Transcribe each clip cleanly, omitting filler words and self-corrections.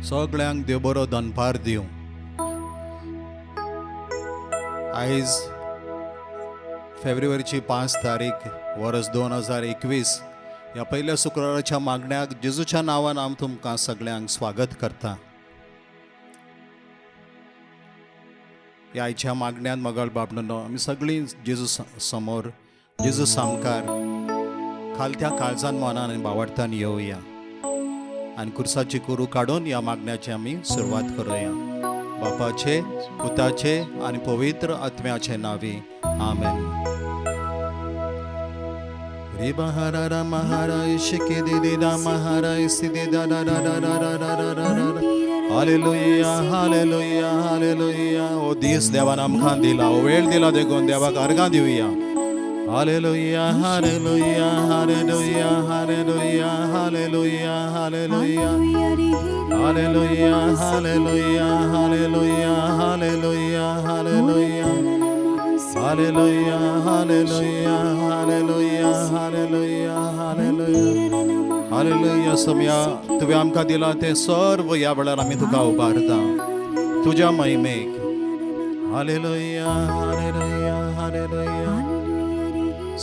सगळ्यांक देव बरो दनपार दिवं. आयज फेब्रुवारीची 5 तारीख वर्स 2021. ह्या पयल्या शुक्राराच्या मागण्याक जेजूच्या नांवान हांव तुमकां सगळ्यांक स्वागत करता. ह्या आयच्या मागण्यांत मगळ बाबणो आमी सगळीं जेजू समोर जेजू सामकार खालत्या काळजान मनान आनी बावडतान येवया आनी कुर्साची कुरू काडून ह्या मागण्याची आमी सुरवात करुया. बापाचे, पुताचे आनी पवित्र आत्म्याचे नांवी, आमेन. रे बहारा राम हारा इश्के दे दे राम हारा इस दे दा दा दा दा दा दा दा दा दा दा. Hallelujah, hallelujah, hallelujah. ओ दीस देवान आमकां दिला, ओ वेळ दिला देखून देवाक अर्गां दिवया. Hallelujah, hallelujah, hallelujah, hallelujah, hallelujah, hallelujah, hallelujah, hallelujah, hallelujah, hallelujah, hallelujah, hallelujah, hallelujah, hallelujah, hallelujah, hallelujah, hallelujah. समया तुवें आमकां दिलां तें सर्व ह्या वेळार आमी तुका उबारता तुज्या महिमेक. Hallelujah, hallelujah, hallelujah.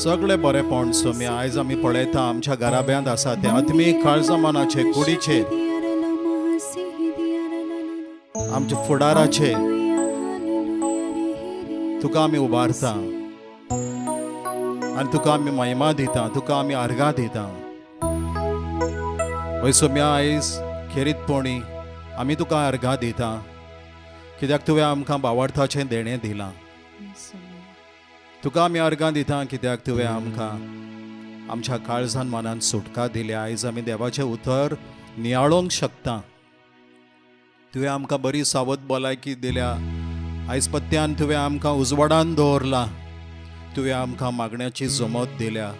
सगळे बरेपण सोम्या, आयज आमी पळयता आमच्या घराब्यांत आसा तें आत्मीक काळजा मनाचे कुडीचे आमच्या फुडाराचे तुका आमी उबारता आनी तुका आमी महिमा दिता, तुका आमी अर्गां दिता. हय सोम्या, आयज खेरीतपणी आमी तुका अर्गां दिता कित्याक तुवें आमकां बावडताचें देणें दिलां. तुका आमी अर्गां दिता कित्याक तुवें आमकां आमच्या काळजान मनान सुटका दिल्या. आयज आमी देवाचें उतर नियाळोंक शकता. तुवें आमकां बरी सावध भलायकी दिल्या. आयज पत्त्यान तुवें आमकां उजवाडान दवरला. तुवें आमकां मागण्याची जमत दिल्या.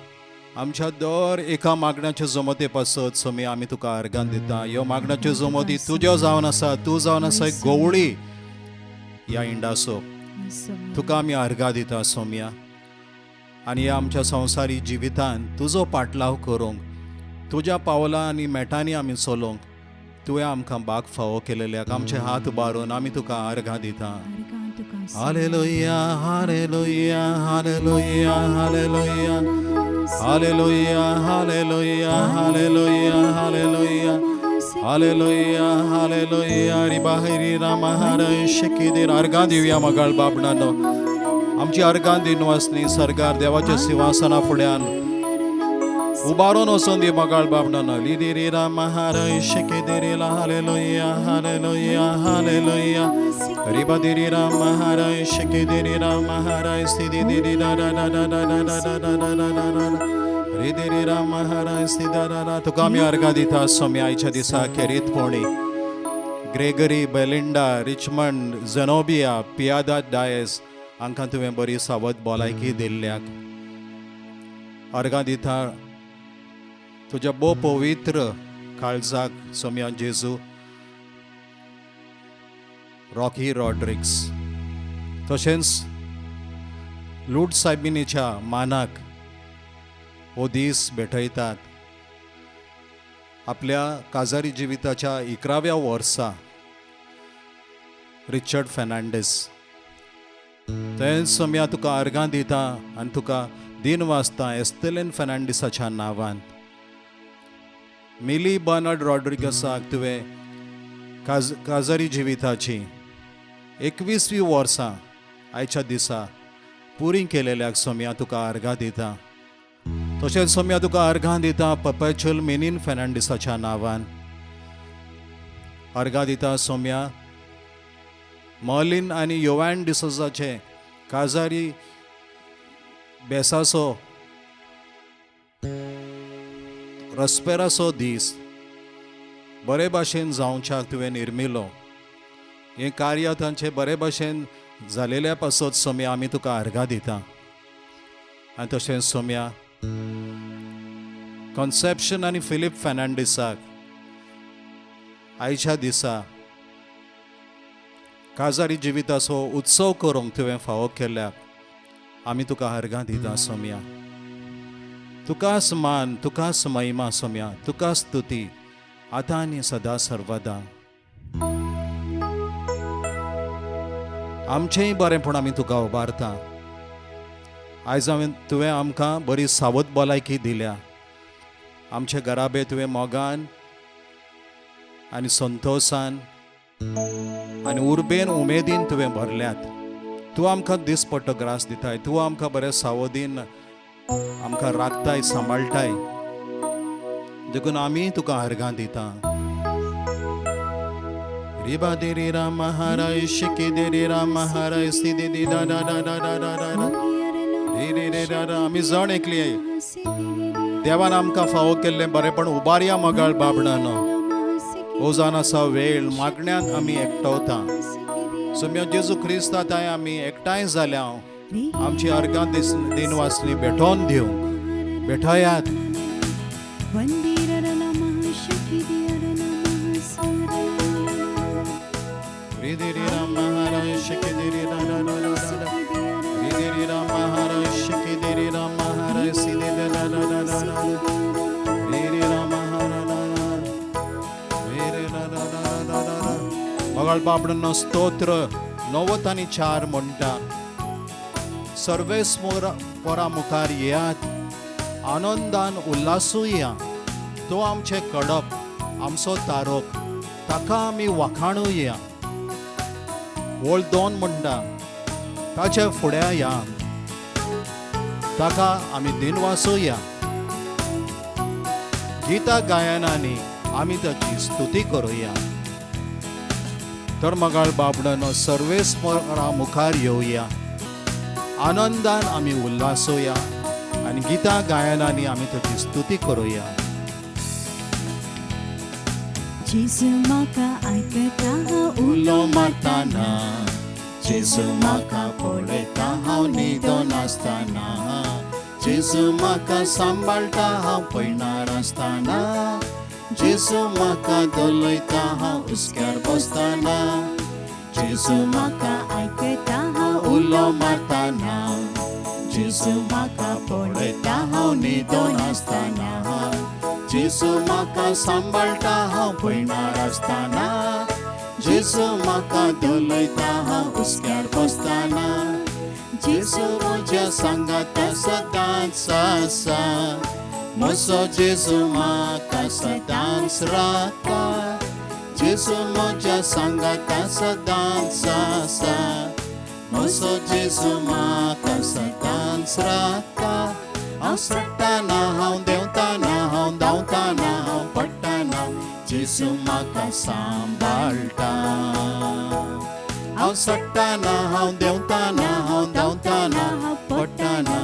आमच्या दर एका मागण्याच्या जमते पासत सोमी आमी तुका अर्गां दिता. ह्यो मागण्याच्यो जमती तुज्यो जावन आसा. तूं जावन आसा एक गवळी ह्या इंडासो. तुका आमी अर्गां दिता सोम्या आनी ह्या आमच्या संवसारी जिवितान तुजो पाटलाव करूंक, तुज्या पावलां आनी मेटांनी आमी चलोवंक तुवें आमकां बाग फावो केलेल्याक आमचे हात उबारून आमी तुका अर्गां दिता. Hallelujah, hallelujah, hallelujah, hallelujah, hallelujah, hallelujah, hallelujah, hallelujah, hallelujah, hallelujah. रिबाहिरी राम हर शकी. अर्गां दिवया मगाळ बाबणानो. आमची अर्गां दिनवासनी सरकार देवाच्या सिंहासना फुड्यान उबारून वचून दी मगाळ बाबणानो. लिदिरी राम हर शकी दिरी. Hallelujah, hallelujah, hallelujah. रिबदिरी राम हर शकी दिरी राम हर स्थिति दिरी दा दा दा दा दा दा दा दा दा दा दा दा रिदिरी राम हर स्थिति दा दा. तुका आमी अर्गां दिता सोम्या. आयच्या दिसा खेरीतपणी ग्रेगरी, बेलिंडा, रिचमंड, झेनोबिया, पियादा डायस हांकां तुवें बरी सावध भलायकी दिल्ल्याक अर्गां दिता. तुज्या भोव पवित्र काळजाक सोम्या जेजू, रॉकी रॉड्रिक्स तशेंच लूट सायबिनीच्या मानाक हो दीस भेटयतात. आपल्या काजारी जिविताच्या 11व्या वर्सा रिचर्ड फेर्नांडीस. थंय सोम्या तुका अर्गां दिता आनी तुका दिन वाचता एस्तेलेन फेर्नांडीसाच्या नांवान. मिली बर्नर्ड रॉड्रिगसाक तुवें काजारी जिविताची 21वी वर्सां आयच्या दिसा पुरी केलेल्याक सोम्या तुका अर्गां दिता. तशेंच सोम्या तुका अर्गां दिता पपेचुल मिनीन फेर्नांडीसाच्या नांवान. अर्गां दिता सोम्या, मर्लिन आनी योवान डिसोजाचे काजारी बेसाचो रस्पेराचो दीस बरे भाशेन जावच्याक तुवें निर्मिलो. हें कार्य तांचें बरे भाशेन जालेल्या पासत सोम्या आमी तुका अर्गां दिता. आनी तशेंच सोम्या, कॉन्सेप्शन आनी फिलीप फेर्नांडीसाक आयच्या दिसा काजारी जिविताचो उत्सव करूंक तुवें फावो केल्याक आमी तुका अर्गां दिता सोम्या. तुकाच मान, तुकाच महिमा सोम्या, तुकाच स्तुती आतां आनी सदा सर्वदा. आमचेंय बरेंपण आमी तुका उबारता. आयज हांवें तुवें आमकां बरी सावत भलायकी दिल्या. आमचे घराबे तुवें मोगान आनी संतोशान आनी उर्बेन उमेदीन तुवें भरल्यात. तूं आमकां दिसपट्टो ग्रास दिताय. तूं आमकां बरें सावधीन आमकां राखताय, सांबाळटाय. देखून आमी तुका अर्घां दिता. रिबा देरी राम हराय शिकी देरी राम हराय सी दे दा दा दा दा दा दा दा रे रे रे दा दा. आमी जण एकली देवान आमकां फावो केल्लें बरेंपण उबारया मगाळ बाबणानो. ओजान आसा वेळ मागण्यान आमी एकटवता. सोम्या जेजू क्रिस्ता ताय आमी एकठांय जाल्या. आमची अर्घां दिनवासनी भेटोवन दिवंक भेटयात. मगाळ बाबडांनो स्तोत्र 94 म्हणटा, सर्वेस पोरा मुखार येयात, आनंदान उल्हासुया. तो आमचें कडप, आमचो तारोक, ताका आमी वाखाणुया. ओळ 2 म्हणटा, ताच्या फुड्या या, ताका आमी दिनवासुया. गीता गायनांनी आमी ताची स्तुती करुया. तर मगाळ बाबडानो सर्वेस पोरा मुखार येवया, आनंदान आमी उल्हासुया आनी गीता गायनांनी आमी ताची स्तुती करुया. जेजू म्हाका आयकता हांव उलो मारतना, जेजू म्हाका पळयता हांव न्हिदोन आसतना, जेजू म्हाका सांबाळटा हांव पयणार आसतना, जेजू म्हाका धोलयता हांव हुस्क्यार बसतना, जेजू म्हाका आयकता हांव उलो मारतना, जेजू म्हाका पळयता हांव न्हिदोन आसतना, जेजू म्हाका सांबाळटा हांव पयणार आसतना, जेजू म्हाका धोलयता हांव हुस्क्यार बसतना, जेजू म्हज्या सांगाता सदांच आसा, म्हजो जेजू म्हाका सदांच राखता, जेजू म्हज्या सांगाता सदांच आसा, म्हजो जेजू म्हाका सदांच राखता. हांव चडटाना, हांव देंवताना, हांव धांवताना, हांव पडटाना, जेजू म्हाका सांबाळटा. हांव चडटाना, हांव देंवताना, हांव धांवताना, हांव पडटाना,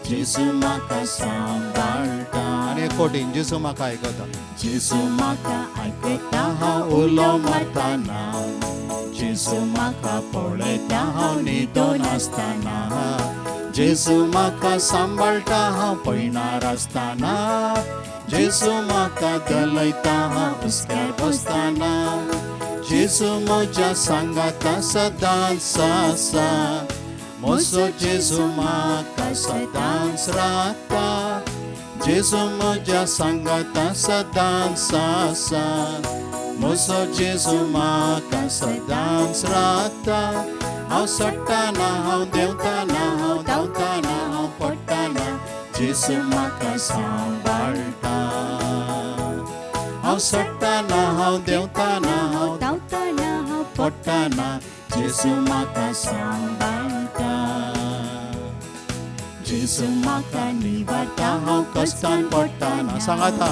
जेजू म्हाका सांबाळटा. आनी एक कोटीन जेजू म्हाका आयकता. जेजू म्हाका आयकता हांव उलो मारतना, जेजू म्हाका पळयता हांव न्हिदोन आसतना, जेजू म्हाका सांबाळटा हांव पयणार आसतना, जेजू म्हाका धलयता हांव हुस्क्यार बसतना, जेजू म्हज्या सांगाता सदांच आसा, म्हजो जेजू म्हाका सदांच राखता, जेजू म्हज्या सांगाता सदांच आसा, म्हजो जेजू म्हाका सदांच राखता. हांव चडटाना, हांव देंवताना, हांव धांवताना, हांव पडटाना, जेजू म्हाका सांबाळटा. हांव चडटाना, हांव देंवताना, हांव धांवताना हांव पडटाना, जेजू म्हाका सांबाळटा. जेजू म्हाका निवारता हांव कश्टान पडटाना. सांगाता,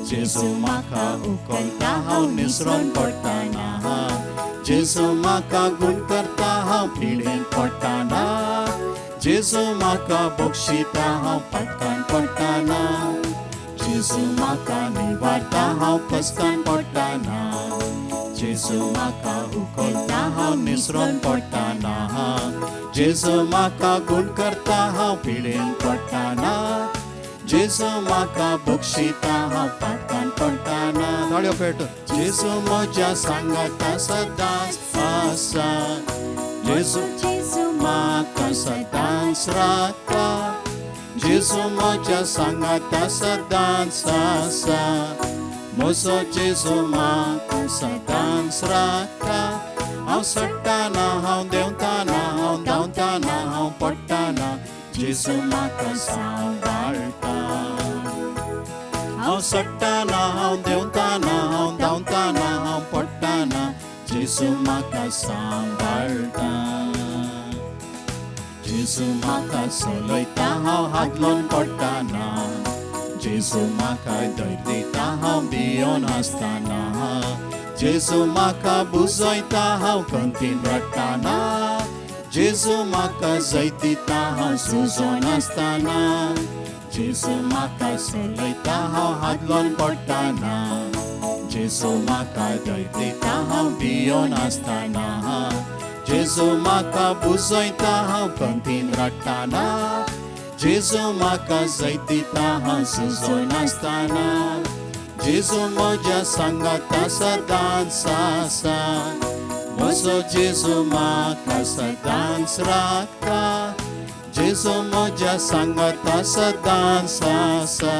जेजू म्हाका उखलता हांव निसरोन पडटाना, जेजू म्हाका गुण करता हांव पिडेन पडटाना, जेजू म्हाका बक्षिता हांव पातकान पडटाना, जेजू म्हाका निवारता हांव कश्टान पडटाना, जेजू म्हाका उखलता हांव निसरोन पडटाना, जेजू म्हाका गुण करता हांव पिडेन पडटाना, जेजू म्हाका बक्षिता हांव पातकान पडटाना. ताळयो पेट. जेजू म्हज्या सांगाता सदांच आसा, जेजू जेजू म्हाका सदांच राखता, जेजू म्हज्या सांगाता सदांच आसा, म्हजो जेजू म्हाका सदांच राखता. हांव चडटाना हांव देंवताना हांव धांवताना हांव पडटाना जेजू म्हाका सांबाळटा. हांव चडटाना हांव देंवताना हांव धांवताना हांव पडटाना जेजू म्हाका सांबाळटा. जेजू म्हाका चलयता हांव हातलोन पडटाना जेजू म्हाका धैर्य दिता हांव भियोन आसतना जेजू म्हाका बुजयता हांव कंतीन रडटाना जेजू म्हाका जैत दिता हांव सुजोन आसतना जेजू म्हाका चलयता हांव हातलोन पडटाना जेजू म्हाका धैर्य दिता हांव भियोन आसतना जेजू म्हाका बुजयता हांव कंतीन रडटाना जेजू म्हाका जैत दिता हांव सुजोन आसतना जेजू म्हज्या सांगाता सदांच आसा म्हजो जेजू म्हाका सदांच राखता जेजू म्हज्या सांगाता सदांच आसा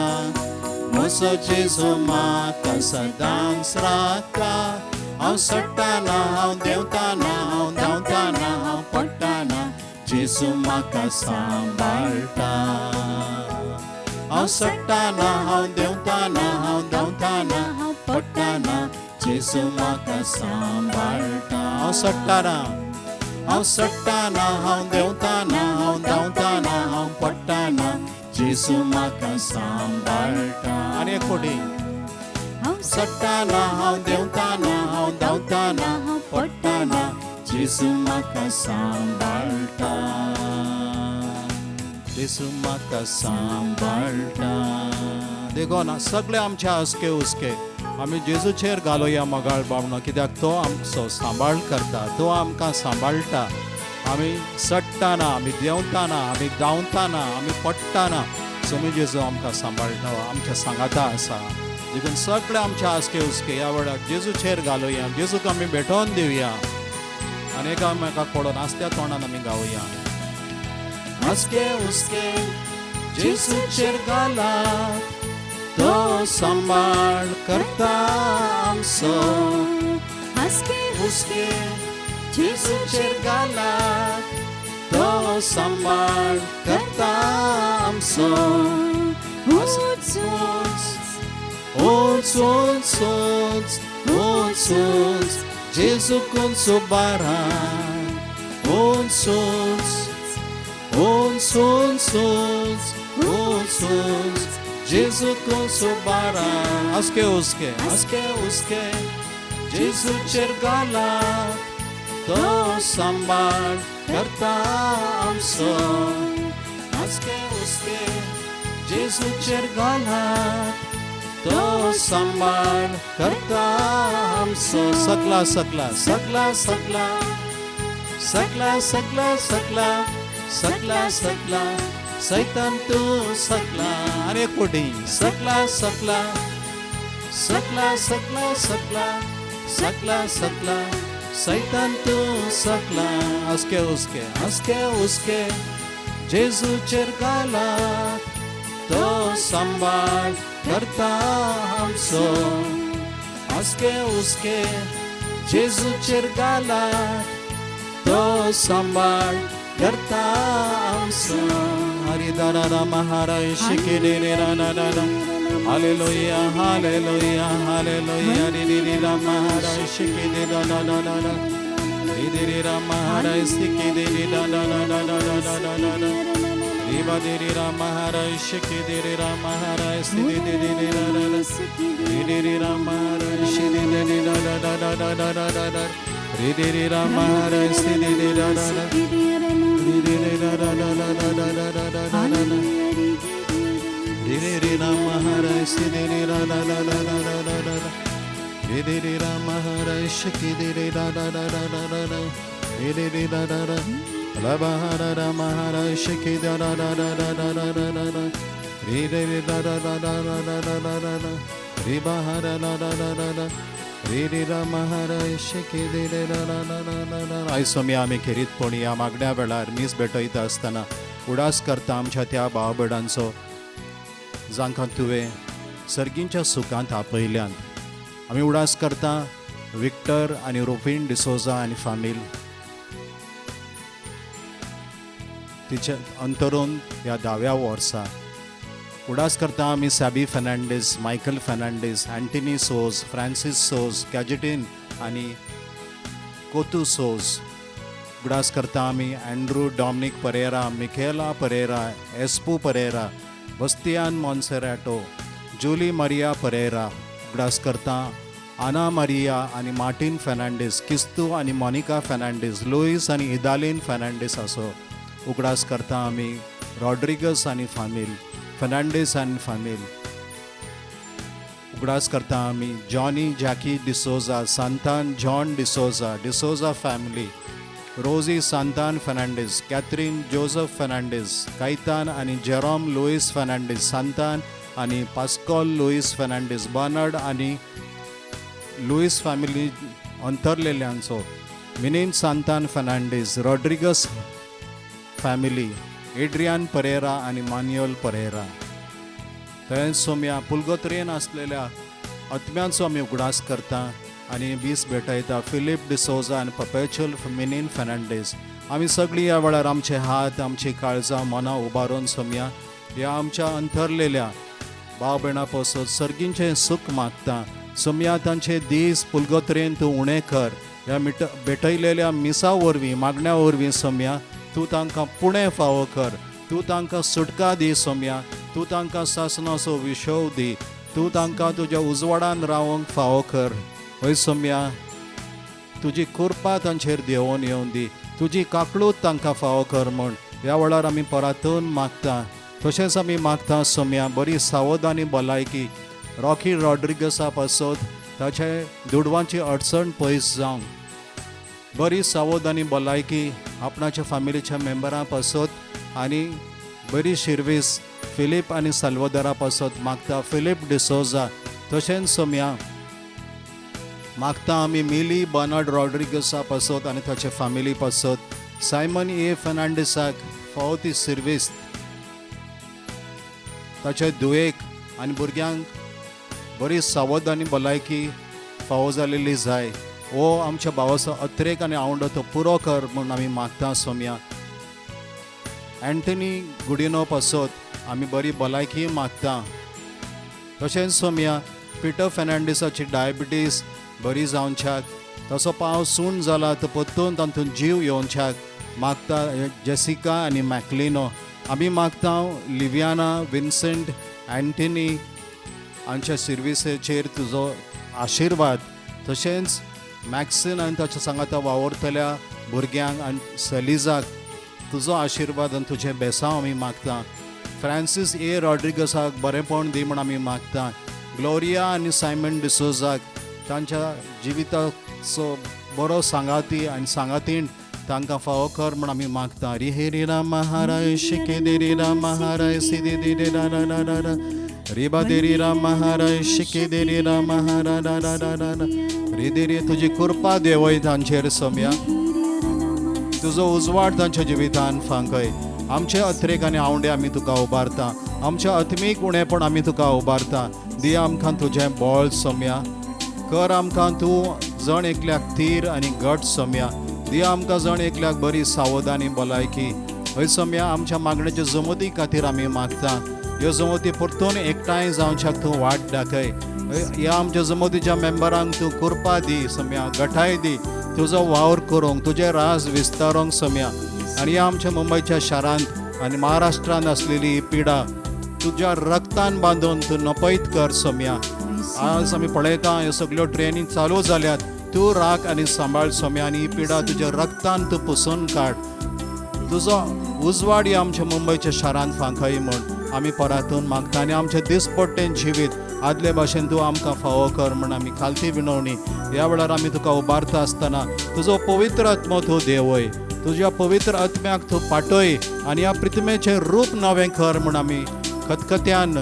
म्हजो जेजू म्हाका सदांच राखता. हांव चडटाना हांव देंवताना हांव धांवताना हांव पडटाना जेजू म्हाका सांबाळटा. हांव चडटाना हांव देंवताना हांव धांवताना हांव पडटाना जेजू म्हाका सांबाळटा. हांव चडटाना हांव चडटाना हांव देंवताना हांव धांवताना हांव पडटाना जेजू म्हाका सांबाळटा. आनी एक फावटी हांव चडटाना हांव देंवताना हांव धांवताना हांव पडटाना जेजू म्हाका सांबाळटा. जेजू म्हाका सांबाळटा. देखून सगळे आमच्या हसके हुसके आमी जेजूचेर घालोया मोगाळ बावणो कित्याक तो आमचो सांबाळ करता तो आमकां सांबाळटा. आमी चडटाना आमी देंवताना आमी धांवताना आमी पडटाना सोमी जेजू आमकां सांबाळटा आमच्या सांगाता आसा. देखून सगळे आमच्या आसके हुसके ह्या वेळार जेजूचेर घालोया जेजूक आमी भेटोवन दिवया आनी एकामेकाक पडोवन आसत्या तोंडान आमी गावया. आसके हुसके जेजूचेर घाला तो सांबाळ करता आमचो. हासके हुसके जेजूचेर घाला तो सांबाळ करता आमचो. उंच उंच उंच उंच उंच उंच जेजू कोनसो बारा उंच उंच उंच उंच उंच उंच उंच जेजू कोनसो बारा. हसके हुसके हसके हुसके जेजूचेर घाला तो सांबाळ करता आमचो. हसके हुसके जेजूचेर घाला तो सांबाळ करता आमचो. सकला सकला सकला सकला सकला सकला सकला सकला सकला सैतान तूं सकला. आनी एक फावटी सकला सकला सकला सकला सकला सकला सकला सैतान तूं सकला. हसके हुसके हसके हुसके जेजूचेर घाला तो सांबाळ करता आमचो. हसके हुसके जेजूचेर घाला तो सांबाळ करता आमचो. हरिदारा महाराज शिकिरे रा ना ना ना. Hallelujah hallelujah hallelujah. रि रि रा महाराज शिकिरे रा ना ना ना ना. रि रि रा महाराज शिकिरे रि रा ना ना ना ना ना ना ना ना. रिबा रि रा महाराज शिकिरे रा महाराज रि रि रि रि रा रा रा. रि रि रा महाराज शिरि रि रा रा रा रा रा रा रा रा. रि रि रा महाराज रि रि रा रा रा. रि रि रा रा रा रा रा रा रा रा रा रा रा. रि रि रा महाराज रि रि रा रा रा रा रा रा रा रा. रि रि रा महाराज शिकिरे रा रा रा रा रा रा रा. रि रि रा रा रा. लबहरा रा महाराज शिकिरे रा रा रा रा रा रा रा रा रा. रि रि रा रा रा रा रा रा रा रा रा रा. रि बहरा रा रा रा रा रा. रि रि रा महाराज शिकिरे रा रा रा रा रा रा. आयज स्वामी आमी खेरीतपणी ह्या मागण्या वेळार मीस भेटयता आसतना उडास करता आमच्या त्या भाव भयणांचो जांकां तुवें सर्गींच्या सुखांत आपयल्यान. आमी उडास करता विक्टर आनी रुफीन डिसोजा आनी फामील तिचे अंतरून ह्या धाव्या वर्सा. उडास करता आमी सॅबी फर्नांडीस, मायकल फर्नांडीस, अँटनी सोज, फ्रांसीस सोज, कॅजिटीन आनी कोतू सोज. उगडास करता आमी अँड्रू डॉमनीक परेरा, मिखेला परेरा, एस्पू परेरा, बस्तियान मॉन्सेराटो, जुली मारिया परेरा. उगडास करता आना मारिया आनी मार्टीन फर्नांडीस, किस्तू आनी मोनिका फर्नांडीस, लुईस आनी इदालीन फर्नांडीस आसो. उगडास करता आमी रॉड्रिगस आनी फामील, फर्नांडीस आनी फामील. उगडास करता आमी Johnny Jackie D'Souza, Santan John D'Souza, D'Souza family, Rosie Santan Fernandes, Catherine Joseph Fernandes, Caitan आनी जेरोम लुईस फर्नांडीस, सांतान आनी पास्कॉल लुईस फर्नांडीस, बर्नर्ड आनी लुईस फॅमिली अंतरलेल्यांचो, मिनीन सांतान फर्नांडीस, रॉड्रिगस फॅमिली, एड्रियान परेरा आनी मान्युअल परेरा. थंय सोम्या पुलगोत्रेन आसलेल्या आत्म्यांचो आमी उगडास करता आनी वीस भेटयता फिलीप डिसोजा आनी पपेचुअल मिनीन फर्नांडीस. आमी सगळीं ह्या वेळार आमचे हात, आमची काळजां, मनां उबारून सोमया ह्या आमच्या अंतरलेल्या भाव भयणां पासत सर्गींचें सूख मागता. सोमया तांचे दीस पुलगोत्रेन तूं उणें कर. ह्या मिट भेटयलेल्या मिसा वरवीं, मागण्या वरवीं सोमया तूं तांकां पुणें फावो कर. तूं तांकां सुटका दी सोमया. तूं तांकां सासणाचो विशव दी. तूं तांकां तुज्या उजवाडान रावंक फावो कर. हय सोमया, तुजी कृपा तांचेर देंवोन येवन दी. तुजी काकळूत तांकां फावो कर म्हूण ह्या वेळार आमी परातून मागता. तशेंच आमी मागता सोमया बरी सावध आनी भलायकी रॉकी रॉड्रिगसा पासत, ताचे दुडवांची अडचण पयस जावंक, बरी सावध आनी भलायकी आपणाच्या फामिलीच्या मेंबरां पासत आनी बरी शिर्वीस फिलीप आनी साल्वदरा पासत मागता. फिलीप डिसोजा. तशेंच सोमया मागता आमी मिली बर्नर्ड रॉड्रिगसा पासत आनी ताचे फामिली पासत, सायमन ए फर्नांडीसाक फावो ती सिर्वीस, ताचे धुवेक आनी भुरग्यांक बरी सावध आनी भलायकी फावो जालेली जाय. हो आमच्या भावाचो अत्रेक आनी आवंडो तो पुरो कर म्हूण आमी मागता सोमया. अँटनी गुडिनो पासत आमी बरी भलायकी मागता. तशेंच सोमया पिटर फर्नांडीसाची डायबिटीज बरी जावच्याक, तसो पावस सूण जाला तो परतून तातूंत जीव येवच्याक मागता जेसिका आनी मॅकलिनो. आमी मागता लिवियाना, विन्सेंट, अँटनी हांच्या सिर्विसेचेर तुजो आशिर्वाद. तशेंच मॅक्सिन आनी ताच्या सांगाता वावुरतल्या भुरग्यांक आनी सलिजाक तुजो आशिर्वाद आनी तुजें बेसांव आमी मागता. फ्रांसीस ए रॉड्रिगसाक बरेंपण दी म्हूण आमी मागता. ग्लोरिया आनी सायमन डिसोजाक तांच्या जिविताचो बरो सांगाती आनी सांगातीण तांकां फावो कर म्हूण आमी मागता. रि हे रि राम महाराय शिके दे रि राम महाराय सिदे दे रे रा रा रा रा रा रिबा दे रि राम महाराय शिके दे रि राम महारा रा रा रा रा रा रि दे रि. तुजी कृपा देवय तांचेर सोमया. तुजो उजवाड तांच्या जिवितान फांकय. आमचे अत्रेक आनी आवंडे आमी तुका उबारता. आमच्या आत्मीक उणेपण आमी तुका उबारता. दी आमकां तुजें बळ सोमया. कर आमकां तूं जण एकल्याक थीर आनी घट सोमया. दी आमकां जण एकल्याक बरी सावध आनी भलायकी. हय सोमया, आमच्या मागण्याच्या जमती खातीर आमी मागता. ह्यो जमती परतून एकठांय जावच्याक तूं वाट दाखय. ह्या आमच्या जमतीच्या मेंबरांक तूं कृपा दी सोमया, गठाय दी तुजो वावर करूंक, तुजें राज विस्तारूंक सोमया. आनी ह्या आमच्या मुंबयच्या शारांत आनी महाराष्ट्रांत आसलेली ही पिडा तुज्या रक्तान बांदून तूं नपयत कर सोमया. आज आमी पळयता ह्यो सगळ्यो ट्रेनी चालू जाल्यात. तूं राख आनी सांबाळ सोमया आनी ही पिडा तुज्या रक्तान तूं पुसून काड. तुजो उजवाड ह्या आमच्या मुंबयच्या शारांत फांकय म्हूण आमी परातून मागता. आनी आमचें दिसपट्टें जिवीत आदले भाशेन तूं आमकां फावो कर म्हूण आमी खालती विनवणी ह्या वेळार आमी तुका उबारता आसतना तुजो पवित्र आत्मो तूं देवय. तुज्या पवित्र आत्म्याक तूं पाटय आनी ह्या प्रतिमेचें रूप नवें कर म्हूण आमी खतखत्यान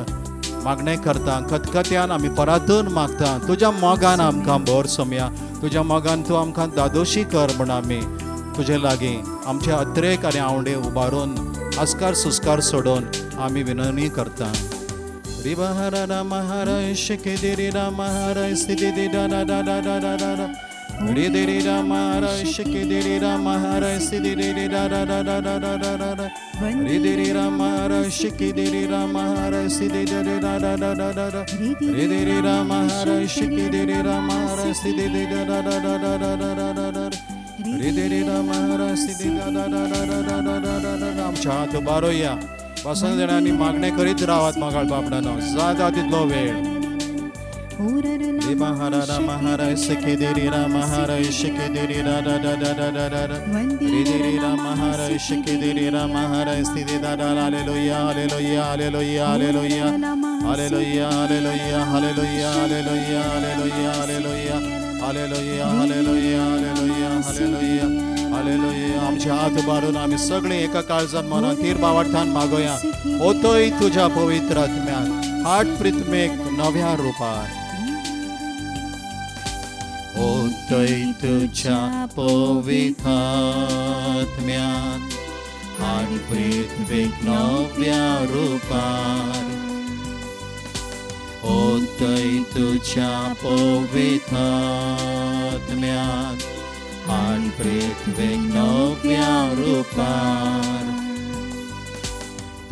मागणें करता. खतखत्यान आमी परातून मागता. तुज्या मोगान आमकां भर सोमया. तुज्या मोगान तूं आमकां दादोशी कर म्हूण आमी तुजे लागीं आमचे अत्रेक आनी आवंडे उबारून आस्कार सुस्कार सोडून आमी विनवणी करता. रिबहरा रामहरा शिके रामहरा सिद्धि दा दा दा दा दा दा दा रे दे रे रामहरा शिके दे रामहरा सिद्धि रे दा दा दा दा दा दा दा दा रे दे रे रामहरा शिके दे रामहरा सिद्धि दे दा दा दा दा दा दा रे दे रे रामहरा शिके दे रामहरा सिद्धि दे दा दा दा दा दा दा दा दा रे दे रे रामहरा सिद्धि दा दा दा दा दा दा दा दा दा. आमच्या हात उबारोया वसंत जाणांनी मागणें करीत रावात मागाळ बापडानो जाता तितलो वेळ. रे राम हर सखे दे राम हर सखे दे रा रा रा रा रा रा रा रे दे रे राम हर सखे दे राम हर स्थिति दा दा. Hallelujah hallelujah hallelujah hallelujah hallelujah hallelujah hallelujah hallelujah hallelujah hallelujah hallelujah hallelujah hallelujah hallelujah hallelujah. आमचे हात उबारून आमी सगळे एका काळजान मनान तीर बावार्थान मागोया. होतोय तुझ्या पवित्र आत्म्यान हाट प्रितमेक नव्या रुपार. होतोय तुझ्या पवित्र आत्म्यान हाट पृथ्वीक नव्या रुपार. होतोय तुझ्या पवित्र आत्म्यान हाट पृथ्वीक नव्या रुपार.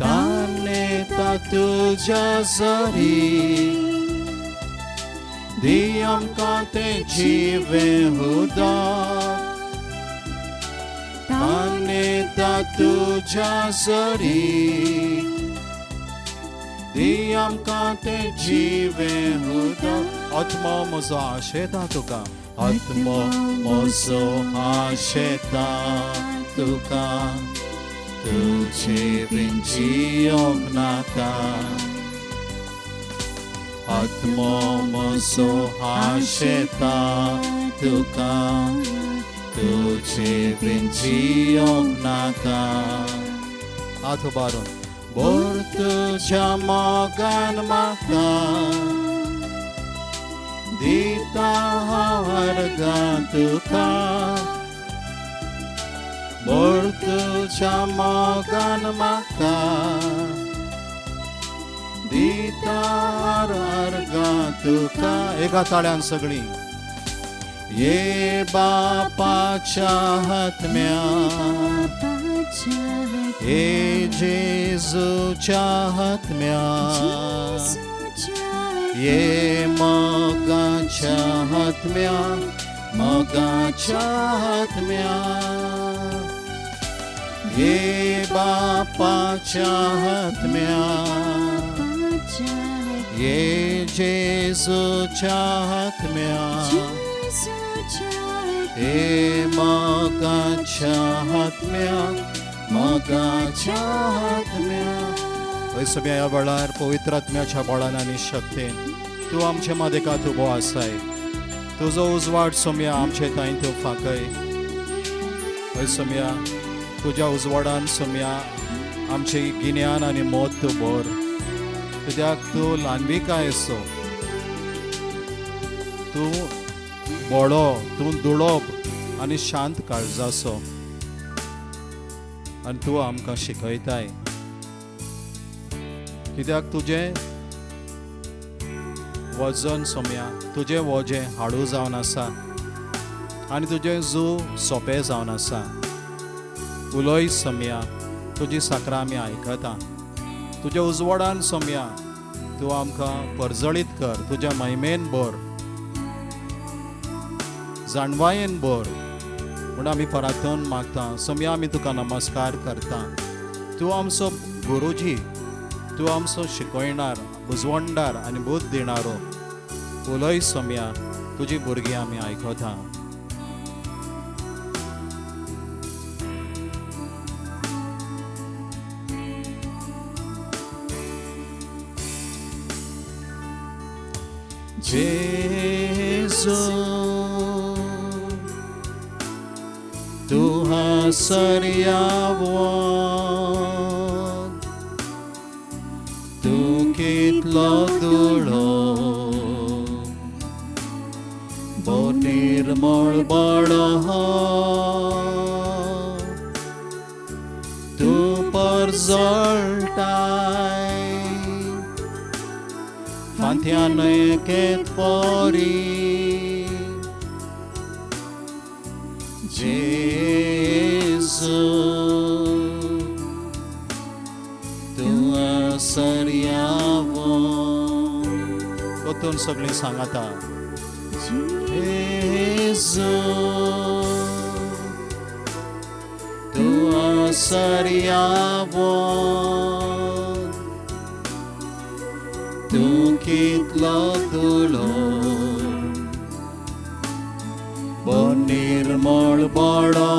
तानेता तुझ्या जरी दी आमकां तें जिवें उदक. तानेता तुझ्या जरी दी आमकां तें जिवें उदक. आत्मो म्हजो आशेता तुका, आत्मो म्हजो आशेता तुका, तुजे बीन जियोंक नाका. आत्मो म्हजो आशेता तुका, तुजे बीन जियोंक नाका. हात उबारून बोर तुज्या मोगान म्हाका दिता हांव अर्गां तुका. बोर तुज्या मोगान म्हाका दिता अर्गां तुका. एका ताळ्यान सगळीं. ये बापाच्या हातम्या, हे जेजूच्या हातम्या, ये मोगाच्या हातम्या, मोगाच्या हातम्या. ये बापाच्या हातम्या, ये जेजूच्या हातम्या, हे मोगाच्या हातम्या, मोगाच्या हातम्या. हय सगळ्या ह्या वेळार पवित्र आत्म्याच्या बळान आनी शक्तीन तूं आमचे मदेकात उबो आसाय. तुजो उजवाड सोम्या आमचे तांय तूं फांकय. हय सोम्या, तुज्या उजवाडान सोम्या आमचें गिन्यान आनी मत तूं भर. कित्याक तूं ल्हानविकाय आसो, तूं बोडो, तूं दुळोप आनी शांत काळजाचो आनी तूं आमकां शिकयताय. कित्याक तुजें वजन सोम्या, तुजें वजें हाडू जावन आसा आनी तुजें जू सोंपें जावन आसा. उलय सोम्या, तुजी साकरां आमी आयकता. तुज्या उजवाडान सोम्या तूं आमकां परजळीत कर, तुज्या महिमेन भर, जाणवायेन भर म्हूण आमी परातून मागता. सोम्या आमी तुका नमस्कार करता. तूं आमचो गुरुजी, तूं आमचो शिकयणार, बुजवणदार आनी बुद्ध दिणारो. उलय सोम्या, तुजी भुरगीं आमी आयकता. जेजू तुहा सरयावो, तूं कितलो दुळो बो निर्मळ बळो, तूं परजळटाय फांत्यान एकेत पोरी जेजू तूं आसर्यावो परतून सगळीं सांगाता जेजू तूं आसर्यावो तूं कितलो दुलो बो निर्मळ बडो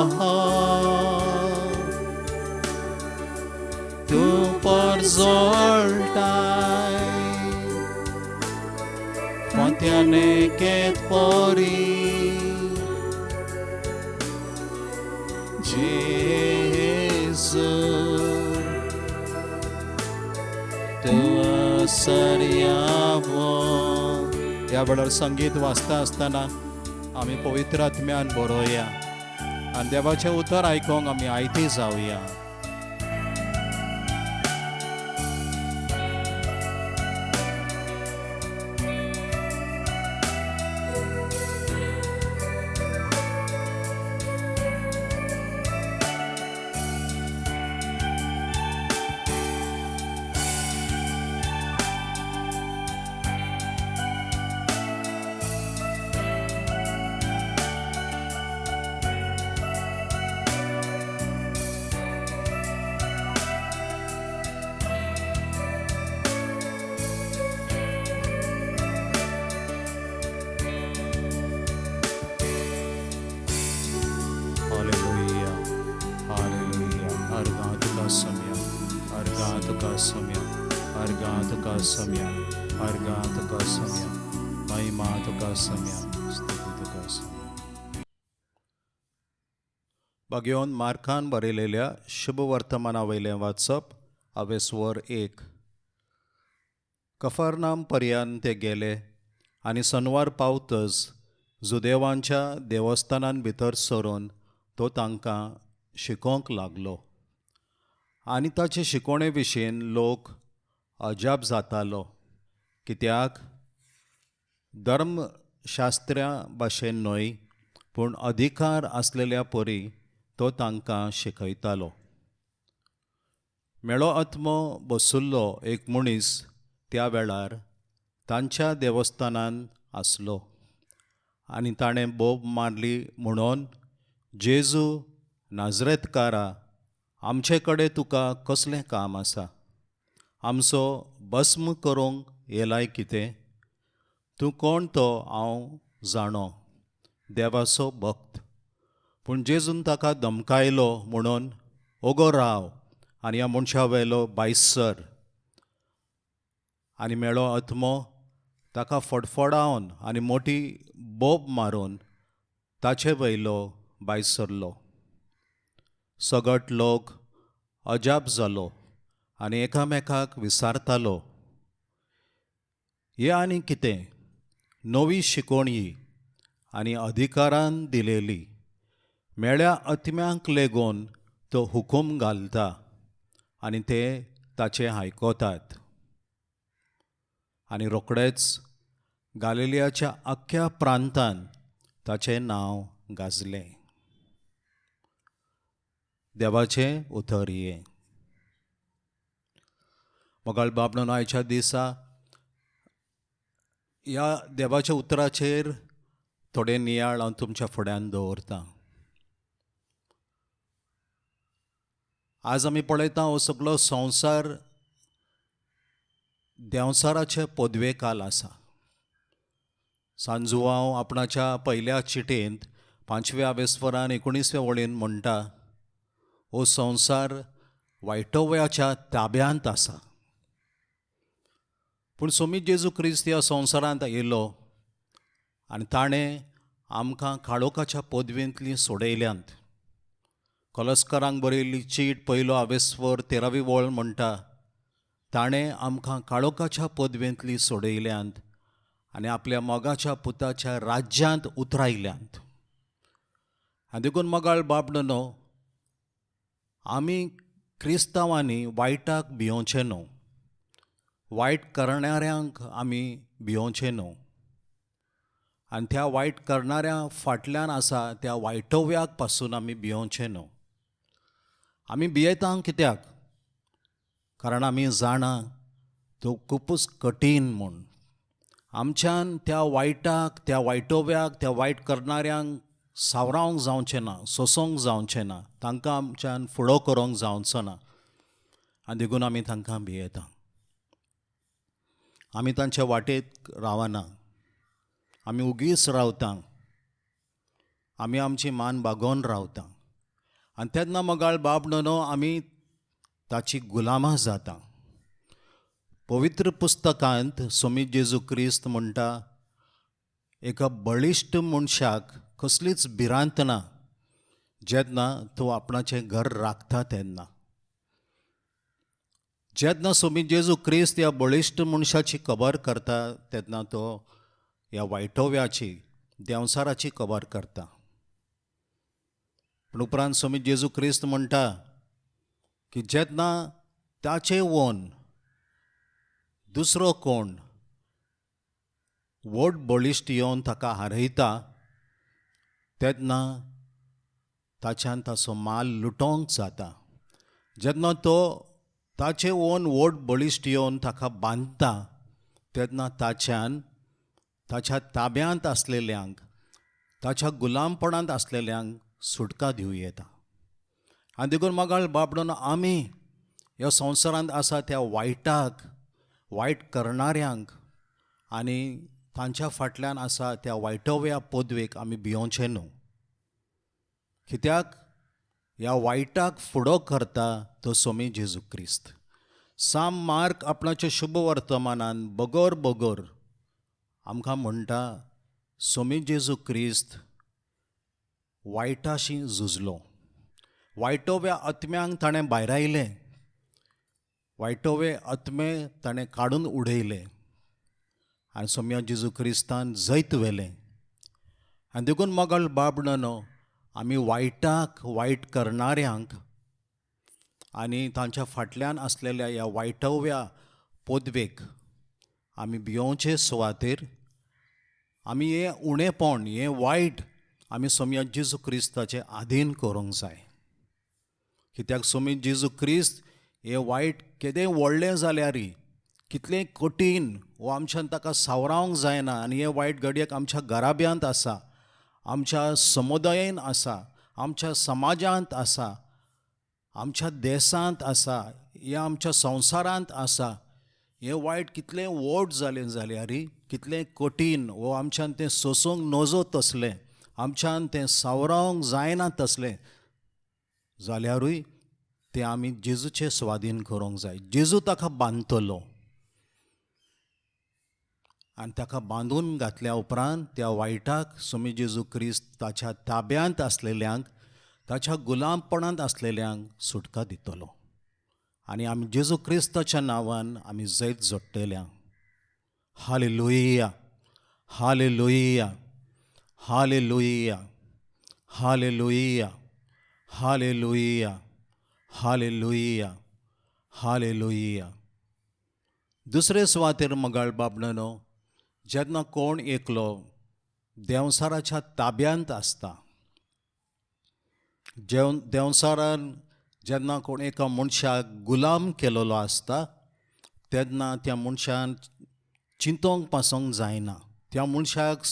तूं परजळटाय फांत्यान एकेत पोरी जेजू तूं आसर्यावो. ह्या वेळार संगीत वाचता आसतना आमी पवित्र आत्म्यान बरोवया आनी देवाचें उतर आयकोंक आमी आयती जावया. Hallelujah hallelujah. अर्गां तुका सम्या, अर्गां तुका सम्या, अर्गां तुका सम्या, अर्गां तुका सम्या, महिमा तुका सम्या, स्तुती तुका सम्या. बागेवन मार्कान बरयलेल्या शुभवर्तमाना वयलें वाचप आवेस्वर 1. कफरनाम पर्यान ते गेले आनी सनवार पावतच जुदेवांच्या देवस्थानान भितर सरून तो तांकां शिकोवंक लागलो आनी ताचे शिकोवणे विशीं लोक अजाप जातालो, कित्याक धर्मशास्त्र्या भाशेन न्हय पूण अधिकार आसलेल्या परी तो तांकां शिकयतालो. मेळो आत्मो बसुल्लो एक मनीस त्या वेळार तांच्या देवस्थानान आसलो आनी ताणें बोब मारली म्हणून, जेजू नाजरेतकारा, आमचे कडेन तुका कसलें काम आसा? आमचो भस्म करूंक येलाय कितें? तूं कोण तो हांव जाणो, देवाचो भक्त. पूण जेजून ताका धमकायलो म्हणून, ओगो राव आनी ह्या मनशा वयलो भायसर. आनी मेळो आत्मो ताका फडफडावन आनी मोटी बोब मारून ताचे वयलो भायर सरलो. सगट लोक अजाप जालो आनी एकामेकाक विसारतालो, हें आनी कितें नवी शिकवण ही आनी अधिकारान दिलेली. मेळ्या आत्म्यांक लेगून तो हुकूम घालता आनी ते ताचें आयकतात. आनी रोखडेच गालिलियाच्या आख्ख्या प्रांतान ताचें नांव गाजलें. देवाचें उतर हें. मोगाळ बाबणो, आयच्या दिसा ह्या देवाच्या उतराचेर थोडे नियाळ हांव तुमच्या फुड्यान दवरतां. आज आमी पळयता हो सगळो संवसार देंवचाराचे पदवेकाल आसा. सांजुआंव आपणाच्या पयल्या चिटयेंत 5व्या आवेस्वरान 19व्या वळीन म्हणटा, हो संवसार वायटोवयाच्या ताब्यांत आसा. पूण सोमीत जेजू क्रिस्त ह्या संवसारांत येयलो आनी ताणें आमकां काळोखाच्या पदवेंतलीं सोडयल्यांत. कलस्करांक बरयल्ली चीट 1 आवेस्वर 13वी वळ म्हणटा, ताणें आमकां काळोखाच्या पदवेंतलीं सोडयल्यांत आनी आपल्या मोगाच्या पुताच्या राज्यांत उतरायल्यांत. आनी देखून मोगाळ बाबडो, आमी क्रिस्तांवांनी वायटाक भियोवचें न्हू. वायट करणाऱ्यांक आमी भियोवचें न्हू आनी त्या वायट करणाऱ्या फाटल्यान आसा त्या वायटोव्याक पासून आमी भियोवचें न्हू. आमी भियेता कित्याक? कारण आमी जाणा तो खुबूच कठीण म्हूण. आमच्यान त्या वायटाक, त्या वायटोव्याक, त्या वायट करणाऱ्यांक सावरावंक जावचें ना, सोंसूंक जावचें ना, तांकां आमच्यान फुडो करूंक जावचो ना आनी देखून आमी तांकां भियेता. आमी तांच्या वाटेक रावना, आमी उगीच रावता, आमी आमची मान बागोवन रावता आनी तेन्ना मोगाळ बाब न्हू आमी ताची गुलामां जाता. पवित्र पुस्तकांत सोमी जेजू क्रिस्त म्हणटा, एका बळिश्ट मनशाक कसलीच भिरांत ना जेन्ना तो आपणाचें घर राखता तेन्ना. जेन्ना सोमी जेजू क्रिस्त ह्या बळिश्ट मनशाची खबर करता तेन्ना तो ह्या वायटोव्याची, देंवचाराची खबर करता. पूण उपरांत सोमी जेजू क्रिस्त म्हणटा की जेन्ना ताचे वोन दुसरो कोण व्हड बळिश्ट येवन ताका हारयता तेन्ना ताच्यान ताचो माल लुटोवंक जाता. जेन्ना तो ताचे वोन व्हड बळिश्ट येवन ताका बांदता तेन्ना ताच्यान ताच्या ताब्यांत आसलेल्यांक, ताच्या गुलामपणांत आसलेल्यांक सुटका दिवं येता. आनी देखून मोगाळ बाबडून आमी ह्या संवसारांत आसा त्या वायटाक, वायट करणाऱ्यांक आनी तांच्या फाटल्यान आसा त्या वायटोव्या पदवेक आमी भियोवचें न्हू. कित्याक ह्या वायटाक फुडो करता तो सोमी जेजू क्रिस्त. साम मार्क आपणाच्या शुभ वर्तमानान बगर बगर आमकां म्हणटा, सोमी जेजू क्रिस्त वायटाशी झुजलो, वायटोव्या आत्म्यांक ताणें भायरायलें, वायटोवे आत्मे ताणें काडून उडयले आनी सोम्या जेजू क्रिस्तान जैत व्हेलें. आनी देखून मोगाळ बाबडनो आमी वायटाक, वायट करणाऱ्यांक आनी तांच्या फाटल्यान आसलेल्या ह्या वायटोव्या पदवेक आमी भियोवचे सुवातेर आमी हें उणेपण, हें वायट आमी सोम्या जेजू क्रिस्ताचें आधीन करूंक जाय. कित्याक सोमी जेजू क्रिस्त हें वायट केदें व्हडलें जाल्यारय, कितलें कठीण वो आमच्यान ताका सावरावंक जायना आनी हें वायट घडयेक आमच्या घराब्यांत आसा, आमच्या समुदायेन आसा, आमच्या समाजांत आसा, आमच्या देशांत आसा, हें आमच्या संवसारांत आसा. हें वायट कितलें व्हड जालें जाल्यारय, कितलें कठीण वो आमच्यान तें सोंसूंक नजो तसलें, आमच्यान तें सावरावंक जायना तसलें जाल्यारूय तें आमी जेजूचे स्वाधीन करूंक जाय. जेजू ताका बांदतलो आनी ताका बांदून घातल्या उपरांत त्या वायटाक सोमी जेजू क्रिस्त ताच्या ताब्यांत आसलेल्यांक, ताच्या गुलामपणांत आसलेल्यांक सुटका दितलो आनी आमी जेजू क्रिस्ताच्या नांवान आमी जैत जोडटल्या. Hallelujah, hallelujah, hallelujah, hallelujah, hallelujah, hallelujah, hallelujah. दुसरे सुवातेर मोगाळ बाबडनो जेन्ना कोण एकलो देंवचाराच्या ताब्यांत आसता, देंवचारान जेन्ना कोण एका मनशाक गुलाम केलेलो आसता तेन्ना त्या मनशान चिंतोंक पासूंक जायना, त्या मनशाक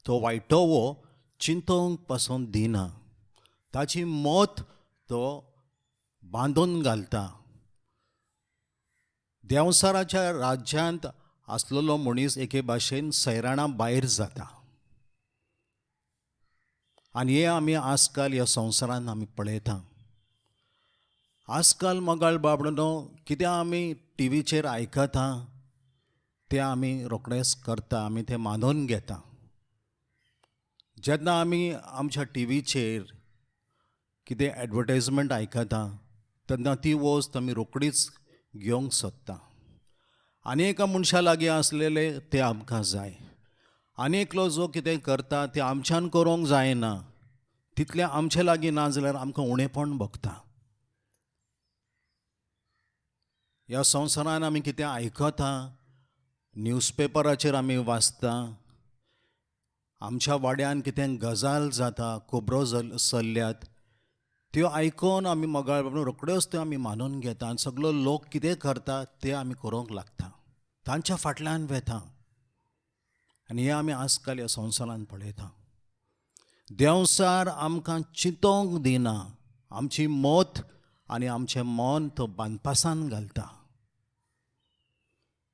तो वायटोवो चिंतोंक पासून दिना, ताची मत तो बांदून घालता. देंवचाराच्या राज्यांत आसलेलो मनीस एके भाशेन सैराणा भायर जाता आनी हें आमी आजकाल ह्या संवसारांत आमी पळयता. आजकाल मोगाळ बाबडो कितें आमी टिवीचेर आयकता तें आमी रोखडेंच करता, आमी तें मानून घेता. जेन्ना आमी आमच्या टिवीचेर कितें एडवर्टायजमेंट आयकता तेन्ना ती वस्त आमी रोखडीच घेवंक सोदता. आनी एका मनशा लागीं आसलेले तें आमकां जाय, आनी एकलो जो कितें करता तें आमच्यान करूंक जायना, तितलें आमचे लागीं ना जाल्यार आमकां उणेपण भोगता. ह्या संवसारान आमी कितें आयकता, न्यूजपेपराचेर आमी वाचता, आमच्या वाड्यान कितें गजाल जाता, खबरो चल्ल्यात त्यो आयकून आमी मोगाळ रोखड्योच त्यो आमी मानून घेता आनी सगलो लोक कितें करता ते आमी करूंक लागता, तांच्या फाटल्यान वेता. आनी हें आमी आजकाल ह्या संवसारान पळयता. देंवचार आमकां चिंतोंक दिना, आमची मत आनी आमचें मन तो बांदपासान घालता.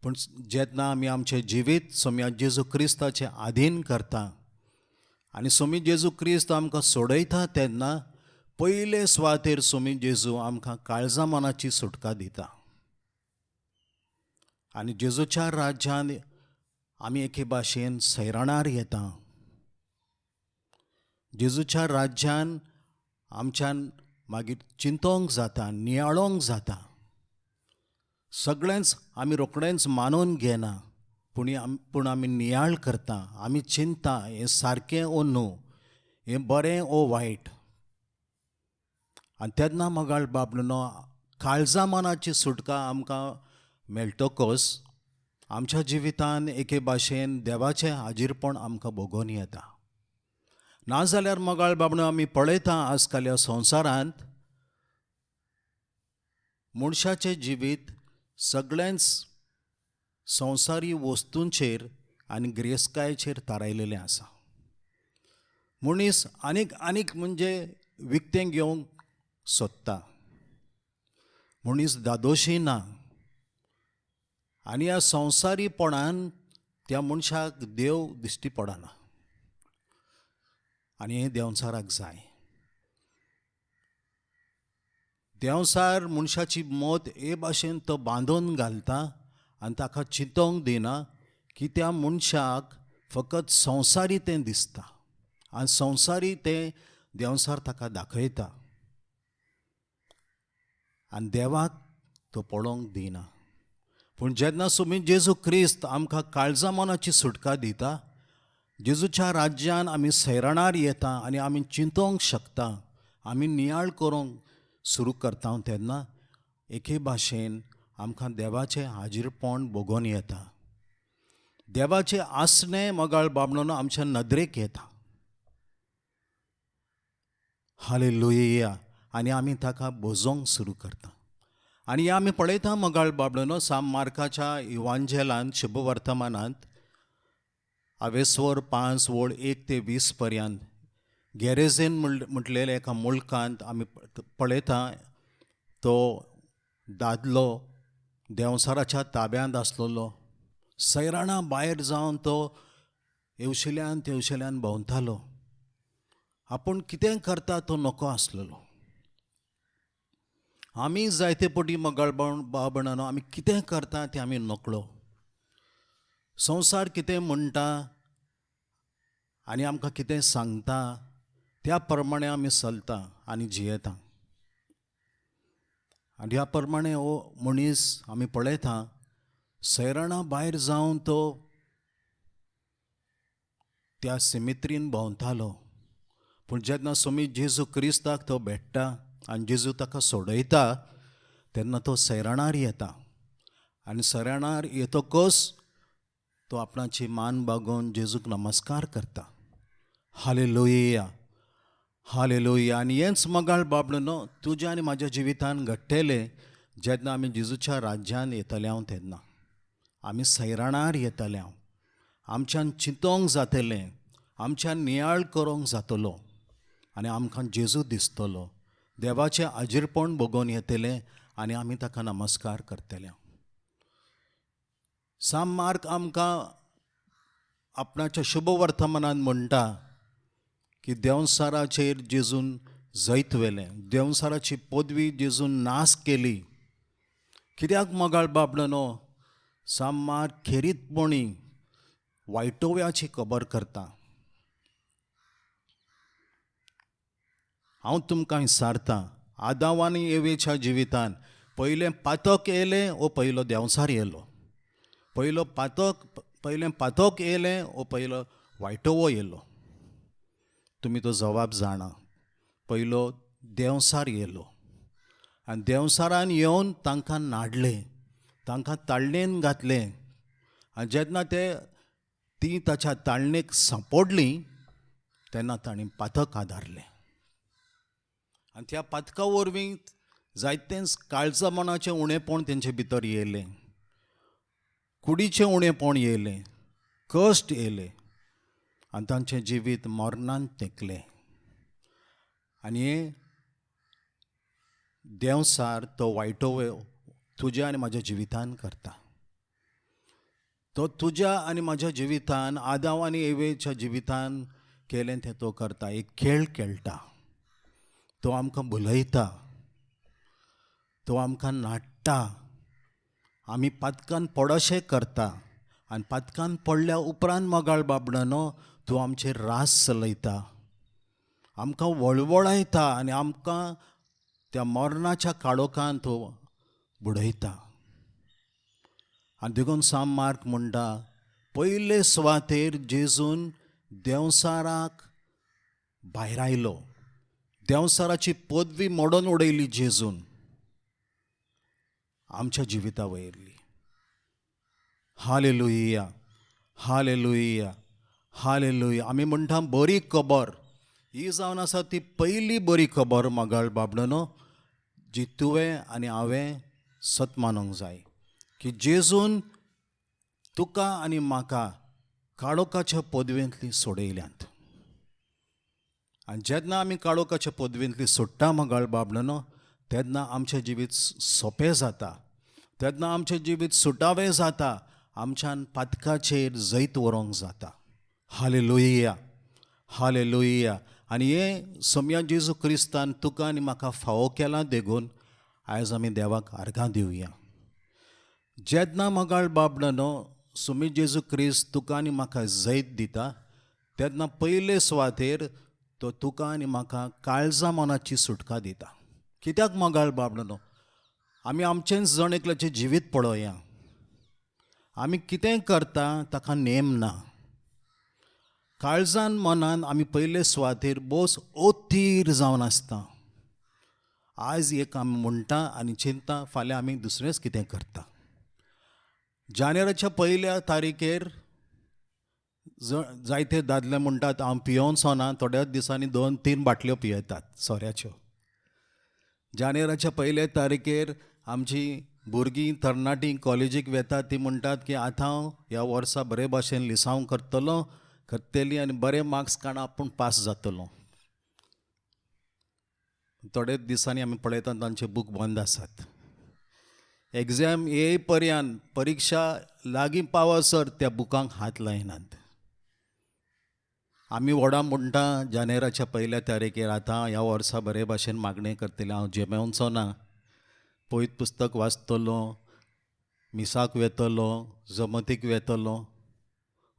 पूण जेन्ना आमी आमचें जिवीत सोम्या जेजू क्रिस्ताचें आधीन करता आनी सोमी जेजू क्रिस्त आमकां सोडयता तेन्ना पयले सुवातेर सोमी जेजू आमकां काळजा मनाची सुटका दिता. आनी जेजूच्या राज्यांत आमी एके भाशेन सैराणार येता. जेजूच्या राज्यान आमच्यान मागीर चिंतोंक जाता, नियाळोंक जाता. सगळेंच आमी रोखडेंच मानून घेना, पूण आमी नियाळ करता, आमी चिंता हें सारकें ओ न्हू, हें बरें ओ वायट. आनी तेन्ना मोगाळ बाबलो काळजा मनाची सुटका आमकां मेळटकच आमच्या जिवितान एके भाशेन देवाचें हाजीरपण आमकां भोगोवन येता. नाजाल्यार मोगाळ बाबणो आमी पळयता आजकाल ह्या संवसारांत मनशाचें जिवीत सगळेंच संवसारी वस्तूंचेर आनी गिरेस्तकायेचेर थारायलेलें आसा. मनीस आनीक आनीक म्हणजे विकतें घेवंक सोदता, मनीस दादोशी ना. आनी ह्या संवसारीपणान त्या मनशाक देव दिश्टी पडना आनी हें देंवचाराक जाय. देंवचार मनशाची मत हे भाशेन तो बांदून घालता आनी ताका चिंतोंक दिना की त्या मनशाक फकत संवसारी तें दिसता आनी संवसारी तें देंवचार ताका दाखयता आनी देवाक तो पळोवंक दिना. पूण जेन्ना सुमी जेजू क्रिस्त आमकां काळजा मनाची सुटका दिता, जेजूच्या राज्यान आमी सैराणार येता आनी आमी चिंतोंक शकता, आमी नियाळ करूंक सुरू करता तेन्ना एके भाशेन आमकां देवाचें हाजीरपण भोगोवन येता. देवाचें आसणें मोगाळ बाबणो आमच्या नदरेक येता. हालेलुया. आनी आमी ताका बोजोवंक सुरू करता. आनी हें आमी पळयता मोगाळ बाबडो साम मार्काच्या इवांजेलांत शुभवर्तमानांत आवेस्वर 5 वळ 1 ते 20 पर्यंत गॅरेझेन म्हटलेल्या एका मुल्कांत आमी पळयता तो दादलो देंवचाराच्या ताब्यांत आसलेलो, सैराणा भायर जावन तो येवशिल्यान तेवशिल्यान भोंवतालो. आपूण कितें करता तो नको आसलेलो. आमी जायते पटी मोगाळ भाव भयणांनो आमी कितें करता तें आमी नकळो. संवसार कितें म्हणटा आनी आमकां कितें सांगता त्या प्रमाणे आमी चलता आनी जियेता. आनी ह्या प्रमाणे हो मनीस आमी पळयता सैराणा भायर जावन तो त्या सिमित्रीन भोंवतालो. पूण जेन्ना सोमी जेजू क्रिस्ताक तो भेट्टा आनी जेजू ताका सोडयता तेन्ना तो सैराणार येता आनी सैराणार येतकच तो आपणाची मान बागोवन जेजूक नमस्कार करता. Hallelujah, hallelujah. आनी हेंच मोगाळ बाबडो तुज्या आनी म्हाज्या जिवितान घडटेलें जेन्ना आमी जेजूच्या राज्यान येतले हांव तेन्ना आमी सैराणार येतले हांव, आमच्यान चिंतोंक जातलें, आमच्यान नियाळ करूंक जातलो आनी आमकां जेजू दिसतलो, देवाचें आजीरपण भोगोवन येतलें आनी आमी ताका नमस्कार करतले. साम मार्क आमकां आपणाच्या शुभवर्तमानान म्हणटा की देंवचाराचेर जेजून जैत व्हेलें, देंवचाराची पदवी जेजून नाश केली. कित्याक मोगाळ बाबडनो साम मार्क खेरीतपणी वायटोव्याची खबर करता. हांव तुमकां विचारतां, आदांव आनी एवेच्या जिवितान पयलें पातक येयलें ओ पयलो देंवचार येयलो? पयलें पातक येयलें ओ पयलो वायटोवो येयलो? तुमी तो जवाब जाणा. पयलो देंवचार येयलो आनी देंवचारान येवन तांकां नाडलें. तांकां ताळणेन घातलें आनी जेन्ना ते ती ताच्या ताळणेक सांपडलीं तेन्ना तांणी पातक आदारलें आनी त्या पातका वरवीं जायतेंच काळजा मनाचें उणेपण तेंचे भितर येयलें, कुडीचें उणेपण येयलें, कश्ट येयले आनी तांचें जिवीत मरणान तेंकलें. आनी हें देंवसार तो वायटो तुज्या आनी म्हाज्या जिवितान करता. तो तुज्या आनी म्हाज्या जिवितान, आदांव आनी एवेच्या जिवितान केलें तें तो करता. एक खेळ खेळटा, तो आमकां भुलयता, तो आमकां नाडटा, आमी पातकान पडशें करता आनी पातकान पडल्या उपरांत मोगाळ बाबडानो तूं आमचेर रास चलयता, आमकां वळवळायता आनी आमकां त्या मरणाच्या काळोखान तूं बुडयता. आनी देखून सांत मार्क म्हणटा, पयले सुवातेर जेजून देंवसाराक भायरायलो, देंवसाराची पदवी मोडून उडयली जेजून आमच्या जिविता वयली. Hallelujah, hallelujah, hallelujah. आमी म्हणटा बरी खबर ही जावन आसा ती पयली बरी खबर मोगाळ बाबडानो, जी तुवें आनी हांवें सत मानूंक जाय की जेजून तुका आनी म्हाका काळोखाच्या पदवेंतली सोडयल्यांत. आनी जेन्ना आमी काळोखाच्या पदवेंतली सोडटा मोगाळ बाबडानो तेन्ना आमचें जिवीत सोंपें जाता, तेन्ना आमचें जिवीत सुटावें जाता, आमच्यान पातकाचेर जैत व्हरूंक जाता. Hallelujah, hallelujah. आनी हें सोम्या जेजू क्रिस्तान तुका आनी म्हाका फावो केलां देखून आयज आमी देवाक आर्गां दिवया. जेन्ना मोगाळ बाबडानो सोमी जेजू क्रिस्त तुका आनी म्हाका जैत दिता तेन्ना पयले सुवातेर तो तुका आनी म्हाका काळजा मनाची सुटका दिता. कित्याक मोगाळ बाबडानो, आमी आमचेंच जण एकल्याचें जिवीत पळोवया, आमी कितें करता ताका नेम ना. काळजान मनान आमी पयले सुवातेर बोस ओथीर जावन आसता. आयज एक आमी म्हणटा आनी चिंता, फाल्यां आमी दुसरेंच कितें करता. जानेराच्या पयल्या तारीखेर जायते दादले म्हणटात हांव पियोवचो ना, थोड्याच दिसांनी 2-3 बाटल्यो पियेतात सोऱ्याच्यो. जानेराच्या पयल्या तारीखेर आमची भुरगीं तरणाटीं कॉलेजीक वेतात, ती म्हणटात की आतां हांव ह्या वर्सा बरे भाशेन लिसांव करतलो करतली आनी बरे मार्क्स काडून आपूण पास जातलो. थोड्याच दिसांनी आमी पळयतात तांचे बूक बंद आसात. एग्जाम येय पर्यंत, परिक्षा लागीं पावसर त्या बुकांक हात लायनात. आमी व्हडा म्हणटा जानेराच्या पयल्या तारीखेर आतां ह्या वर्सा बरे भाशेन मागणें करतलें, हांव जेमेवचो ना, पयत पुस्तक वाचतलो, मिसाक वेतलो, जमतीक वेतलो.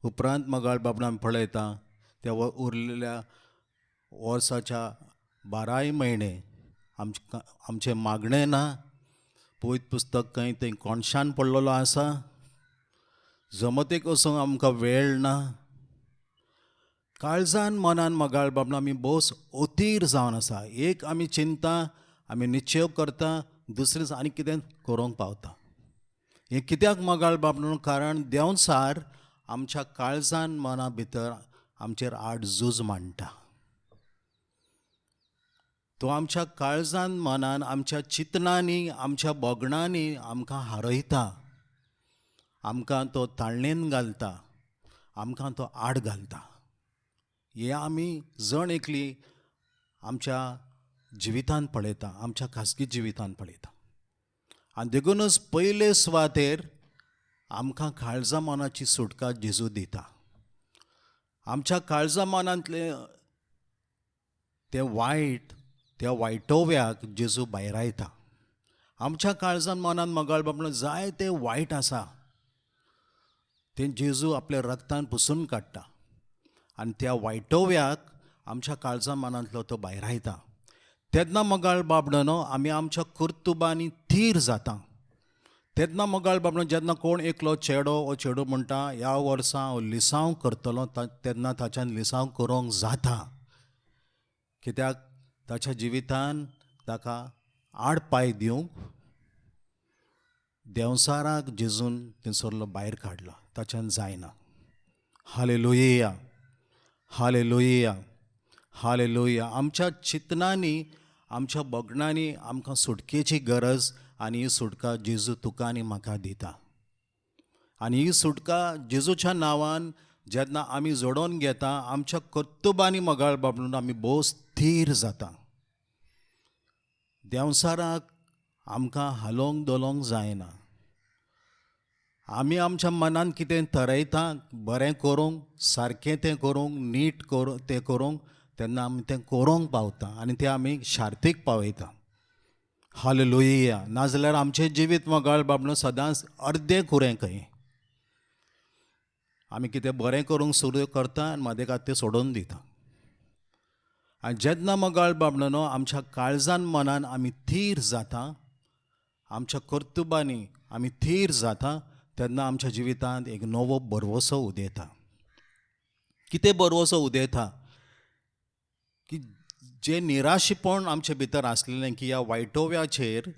उपरांत मोगाळ बाबडां आमी पळयता त्या उरलेल्या वर्साच्या 12 म्हयने आमचें मागणें ना, पयत पुस्तक खंय थंय कोणशान पडलेलो आसा, जमतीक वचूंक आमकां वेळ ना. काळजान मनान मोगाळ बाबडां आमी भोवच ओथीर जावन आसा. एक आमी चिंता, आमी निश्चेव करता, दुसरेंच आनी कितें करूंक पावता. हें कित्याक मोगाळ बाबडां, कारण देंवचार आमच्या काळजान मना भितर आमचेर आड झूज मांडटा. तो आमच्या काळजान मनान, आमच्या चिंतनांनी, आमच्या भोगणांनी आमकां हारयता, आमकां तो ताळणेन घालता, आमकां तो आड घालता. हें आमी जण एकली आमच्या जिवितान पळयता, आमच्या खाजगी जिवितान पळयता. आनी देखूनच पयले सुवातेर आमकां काळजा मनाची सुटका जेजू दिता. आमच्या काळजा मनांतलें तें वायट, त्या वायटोव्याक जेजू भायरायता. आमच्या काळजान मनान मोगाळ बाबा जाय तें वायट आसा तें जेजू आपल्या रक्तान पुसून काडटा आनी त्या वायटोव्याक आमच्या काळजा मनांतलो तो भायरायता. तेन्ना मोगाळ बाबडानो आमी आमच्या कर्तुबांनी थीर जाता. तेन्ना मोगाळ बाबडानो जेन्ना कोण एकलो चेडो वो चेडू म्हणटा ह्या वर्सा हांव लिसांव करतलो, तेन्ना ताच्यान लिसांव करूंक जाता. कित्याक ताच्या जिवितान ताका आड पांय दिवंक देंवचाराक जेजून थंयसरलो भायर काडलो, ताच्यान जायना. Hallelujah, hallelujah, hallelujah. आमच्या चिंतनांनी, आमच्या बगणांनी आमकां सुटकेची गरज, आनी ही सुटका जेजू तुका आनी म्हाका दिता. आनी ही सुटका जेजूच्या नांवान जेन्ना आमी जोडोवन घेता, आमच्या कर्तुबांनी मोगाळ बाबडून आमी भोव स्थीर जाता. देंवचाराक आमकां हालोवंक धोलोवंक जायना. आमी आमच्या मनान कितें थरयता बरें करूंक, सारकें तें करूंक, नीट करूं तें करूंक, तेन्ना आमी तें करूंक पावता आनी तें आमी शार्तीक पावयता. हालेलुया. नाजाल्यार आमचें जिवीत मोगाळ बाबडो सदांच अर्दें कुरें खंय. आमी कितें बरें करूंक सुरू करता आनी मदेकात तें सोडून दिता. आनी जेन्ना मोगाळ बाबडो आमच्या काळजान मनान आमी थीर जाता, आमच्या कर्तुबांनी आमी थीर जाता, तेन्ना आमच्या जिवितांत एक नवो भरवसो उदेता. कितें भरवसो उदेता की जें निराशेपण आमचे भितर आसलेलें की ह्या वायटोव्याचेर,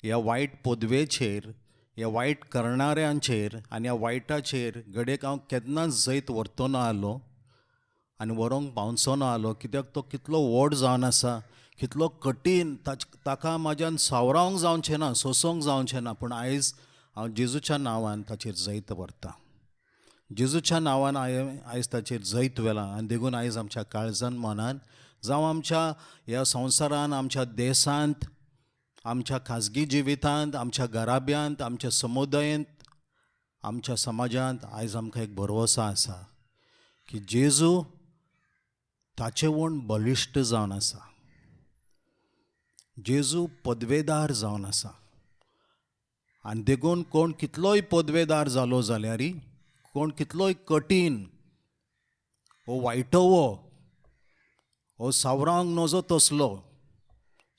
ह्या वायट पदवेचेर, ह्या वायट करणाऱ्यांचेर आनी ह्या वायटाचेर घडयेक हांव केन्नाच जैत व्हरतो ना आलो आनी व्हरूंक पावचो ना आलो, कित्याक तो कितलो व्हड जावन आसा, कितलो कठीण, ताका म्हाज्यान सावरावंक जावचें ना, सोंसूंक जावचें ना, पूण आयज हांव जेजूच्या नांवान ताचेर जैत व्हरता. जेजूच्या नांवान हांवें आयज ताचेर जैत व्हेलां. आनी देखून आयज आमच्या काळजान मनान, जावं आमच्या ह्या संवसारान, आमच्या देशांत, आमच्या खाजगी जिवितांत, आमच्या घराब्यांत, आमच्या समुदायेंत, आमच्या समाजांत आयज आमकां एक भरवसो आसा की जेजू ताचे वण बळिश्ट जावन आसा, जेजू पदवेदार जावन आसा. आनी देखून कोण कितलोय पदवेदार जालो जाल्यारय, कोण कितलोय कठीण वो वायटवो वो सावरांक नजो तसलो,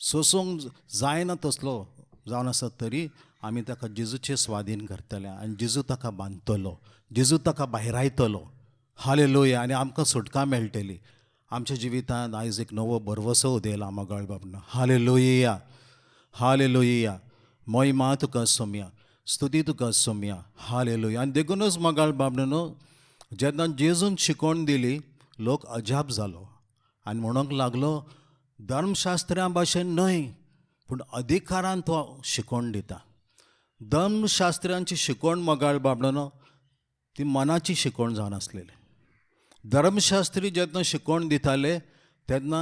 सोसूंक जायना तसलो जावन आसत तरी आमी ताका जेजूचे स्वाधीन करतले आनी जेजू ताका बांदतलो, जेजू ताका भायरायतलो. हालेलुया. आनी आमकां सुटका मेळटली. आमच्या जिवितांत आयज एक नवो भरवसो उदेला मोगाळ बाबना. Hallelujah, hallelujah. महिमा तुका सोम्या, स्तुती तुका सोम्या. हालेलुया. आनी देखूनच मोगाळ बाबनो, जेन्ना जेजून शिकवण दिली, लोक अजाप जालो आनी म्हणूंक लागलो, धर्मशास्त्र्यां भाशेन न्हय पूण अधिकारान तो शिकवण दिता. धर्मशास्त्र्यांची शिकवण मोगाळ बाबडनो ती मनाची शिकवण जावन आसलेली. धर्मशास्त्री जेन्ना शिकवण दिताले तेन्ना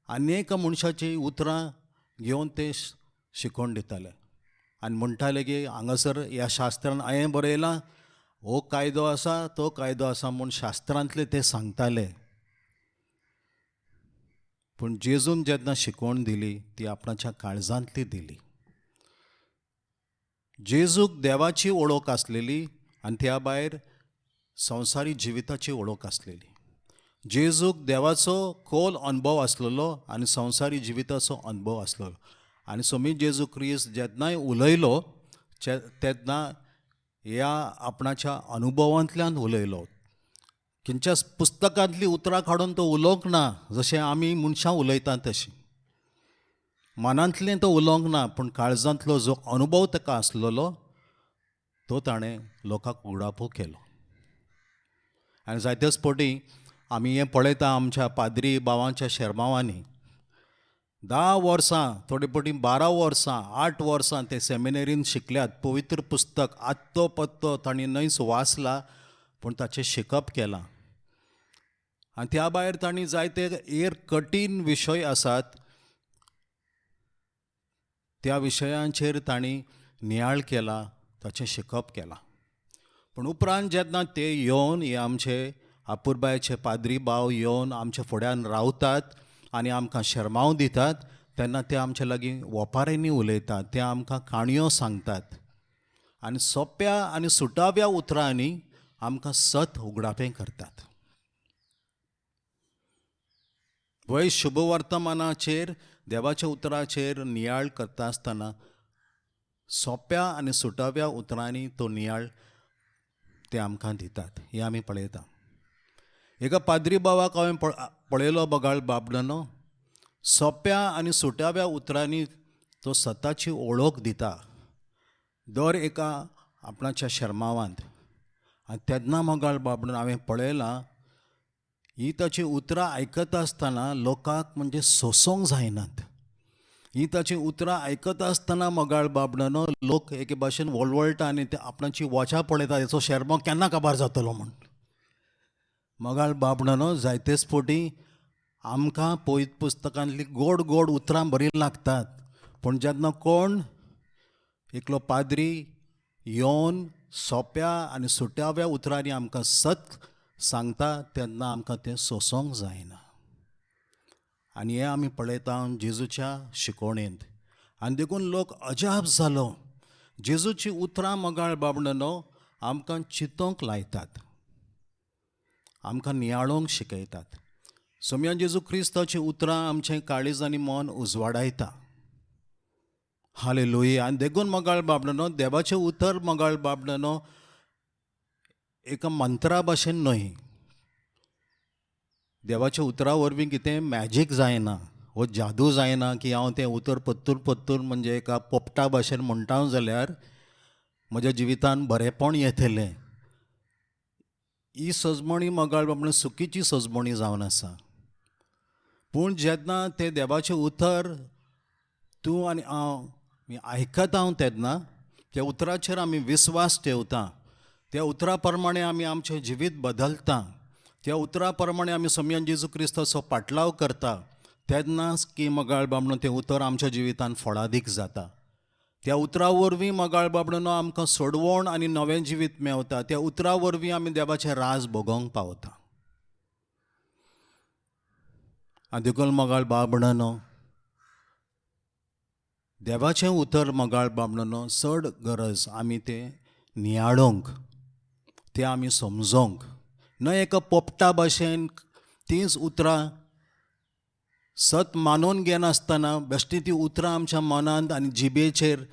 आनी एका मनशाचीं उतरां घेवन ते शिकवण दिताले आनी म्हणटाले की हांगासर ह्या शास्त्रान हांवें बरयलां, हो कायदो आसा, तो कायदो आसा म्हूण शास्त्रांतले ते सांगताले. पूण जेजून जेन्ना शिकवण दिली ती आपणाच्या काळजांतली दिली. जेजूक देवाची वळख आसलेली आनी त्या भायर संवसारी जिविताची वळख आसलेली. जेजूक देवाचो खोल अनुभव आसलेलो आनी संवसारी जिविताचो अनुभव आसलेलो. आनी सोमी जेजू क्रिस्त जेन्नाय उलयलो तेन्ना ह्या आपणाच्या अनुभवांतल्यान उलयलो. खंयच्या पुस्तकांतलीं उतरां काडून तो उलोवंक ना, जशें आमी मनशां उलयतात तशीं. मनांतलें तो उलोवंक ना, पूण काळजांतलो जो अनुभव ताका आसलेलो तो ताणें लोकांक उगडापो केलो. आनी जायतेच फावटी आमी हें पळयता आमच्या पाद्री भावांच्या शेर्मांवांनी 10 वर्सां, थोडे फावटी 12 वर्सां, 8 वर्सां ते सेमिनेरीन शिकल्यात. पवित्र पुस्तक आत्तो पत्तो तांणी न्हयच वाचला, पूण ताचें शिकप केलां. आनी त्या भायर तांणी जायते हेर कठीण विशय आसात त्या विशयांचेर तांणी नियाळ केला, ताचें शिकप केलां. पूण उपरांत जेन्ना ते येवन हे आमचे आपुरबायेचे पाद्री भाव येवन आमच्या फुड्यान रावतात आनी आमकां शर्मांव दितात, तेन्ना ते आमचे लागीं ओपारींनी उलयतात, ते आमकां काणयो सांगतात आनी सोंप्या आनी सुटाव्या उतरांनी आमकां सत उगडापें करतात. वय शुभवर्तमानाचेर, देवाच्या उतराचेर नियाळ करता आसतना सोंप्या आनी सुटाव्या उतरांनी तो नियाळ ते आमकां दितात, हें आमी पळयता. एका पाद्री बाबाक हांवें पळयलो बगाळ बाबडनो, सोंप्या आनी सुटाव्या उतरांनी तो सताची ओळख दिता. दर एका आपणाच्या शेर्मावांत. आनी तेन्ना मोगाळ बाबडून हांवें पळयलां ही ताची उतरां आयकता आसतना लोकांक म्हणजे सोंसूंक जायनात. ही ताची उतरां आयकता आसतना मोगाळ बाबडानो लोक एके भाशेन वळवळटा आनी ते आपणाची वॉचा पळयता हेचो शेर्मांव केन्ना काबार जातलो म्हूण. मोगाळ बाबडानो जायतेच फावटी आमकां पवित्र पुस्तकांतली गोड गोड उतरां बरीं लागतात, पूण जेन्ना कोण एकलो पाद्री येवन सोंप्या आनी सुट्याव्या उतरांनी आमकां सत सांगता तेन्ना आमकां तें सोंसूंक जायना. आनी हें आमी पळयता जेजूच्या शिकवणेंत. आनी देखून लोक अजाप जालो. जेजूची उतरां मोगाळ बाबडानो आमकां चिंतूंक लायतात, आमकां नियाळोंक शिकयतात. सोम्या जेजू क्रिस्ताची उतरां आमचें काळीज आनी मन उजवाडायता. हालेलुया. आनी देखून मोगाळ बाबडानो देवाचें उतर मोगाळ बाबडानो एका मंत्रा भाशेन न्हय. देवाच्या उतरा वरवीं कितें मॅजीक जायना वो जादू जायना की हांव तें उतर पत्तूर पत्तूर म्हणजे एका पोपटा भाशेन म्हणटा जाल्यार म्हज्या जिवितान बरेंपण येतलें. ही सजमणी मोगाळ बाबडानो चुकीची सजमणी जावन आसा. पूण जेन्ना तें देवाचें उतर तूं आनी हांव आयकता हांव तेन्ना त्या उतराचेर आमी विस्वास ठेवता, त्या उतरा प्रमाणे आमी आमचें जिवीत बदलता, त्या उतरा प्रमाणे आमी सोमयान जेजू क्रिस्ताचो पाटलाव करता, तेन्नाच की मोगाळ बाबडानो तें उतर आमच्या जिवितान फळादीक जाता. त्या उतरा वरवीं मोगाळ बाबडानो आमकां सोडवण आनी नवें जिवीत मेवता. त्या उतरा वरवीं आमी देवाचें राज भोगोवंक पावता. आनी देखून मोगाळ बाबडानो देवाचें उतर मोगाळ बाबडानो चड गरज आमी तें नियाळोंक, तें आमी समजोंक, न्हय एका पोपटा भाशेन तींच उतरां सत मानून घेनासतना बेश्टी ती उतरां आमच्या मनांत आनी जिबेचेर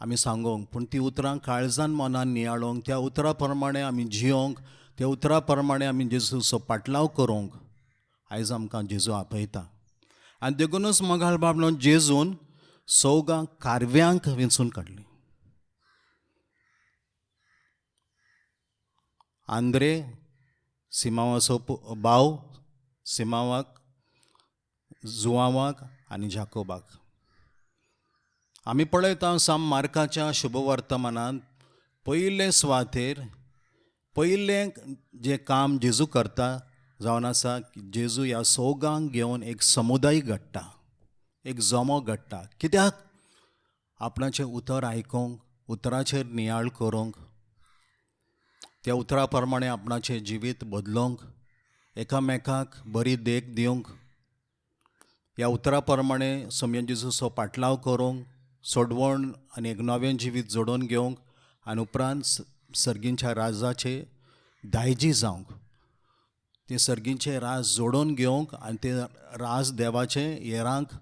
आमी सांगोंक, पूण ती उतरां काळजान मनान नियाळोंक, त्या उतरां प्रमाणे आमी जियोंक, त्या उतरां प्रमाणे आमी जेजूचो पाटलाव करूंक आयज आमकां जेजू आपयता. आनी देखूनच मोगाळ बाबडानो जेजून चौगां कारव्यांक वेंचून काडली. आंद्रे सिमांवाचो भाव, सिमांवाक, जुवांवाक आनी जाकोबाक. आमी पळयता साम मार्काच्या शुभवर्तमानांत पयले सुवातेर पयलें जें काम जेजू करता जावन आसा, जेजू ह्या चौगांक घेवन एक समुदाय घडटा, एक जमो घडटा. कित्याक? आपणाचें उतर आयकूंक, उतराचेर नियाळ करूंक, त्या उतरा प्रमाणे आपणाचें जिवीत बदलोवंक, एकामेकाक बरी देख दिवंक, ह्या उतरा प्रमाणे सोमयान जेजूचो पाटलाव करूंक, सोडवण आनी एक नवें जिवीत जोडोवन घेवंक आनी उपरांत सर्गींच्या राजाचे दायजी जावंक, ते सर्गींचे राज जोडोवन घेवंक आनी ते राज देवाचे हेरांक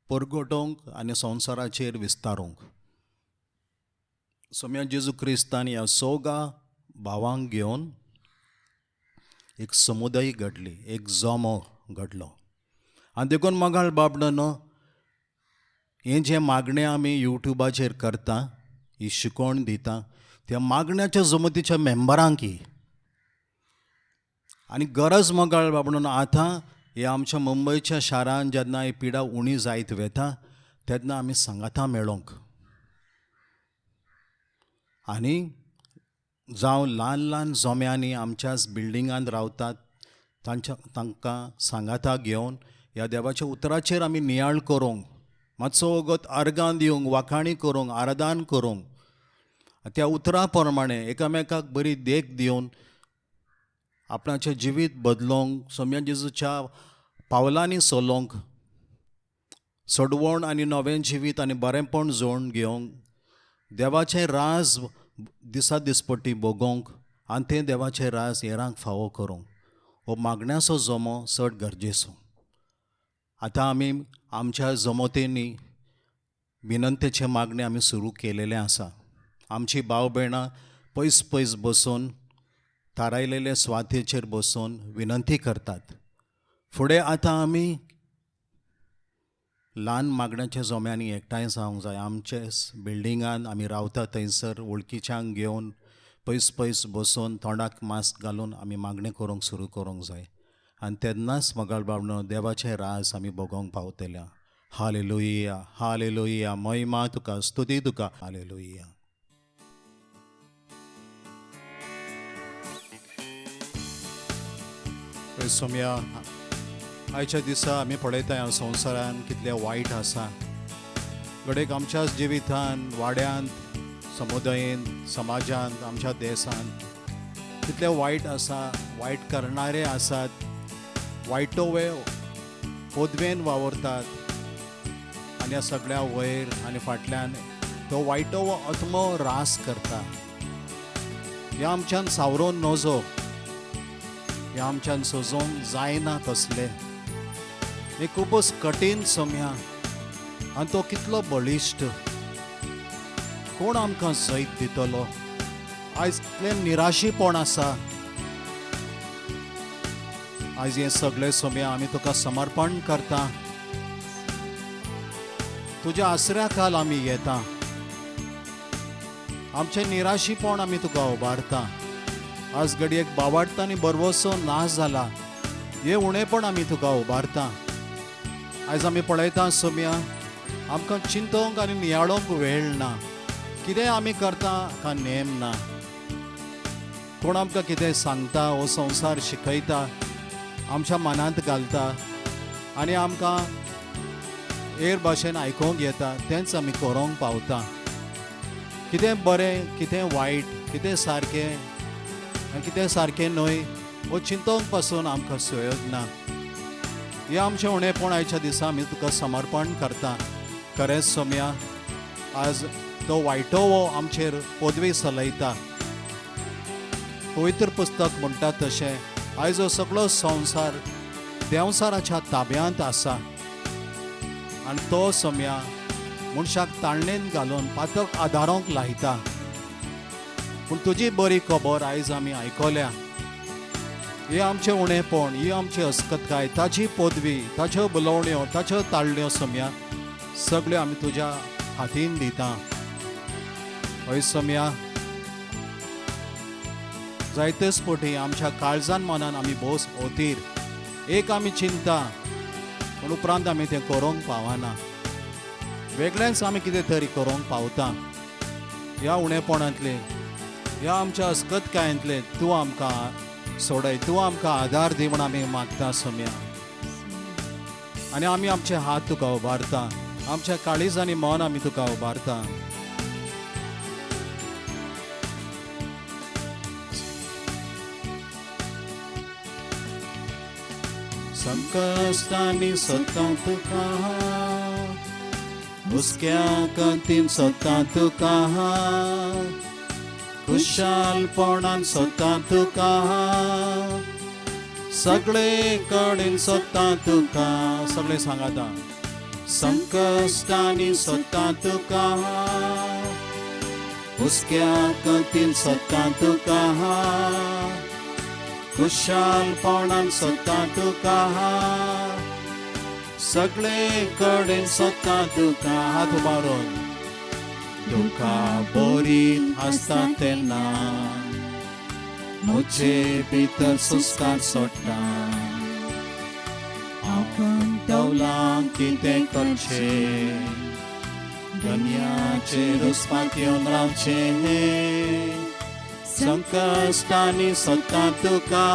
परगटोवंक आनी संवसाराचेर विस्तारूंक. सोम्या जेजू क्रिस्तान ह्या चौगां भावांक घेवन एक समुदाय घडली, एक जमो घडलो. आनी देखून मोगाळ बाबडानो हें जें मागणें आमी युट्यूबाचेर करता, ही शिकवण दिता, त्या मागण्याच्या जमतीच्या मेंबरांक ही आनी गरज मोगाळ बाबडानो आतां हे आमच्या मुंबयच्या शारान जेन्ना ही पिडा उणी जायत वता तेन्ना आमी सांगाता मेळोंक आनी जावं ल्हान ल्हान जोम्यांनी आमच्याच बिल्डिंगांत रावतात तांच्या तांकां सांगाता घेवन ह्या देवाच्या उतराचेर आमी नियाळ करूंक, मातसो वगत अर्गां दिवंक, वाखाणी करूंक, आराधन करूंक, त्या उतरा प्रमाणे एकामेकाक बरी देख दिवन आपणाचें जिवीत बदलोवंक, सोम्या जेजूच्या पावलांनी चलोवंक, सोडवण आनी नवें जिवीत आनी बरेंपण जोडून घेवंक, देवाचें राज दिसा दिसपट्टी भोगोवंक आनी तें देवाचें राज हेरांक फावो करूंक हो मागण्याचो जमो चड गरजेचो. आतां आमी आमच्या जमोतेंनी विनंतेचें मागणें आमी सुरू केलेलें आसा. आमची भाव भयणां पयस पयस बसून थारायलेले सुवातेचेर बसून विनंती करतात. फुडें आतां आमी ल्हान मागण्याच्या जोम्यांनी एकठांय जावंक जाय. आमचे बिल्डिंगान आमी रावता थंयसर वळखीच्यांक घेवन पयस पयस बसून तोंडाक मास्क घालून आमी मागणें करूंक सुरू करूंक जाय आनी तेन्नाच मोगाळ बाबनो देवाचें राज आमी भोगोवंक पावतल्या. Hallelujah, hallelujah. महिमा तुका, स्तुती तुका. हालेलुया. सोम्या, आयच्या दिसा आमी पळयता ह्या संवसारान कितलें वायट आसा. घडयेक आमच्याच जिवितान, वाड्यांत, समुदायेंत, समाजांत, आमच्या देशांत कितलें वायट आसा. वायट करणारे आसात, वायटो वे पदवेन वावरतात आनी ह्या सगळ्या वयर आनी फाटल्यान तो वायटो वो आत्मो रास करता. ह्या आमच्यान सावरोन नजो, ह्या आमच्यान सजोवंक जायना तसलें. हें खुबूच कठीण सम्या आनी तो कितलो बळिश्ट. कोण आमकां जैत दितलो? आयज कितलें निराशीपण आसा. आयज हें सगळें सोम्या आमी तुका समर्पण करता. तुज्या आसऱ्या खाल आमी येता. आमचें निराशीपण आमी तुका उबारता. आज घडयेक बावाडटा आनी बरवसो नाश जाला, हें उणेपण आमी तुका उबारता. आयज आमी पळयता सोम्या, आमकां चिंतोंक आनी नियाळोंक वेळ ना. कितें आमी करता का नेम ना. कोण आमकां कितें सांगता, हो संवसार शिकयता, आमच्या मनांत घालता आनी आमकां हेर भाशेन आयकोंक येता, तेंच आमी करोंक पावता. कितें बरें, कितें वायट, कितें सारकें आनी कितें सारकें न्हय हो चिंतोंक पासून आमकां सोयोग ना. हें आमचें उणेपण आयच्या दिसा आमी तुका समर्पण करता. खरेंच सोम्या, आज तो वायटो हो आमचेर पदवी चलयता. पवित्र पुस्तक म्हणटा तशें आयज हो सगळो संवसार देंवसाराच्या ताब्यांत आसा आनी तो सोम्या मनशाक ताळणेन घालून पातक आदारोंक लायता. पूण तुजी बरी खबर आयज आमी आयकल्या. हें आमचें उणेपण, ही आमची अस्कतकाय, ताची पदवी, ताच्यो बोलोवण्यो, ताच्यो ताळण्यो सोम्या सगळ्यो आमी तुज्या हातीन दिता. हय सोम्या, जायतेच फावटी आमच्या काळजान मनान आमी भोस ओतीर एक आमी चिंता, पूण उपरांत आमी तें करूंक पावना. वेगळेंच आमी कितें तरी करूंक पावता. ह्या उणेपणांतलें, ह्या आमच्या अस्कतकायेंतलें तूं आमकां सोडय, तूं आमकां आदार दी म्हूण आमी मागता सोम्या. आनी आमी आमचे हात तुका उबारता, आमच्या काळीज आनी मन आमी तुका उबारता. संकश्टांनी सतां तुका, हुस्क्या कंतीन सतां तुका, खुशालपणान सतां तुका, सगळे कडेन सतां तुका. सगळे सांगाता. संकश्टांनी सतां तुका, हुस्क्या कंतीन सतां तुका, खुशालपणान सतां तुका, सगळे कडेन सतां तुका. हात उबारून दुखा बोरीत आसता तेन्ना म्हजे भितर सुस्कार सोडटा. हांव कंटवलां कितें करचें, दनयाचेर उस्पात येवन रावचें. संकश्टांनी सतां तुका,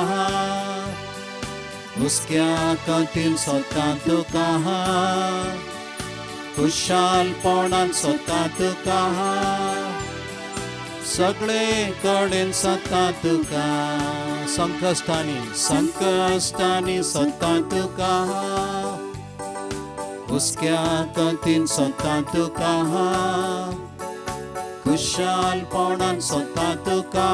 हुस्क्या कंतीन सतां तुका, खुशालपणान सतां तुका, सगळे कडेन सतां तुका. संकश्टांनी, संकश्टांनी सतां तुका, हुस्क्या कंतीन सतां तुका, खुशालपणान सतां तुका,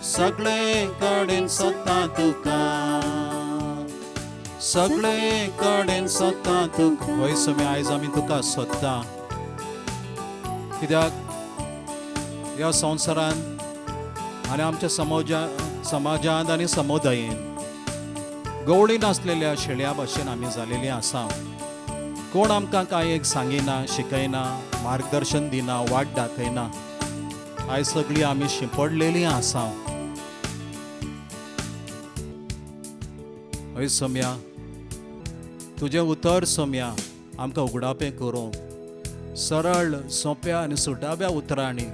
सगळे कडेन सतां तुका, सगळे कडेन सतां तुका. हय सोम्या, आयज आमी तुका सोदता. कित्याक ह्या संवसारांत आनी आमच्या समाजांत आनी समुदायेन गवळी नासलेल्या शेळ्या भाशेन आमी जालेली आसा. कोण आमकां कांय एक सांगिना, शिकयना, मार्गदर्शन दिना, वाट दाखयना. आयज सगळीं आमी शिंपडलेलीं आसा. हय सोम्या, तुजें उतर सोम्या आमकां उगडापें करूंक सरळ सोंप्या आनी सुटाव्या उतरांनी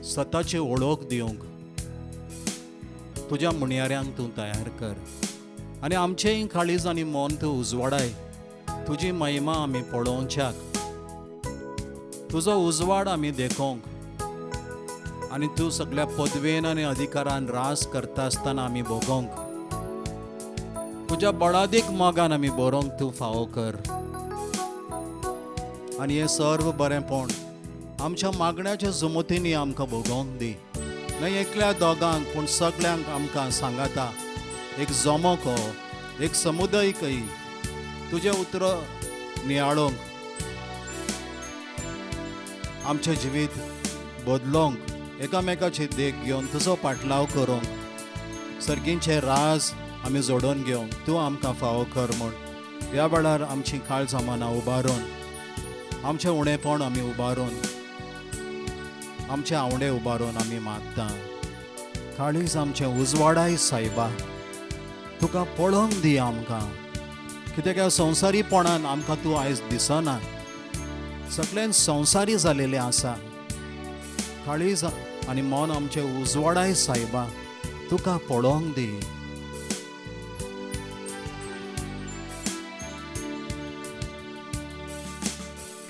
सताची वळख दिवंक तुज्या म्हणयाऱ्यांक तूं तयार कर आनी आमचेंय काळीज आनी मन तूं उजवाडाय. तुजी महिमा आमी पळोवच्याक, तुजो उजवाड आमी देखोवंक आनी तूं सगळ्या पदवेन आनी अधिकारान रास करता आसतना आमी भोगोवंक, तुज्या बळादीक मोगान आमी बरोवंक तूं फावो कर. आनी हें सर्व बरेंपण आमच्या मागण्याच्या जमतींनी आमकां भोगोवंक दी. न्हय एकल्या दोगांक पूण सगळ्यांक आमकां सांगाता एक जमो को, एक समुदाय कही तुजें उतर नियाळोंक, आमचें जिवीत बदलोंक, एकामेकाची देख घेवन तुजो पाटलाव करूंक, सर्गींचे राज आमी जोडोवन घेवंक तूं आमकां फावो कर म्हूण ह्या वेळार आमची काळजां मनां उबारून, आमचें उणेपण आमी उबारून, आमचे आंवडे उबारून आमी मागता. काळीज आमचें उजवाडाय सायबा, तुका पळोवंक दी आमकां. कित्याक ह्या संवसारीपणान आमकां तूं आयज दिसना, सगळ्यान संवसारी जालेलें आसा. काळीज आनी मन आमचें उजवाडाय सायबा, तुका पळोवंक दी.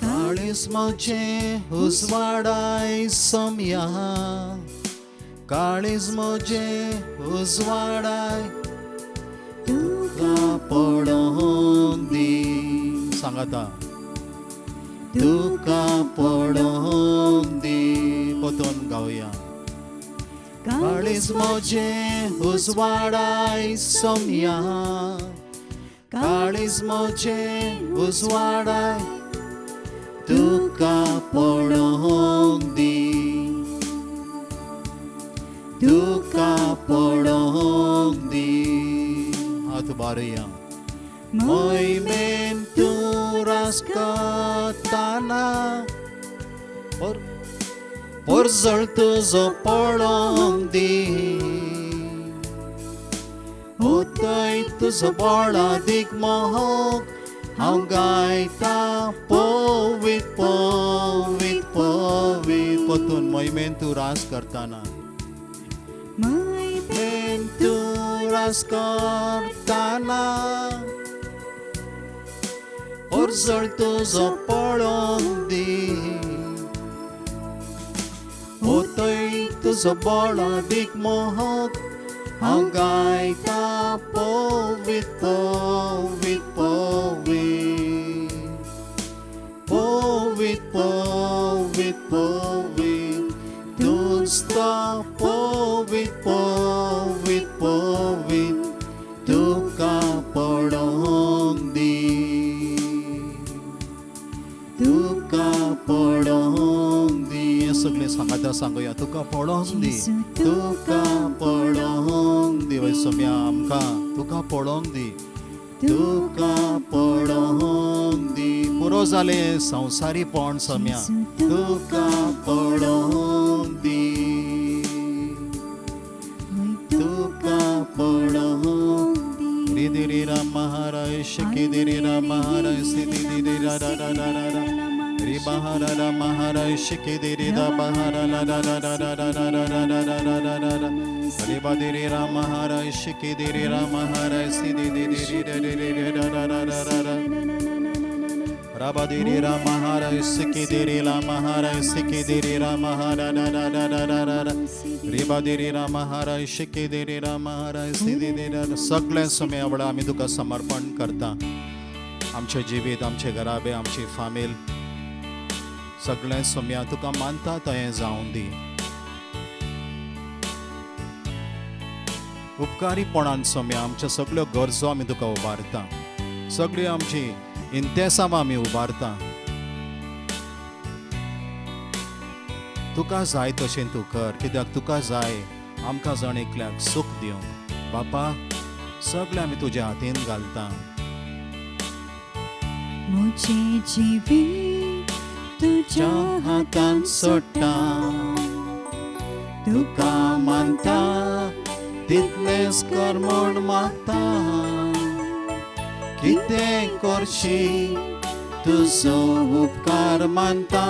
काळीज म्हजें उजवाडाय सोम्या, काळीज म्हजें उजवाडाय तुका पळोवंक दी. सांगाता तुका पळोवंक दी. परतून गावया. काळीज म्हजें उजवाडाय सोम्या, काळीज म्हजें उजवाडाय तुका पळोवंक दी, तुका पळोवंक दी. हात उबारुया. मोहिमेन तूं रास करतना परजळ तुजो पळोवंक दी, उतय तुजो बळादीक मोग हांव गायता पवीत पवीत पवीत. परतून मोहिमेन तूं रास करतना, मोहिमेन तूं रास करतना परजळ तुजो पळोवंक दी, उतय तुजो बळादीक मोग हांव गायता पवीत पवीत पवीत पवीत पवीत पवीत तूंच तो पवीत पवीत पवीत तुका पळोवंक दी, तुका पळोवंक दी. हें सगळें सांगाता सांगुया. तुका पळोवंक दी, तुका पळोवंक दी. वय सोम्या आमकां तुका पळोवंक दी, तुका पळोवंक दी. पुरो जालें संवसारीपण सोम्या, तुका पळोवंक दी, तुका पळोवंक दी. रि राम महाराज शकी दिरी राम महाराज सिद्धि दिरी रा रा रा रा रा रि बहारा रा महाराज शकी दिरी दा बहारा ला रा रा रा रा रा रा रा रा रा रा रा रा रा रि बदिरी राम महाराज शकी दिरी राम महाराज सिद्धि दिरी रि रि रि रि रा रा रा रा रा रा राबादिरी राम महाराज सिकी दिरी ला महाराज सिकी दिरी राम महारा रा रा रा रा रा रा रा रिबादिरी राम महाराज शिकी दिरी राम महाराज सिद्धि दिरी. सगळें समय वेळा आमी तुका समर्पण करता. आमचें जिवीत, आमचे घराबे, आमची फामील सगळें सोम्या तुका मानता तयें जावं दी. उपकारीपणान सोम्या आमच्यो सगळ्यो गरजो आमी तुका उबारता, सगळी आमची इंतेसांवां आमी उबारता. तुका जाय तशें तूं कर, कित्याक तुका जाय आमकां जण एकल्याक सूख दिवंक. बापा सगळें आमी तुज्या हातीन घालता. म्हजें जिवीत तुज्या हातान सोडटा तुका मानता तितलेंच कर म्हूण मागता कितें करशी तुजो उपकार मानता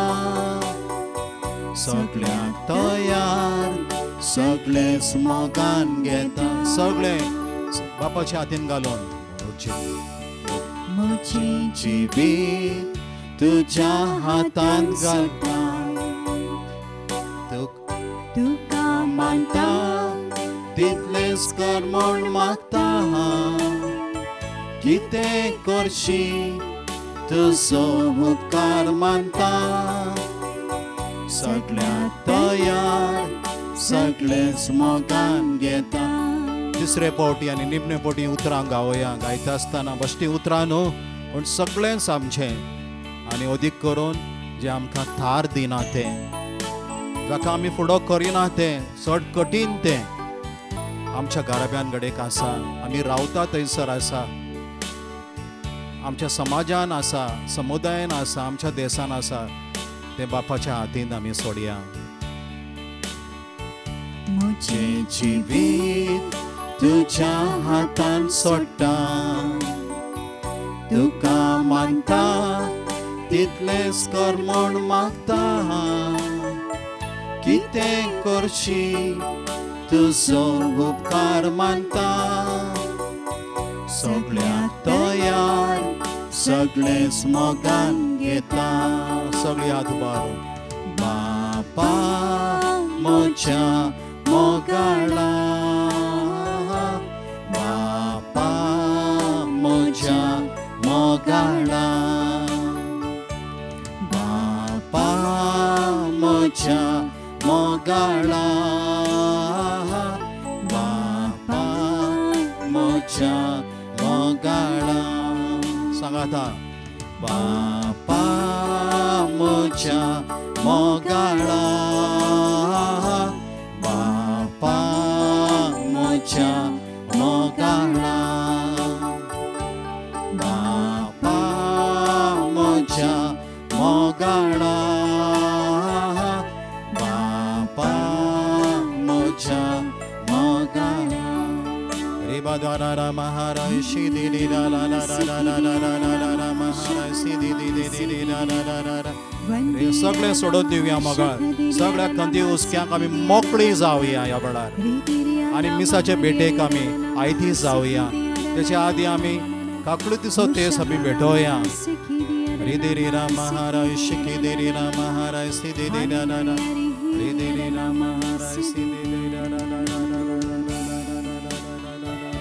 सगळ्यांक तयार सगळेच मोगान घेता सगळे बापाच्या हातीन घालून म्हजें म्हजें जिवीत तुज्या हातान घालता तुका तुका मानता तितलेंच कर म्हूण मागता कितें करशी तुजो उपकार मानता सगळ्यांक तयार सगळेच मोगान घेता तिसरे फावटी आनी निमणे फावटी उतरां गावया. गायता आसतना बश्टी उतरां न्हू पूण सगळेंच आमचें आनी अदीक करून जें आमकां थार दिना तें, जाका आमी फुडो करिना तें, चड कठीण तें आमच्या घराब्यान घडेक आसा, आमी रावता थंयसर आसा, आमच्या समाजान आसा, समुदायान आसा, आमच्या देसान आसा, तें बापाच्या हातीन आमी सोडया. म्हजें जिवीत तुज्या हातान सोडटा तुका मानता तितलेंच कर म्हूण मागता कितें करशी तुजो उपकार मानता सगळ्यांक तयार सगळेच मोगान घेता. सगळे हात उबारून बापा म्हज्या मोगाळा बापा म्हज्या मोगाळा बापा म्हज्या मोगाळा बापा म्हज्या मोगाळा. सांगाता बापा म्हज्या मोगाळा बापा म्हज्या मोगाळा बापा म्हज्या मोगाळा बापा म्हज्या मोगाळा. रे बादारा महाराज शी दी दी ला ला ला ला ला ला ला ला ला ला महाराज शी दी दी दी दी दी ला ला ला ला ला. रे सगळें सोडून दिवया मोगाळ, सगळ्या खंती हुसक्यांक आमी मोकळी जावया ह्या वेळार आनी मिसाचे भेटेक आमी आयती जावया. तेच्या आदी आमी काकळुतीचो तेस आमी भेटोवया. रे दे रे राम महाराज शिकी दे रे राम महाराज सी दे दे रा रा रा रे दे रे राम महाराज सी दे दे रा रा रा रा रा रा रा रा रा रा रा रा.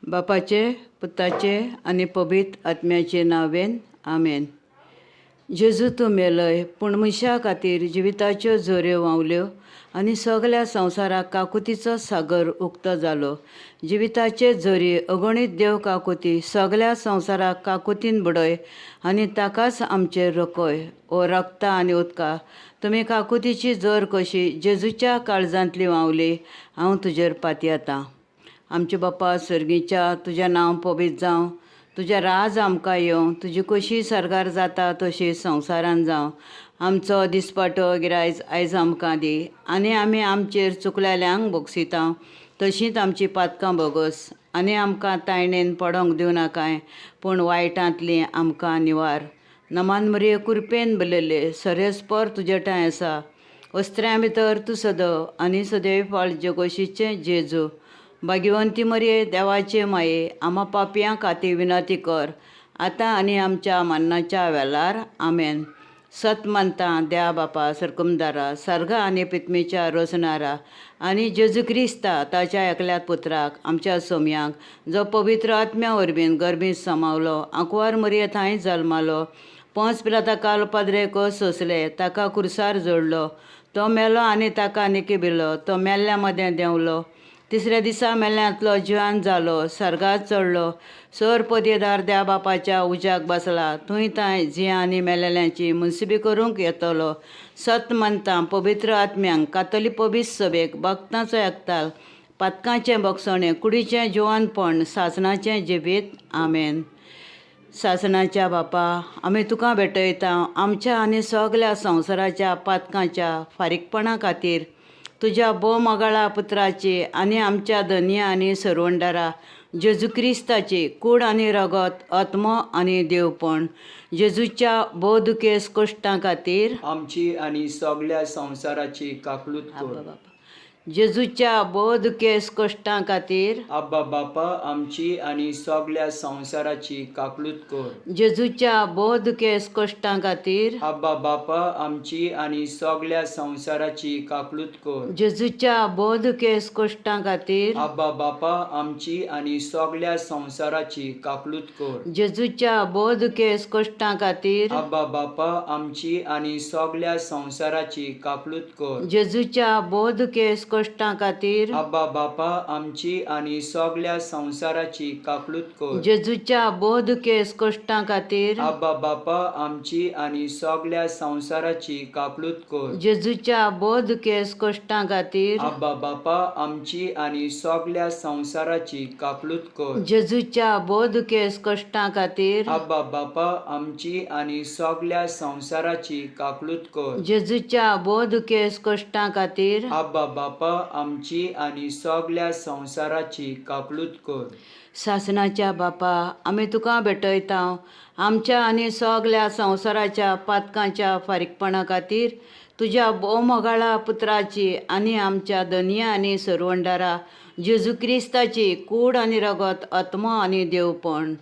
बापाचे पुताचे आनी पवित्र आत्म्याचे नांवेन आमेन. जेजू तूं मेलय पूण मनशा खातीर जिविताच्यो झऱ्यो व्हांवल्यो आनी सगल्या संवसाराक काकुतीचो सागर उक्तो जालो. जिविताचे झरी अगणीत देव काकुती सगल्या संवसाराक काकुतीन बुडय आनी ताकाच आमचेर रकय. ओ रक्ता आनी उदका तुमी काकुतीची जोर कशी जेजूच्या काळजांतली व्हांवली, हांव तुजेर पातयेतां. आमच्या बापा सर्गीच्या तुजें नांव पवित्र जावं, तुजें राज आमकां येवं, तुजी कशी सर्गार जाता तशी संवसारान जावं. आमचो दिसपाटो गिरायज आयज आमकां दी आनी आमी आमचेर चुकलेल्यांक भोगसिता तशींच आमची पातकां भोगस आनी आमकां तायणेन पडोंक दिवं नाकाय पूण वायटांतली आमकां निवार. नमान मरिये कुरपेन भरलेले सरेस्पर तुजे ठांय आसा, वस्त्र्यां भितर तूं सदव आनी सदैव फाळ जगोशीचें जेजू. भाग्यवंती मरिये देवाचे माये आमा पापयां खातीर विनंती कर आतां आनी आमच्या मरणाच्या वेळार आमेन. सत मानता देवा बापा सरकुमदारा सर्ग आनी पितमेच्या रोसणारा आनी जेजू क्रिस्ता ताच्या एकल्या पुत्राक आमच्या सोमयांक जो पवित्र आत्म्या वरवीं गर्भीत समावलो, आंकवार मरिये थंय जल्मालो, पोंच पिलाता काल पाद्रे कोस सोंसले, ताका कुर्सार जोडलो, तो मेलो आनी ताका निकिबिलो. तो मेल्ल्या मदें देंवलो. तिसऱ्या दिसा मेल्ल्यांतलो जिवान जालो. सर्गात चडलो. सर पदयेदार द्या बापाच्या उज्याक बसला. थंय तांय जिया आनी मेलेल्यांची मुनसिबी करूंक येतलो. सत मानता पवित्र आत्म्यांक, कातोलीक पवित्र सभेक, भक्तांचो एकताल, पातकांचें भोगसणें, कुडीचें जिवनपण, सासणाचें जिवीत. आमेन. सासणाच्या बापा, आमी तुका भेटयता आमच्या आनी सगल्या संवसाराच्या पातकांच्या फारीकपणा खातीर तुज्या भोव मोगाळा पुत्राची आनी आमच्या धनया आनी सरवंडारा जेजू क्रिस्ताची कूड आनी रगत, आत्मो आनी देवपण. जेजूच्या भोव दुखेस कश्टां खातीर आमची आनी सगळ्या संवसाराची काकलूत कर. जेजूच्या भोव दुखेस कश्टां खातीर आब्बा बापा, आमची आनी सगळ्या संवसाराची काकलूत कर. जेजूच्या भोव दुखेस कश्टां खातीर आब्बा बापा, आमची आनी सगळ्या संवसाराची काकलूत कर. जेजूच्या भोव दुखेस कश्टां खातीर आब्बा बापा, आमची आनी सगळ्या संवसाराची काकलूत कर. जेजूच्या भोव दुखेस कश्टां खातीर आब्बा बापा, आमची आनी सगळ्या संवसाराची काकलूत कर. जेजूच्या भोव दुखेस कश्टां खातीर आब्बा बापा, आमची आनी सगळ्या संवसाराची काकलूत कर. जेजूच्या भोव दुखेस कश्टां खातीर आब्बा बापा, आमची आनी सगळ्या संवसाराची काकलूत कर. जेजूच्या भोव दुखेस कश्टां खातीर आब्बा बापा, आमची आनी सगळ्या संवसाराची काकलूत कर. जेजूच्या भोव दुखेस कश्टां खातीर आब्बा बापा, आमची आनी सगळ्या संवसाराची काकलूत कर. जेजूच्या भोव दुखेस कश्टां खातीर आब्बा बापा, आमची आनी सगळ्या संवसाराची काकलूत कर. सासणाच्या बापा, आमी तुका भेटयता आमच्या आनी सगल्या संवसाराच्या पातकांच्या फारीकपणा खातीर तुज्या भोव मोगाळा पुत्राची आनी आमच्या धनया आनी सरवंडारा जेजू क्रिस्ताची कूड आनी रगत, आत्मो आनी देवपण.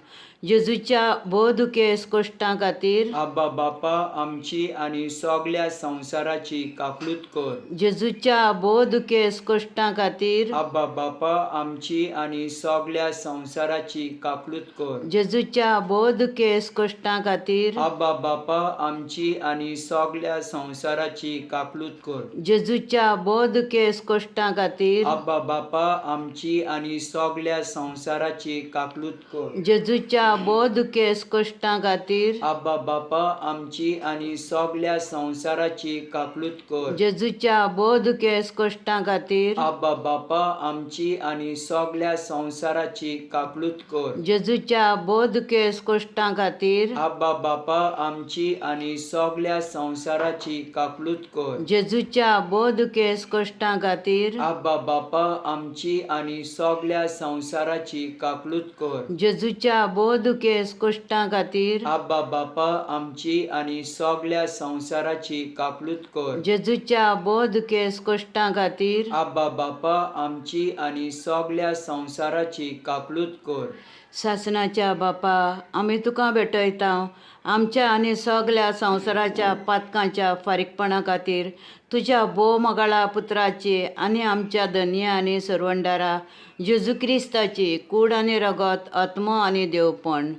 जेजूच्या भोव दुखेस कश्टां खातीर आब्बा बापा, आमची आनी सगळ्या संवसाराची काकलूत कर. जेजूच्या भोव दुखेस कश्टां खातीर आब्बा बापा, आमची आनी सगळ्या संवसाराची काकलूत कर. जेजूच्या भोव दुखेस कश्टां खातीर आब्बा बापा, आमची आनी सगळ्या संवसाराची काकलूत कर. जेजूच्या भोव दुखेस कश्टां खातीर आब्बा बापा, आमची आनी सगळ्या संवसाराची काकलूत कर. जेजूच्या भोव दुखेस कश्टां खातीर आब्बा बापा, आमची आनी सगळ्या संवसाराची काकलूत कर. जेजूच्या भोव दुखेस कश्टां खातीर आब्बा बापा, आमची आनी सगळ्या संवसाराची काकलूत कर. जेजूच्या भोव दुखेस कश्टां खातीर आब्बा बापा, आमची आनी सगळ्या संवसाराची काकलूत कर. जेजूच्या भोव दुखेस कश्टां खातीर आब्बा बापा, आमची आनी सगळ्या संवसाराची काकलूत कर. जेजूच्या भोव दुखेस कश्टां खातीर आब्बा बापा, आमची आनी सगळ्या संवसाराची काकलूत कर. जेजूच्या भोव दुखेस कश्टां खातीर आब्बा बापा, आमची आनी सगळ्या संवसाराची काकलूत कर. सासणाच्या बापा, आमी तुका भेटयता आमच्या आनी सगल्या संवसाराच्या पातकांच्या फारीकपणा खातीर तुज्या भोव मोगाळा पुत्राची आनी आमच्या धनया आनी सरवंडारा जेजू क्रिस्ताची कूड आनी रगत, आत्मो आनी देवपण.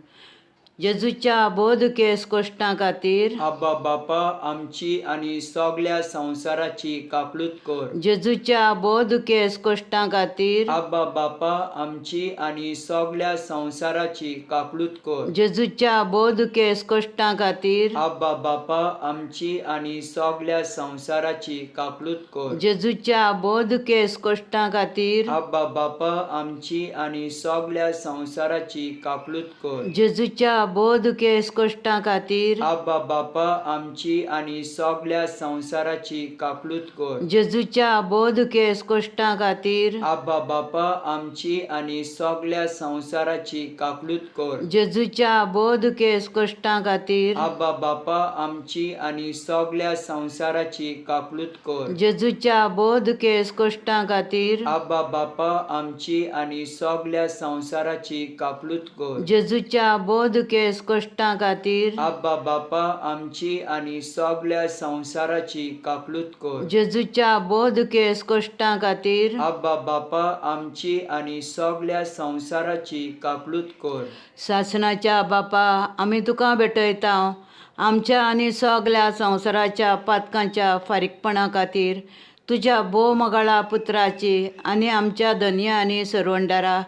जेजूच्या भोव दुखेस कश्टां खातीर आब्बा बापा, आमची आनी सगळ्या संवसाराची काकलूत कर. जेजूच्या भोव दुखेस कश्टां खातीर आब्बा बापा, आमची आनी सगळ्या संवसाराची काकलूत कर. जेजूच्या भोव दुखेस कश्टां खातीर आब्बा बापा, आमची आनी सगळ्या संवसाराची काकलूत कर. जेजूच्या भोव दुखेस कश्टां खातीर आब्बा बापा, आमची आनी सगळ्या संवसाराची काकलूत कर. जेजूच्या भोव दुखेस कश्टां खातीर आब्बा बापा, आमची आनी सगळ्या संवसाराची काकलूत कर. जेजूच्या भोव दुखेस कश्टां खातीर आब्बा बापा, आमची आनी सगळ्या संवसाराची काकलूत कर. जेजूच्या भोव दुखेस कश्टां खातीर आब्बा बापा, आमची आनी सगळ्या संवसाराची काकलूत कर. जेजूच्या भोव दुखेस कश्टां खातीर आब्बा बापा, आमची आनी सगळ्या संवसाराची काकलूत कर. जेजूच्या भोव दुखेस कश्टां खातीर आब्बा बापा, आमची आनी सगळ्या संवसाराची काकलूत कर. जेजूच्या भोव दुखेस कश्टां खातीर आब्बा बापा, आमची आनी सगळ्या संवसाराची काकलूत कर. सासणाच्या बापा, आमी तुका भेटयता आमच्या आनी सगल्या संवसाराच्या पातकांच्या फारीकपणा खातीर तुज्या भोव मोगाळा पुत्राची आनी आमच्या धनया आनी सरवंडारा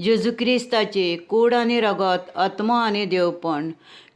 जेजू क्रिस्ताची कूड आनी रगत, आत्मो आनी देवपण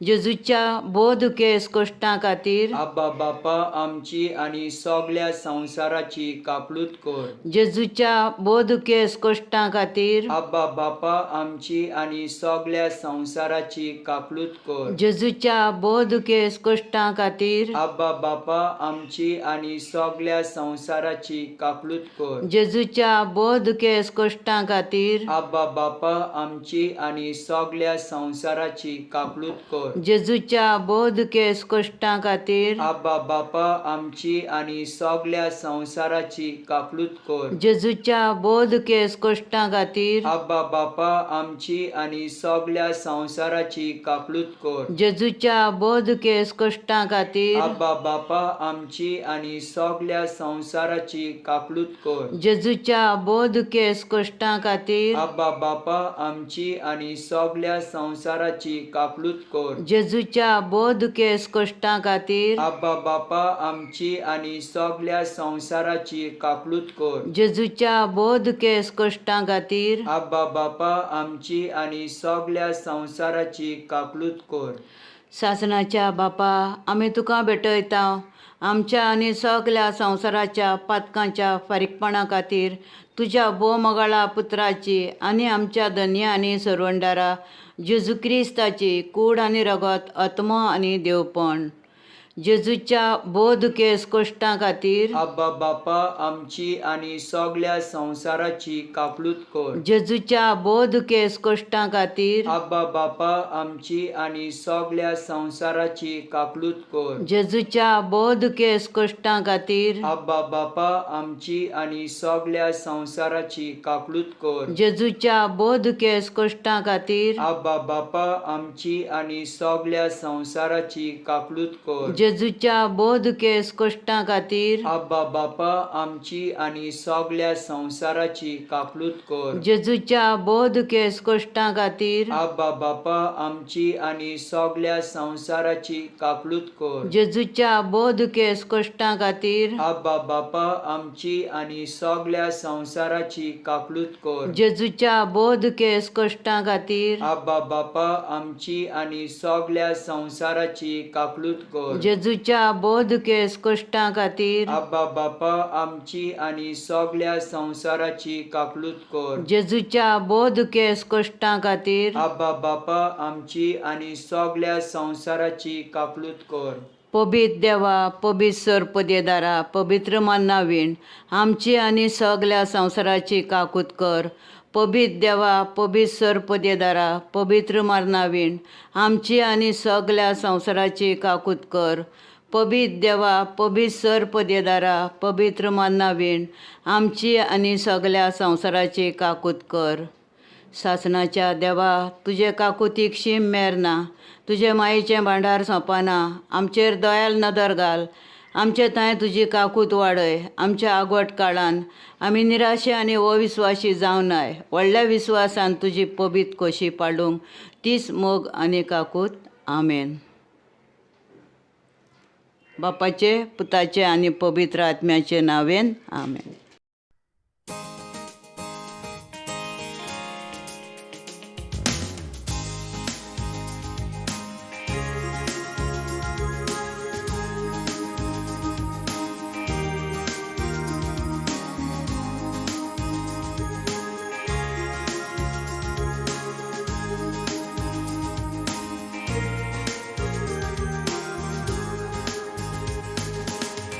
जेजूच्या भोव दुखेस कश्टां खातीर आब्बा बापा आमची आनी सगल्या संवसाराची काकळूत कर. जेजूच्या भोव दुखेस कश्टां खातीर आब्बा बापा आमची आनी सगल्या संवसाराची काकळूत कर. जेजूच्या भोव दुखेस कश्टां खातीर आब्बा बापा आमची आनी सगल्या संवसाराची काकळूत कर. जेजूच्या भोव दुखेस कश्टां खातीर आब्बा बापा आमची आनी सगल्या संवसाराची काकळूत कर. जेजूच्या भोव दुखेस कश्टां खातीर आब्बा बापा आमची आनी सगल्या संवसाराची काकळूत कर. जेजूच्या भोव दुखेस कश्टां खातीर आब्बा बापा आमची आनी सगल्या संवसाराची काकळूत कर. जेजूच्या भोव दुखेस कश्टां खातीर आब्बा बापा आमची आनी सगल्या संवसाराची काकळूत कर. जेजूच्या भोव दुखेस कश्टां खातीर आब्बा बापा आमची आनी सगल्या संवसाराची काकळूत कर. जेजूच्या भोव दुखेस कश्टां खातीर आब्बा बापा आमची आनी सगल्या संवसाराची काकळूत कर. जेजूच्या भोव दुखेस कश्टां खातीर आब्बा बापा आमची आनी सगल्या संवसाराची काकळूत कर. सासणाच्या बापा, आमी तुका भेटयता आमच्या आनी सगल्या संवसाराच्या पातकांच्या फारीकपणा खातीर तुज्या भोव मोगाळा पुत्राची आनी आमच्या धनया आनी सरवंडारा जेजू क्रिस्ताची कूड आनी रगत, आत्मो आनी देवपण जेजूच्या भोव दुखेस कश्टां खातीर आब्बा बापा आमची आनी सगल्या संवसाराची काकळूत कर. जेजूच्या भोव दुखेस कश्टां खातीर आब्बा बापा आमची आनी सगल्या संवसाराची काकळूत कर. जेजूच्या भोव दुखेस कश्टां खातीर आब्बा बापा आमची आनी सगल्या संवसाराची काकळूत कर. जेजूच्या भोव दुखेस कश्टां खातीर आब्बा बापा आमची आनी सगल्या संवसाराची काकळूत कर. जेजूच्या भोव दुखेस कश्टां खातीर आब्बा बापा आमची आनी सगल्या संवसाराची काकळूत कर. जेजूच्या भोव दुखेस कश्टां खातीर आब्बा बापा आमची आनी सगल्या संवसाराची काकळूत कर. जेजूच्या भोव दुखेस कश्टां खातीर आब्बा बापा आमची आनी सगल्या संवसाराची काकळूत कर. जेजूच्या भोव दुखेस कश्टां खातीर आब्बा बापा आमची आनी सगल्या संवसाराची काकळूत कर. जेजूच्या भोव दुखेस कश्टां खातीर आब्बा बापा आमची आनी सगल्या संवसाराची काकळूत कर. जेजूच्या भोव दुखेस कश्टां खातीर आब्बा बापा आमची आनी सगल्या संवसाराची काकळूत कर. पबित देवा, पबित सरपदेदारा, पवित्र मान्नावीण आमची आनी सगल्या संवसाराची काकूत कर. पबित देवा, पबित सरपदेदारा, पवित्र मारनावीण आमची आनी सगल्या संवसाराची काकूत कर. पबित देवा, पबित सरपदेदारा, पवित्र मान्नावीण आमची आनी सगल्या संवसाराची काकूत कर. सासणाच्या देवा, तुजे काकुतीक शीम मेर ना, तुजे मायेचें भांडार सोंपना. आमचेर दयाल नदर घाल, आमचे थंय तुजी काकूत वाडय. आमच्या आगवट काळान आमी निराशे आनी अविस्वासी जावं नाय, व्हडल्या विस्वासान तुजी पबीत खोशी पाडूंक तीच मोग आनी काकूत. आमेन. बापाचे, पुताचे आनी पवित्र आत्म्याचे नांवेन आमेन.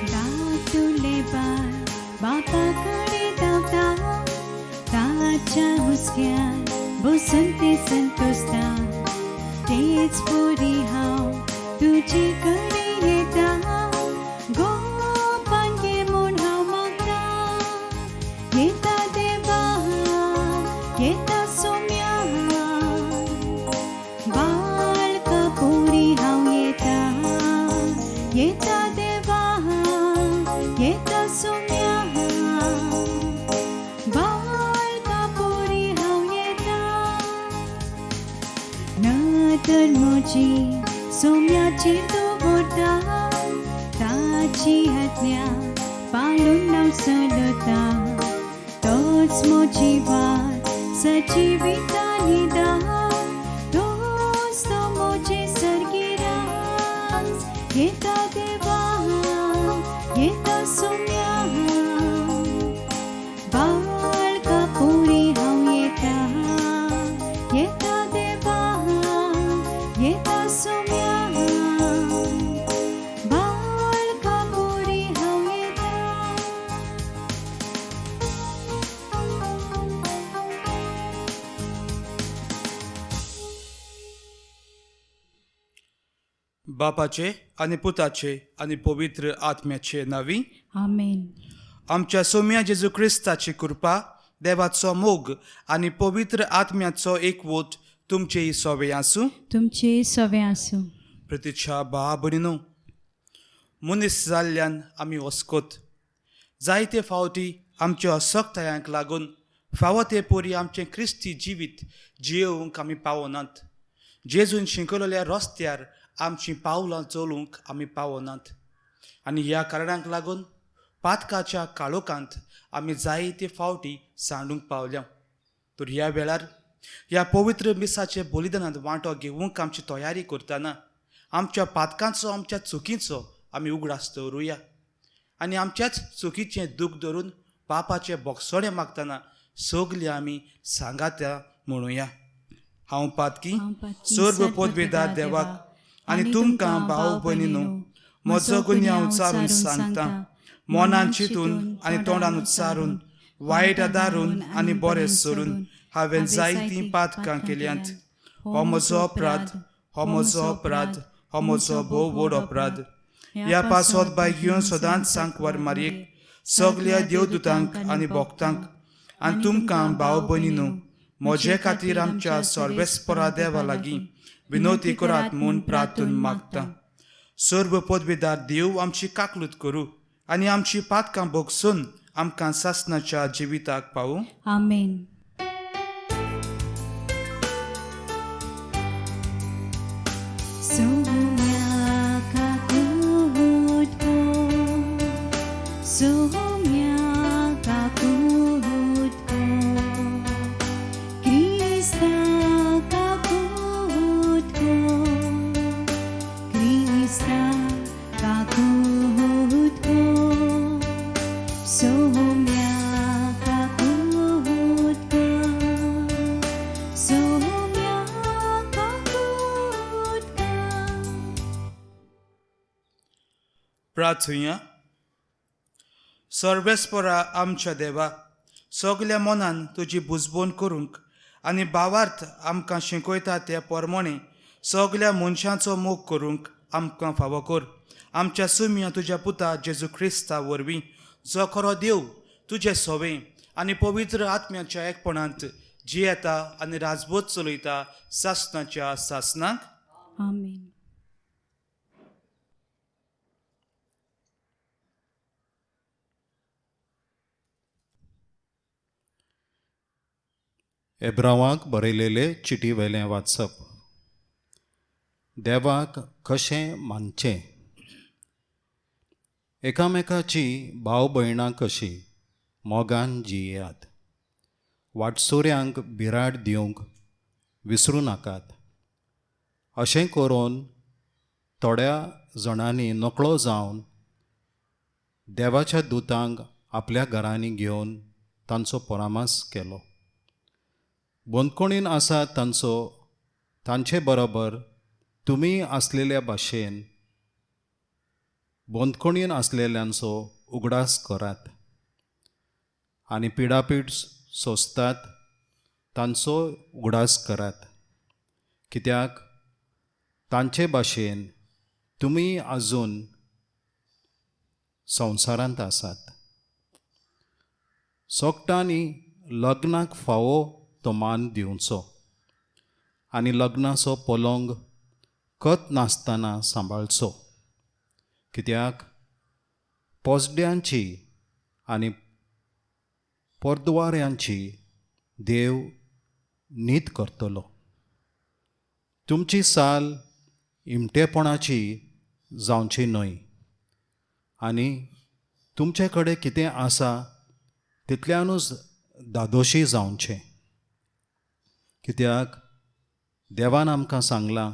दाटुले बाय बापाकडे धांवता, ताच्या हुस्क्यान बसून ते संतोषता. तेच पुरी हांव तुजे कडेन येता, गोपान घे म्हूण हांव मागता. येता देवा, येता सोम्या, बाळका पुरी हांव येता. येता देवा, येता सोम्या, बाळका पुरी हांव येता. नदर म्हजी सोम्याचेर दवरता ताची आज्ञा पाळून हांव चलता तोच म्हजी वाट सजिविता निदान तोच तो म्हजे सर्गिराज येता देवा येता सोम्या बाळ कापुरी हांव येता येता देवा येता सोम्या बाळ कापुरी हांव येता. बापाचे आनी पुताचे आनी पवित्र आत्म्याचे नांवी आमेन. आमच्या सोम्या जेजू क्रिस्ताची कृपा, देवाचो मोग आनी पवित्र आत्म्याचो एकवोट तुमचेय सोवे आसूं. तुमचे सवे आसूं. प्रतिच्छा बा भयणीनो, मनीस जाल्ल्यान आमी वस्कोत जायते फावटी आमच्या असक्तायांक लागून फावो ते परी आमचें क्रिस्ती जिवीत जियेवंक आमी पावनात. जेजून शिंकलेल्या रस्त्यार आमचीं पावलां चलूंक आमी पावनात आनी ह्या कारणांक लागून पातकाच्या काळोखांत आमी जायते फावटी सांडूंक पावल्या. तर ह्या वेळार ह्या पवित्र मिसाचे बलिदानांत वांटो घेवंक आमची तयारी करतना आमच्या पातकांचो, आमच्या चुकीचो आमी उगडास दवरुया आनी आमच्याच चुकीचें दूख धरून पापाचें बोगसोणें मागतना सगलीं आमी सांगात्या म्हणुया. हांव पातकी सर्व पदवेदार देवाक आनी तुमकां भाव भयणीनो म्हजो गुन्यांव उच्चारून सांगता. मनान चिंतून आनी तोंडान उच्चारून, वायट आदारून आनी बरें सोडून हांवें जायतीं पातकां केल्यांत. हो म्हजो अपराध, हो म्हजो अपराध, हो म्हजो भोव व्हड अपराध. ह्या पासत बाय घेवन सदांच सांकवार मारयेक, सगल्या देवदूतांक आनी भक्तांक आनी तुमकां भाव भयणीनो म्हजे खातीर आमच्या सर्वेस्परा देवा लागीं विनोती करात म्हूण प्रार्थून मागता. सर्व पदवेदार देव आमची काकलूत करूं आनी आमची पातकां भोगसून आमकां सासनाच्या जिविताक पावूं. आमेन. सोम्या काकूट को, सोम्या काकूट को, क्रिस्ता काकूट को, क्रिस्ता काकूट को, सोम्या काकूट को, सोम्या काकूट को. प्रार्थुया. सर्वेस्परा आमच्या देवा, सगल्या मनान तुजी बुजबोन करूंक आनी भावार्थ आमकां शिकयता ते परमणे सगल्या मनशांचो मोग करूंक आमकां फावो कर. आमच्या सुम्या तुज्या पुता जेजू क्रिस्ता वरवीं, जो खरो देव तुजे सोवे आनी पवित्र आत्म्याच्या एकपणांत जियेता आनी राजबोध चलयता सासनाच्या सासनाक. आमेन. एब्रावाक बरयलेले चिटी वेलें वाचप. देवाक कशें मानचें? एकामेकाची भाव भयणां कशीं मोगान जियेयात. वाटसुऱ्यांक बिराड दिवंक विसरूं नाकात. अशें करून थोड्या जाणांनी नकळो जावन देवाच्या दुतांक आपल्या घरांनी घेवन तांचो परामर्स केलो. बंदखणीन आसा तांचो तांचे बरोबर तुमी आसलेल्या भाशेन बंदखणीन आसलेल्यांचो उगडास करात आनी पिडापीड सोंसतात तांचो उगडास करात, कित्याक तांचे भाशेन तुमी आजून संवसारांत आसात. सोगटांनी लग्नाक फावो तो मान दिवचो आनी लग्नाचो पलंग कत नासतना सांबाळचो, कित्याक पोजड्यांची आनी परद्वाऱ्यांची देव नीत करतलो. तुमची साल इमटेपणाची जावची न्हय आनी तुमचे कडेन कितें आसा तितल्यानूच धादोशी जावचें. कित्याक देवान आमकां सांगलां,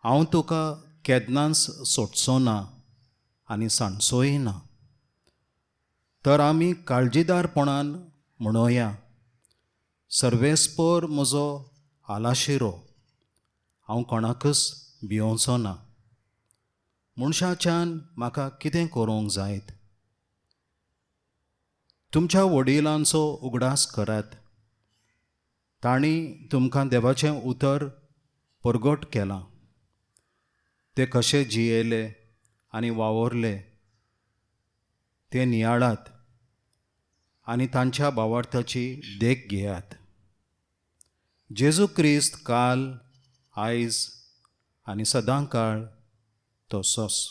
हांव तुका केन्नाच सोडचो ना आनी सांडचोय ना. तर आमी काळजीदारपणान म्हणोया, सर्वेस्पोर म्हजो आलाशिरो, हांव कोणाकच भियोवचो ना. मनशाच्यान म्हाका कितें करूंक जायत? तुमच्या वडिलांचो उगडास करात, तांणी तुमकां देवाचें उतर परगट केलां. ते कशे जियेले आनी वावरले ते नियाळात आनी तांच्या भावार्थाची देख घेयात. जेजू क्रिस्त काल, आयज आनी सदां काळ तसोच.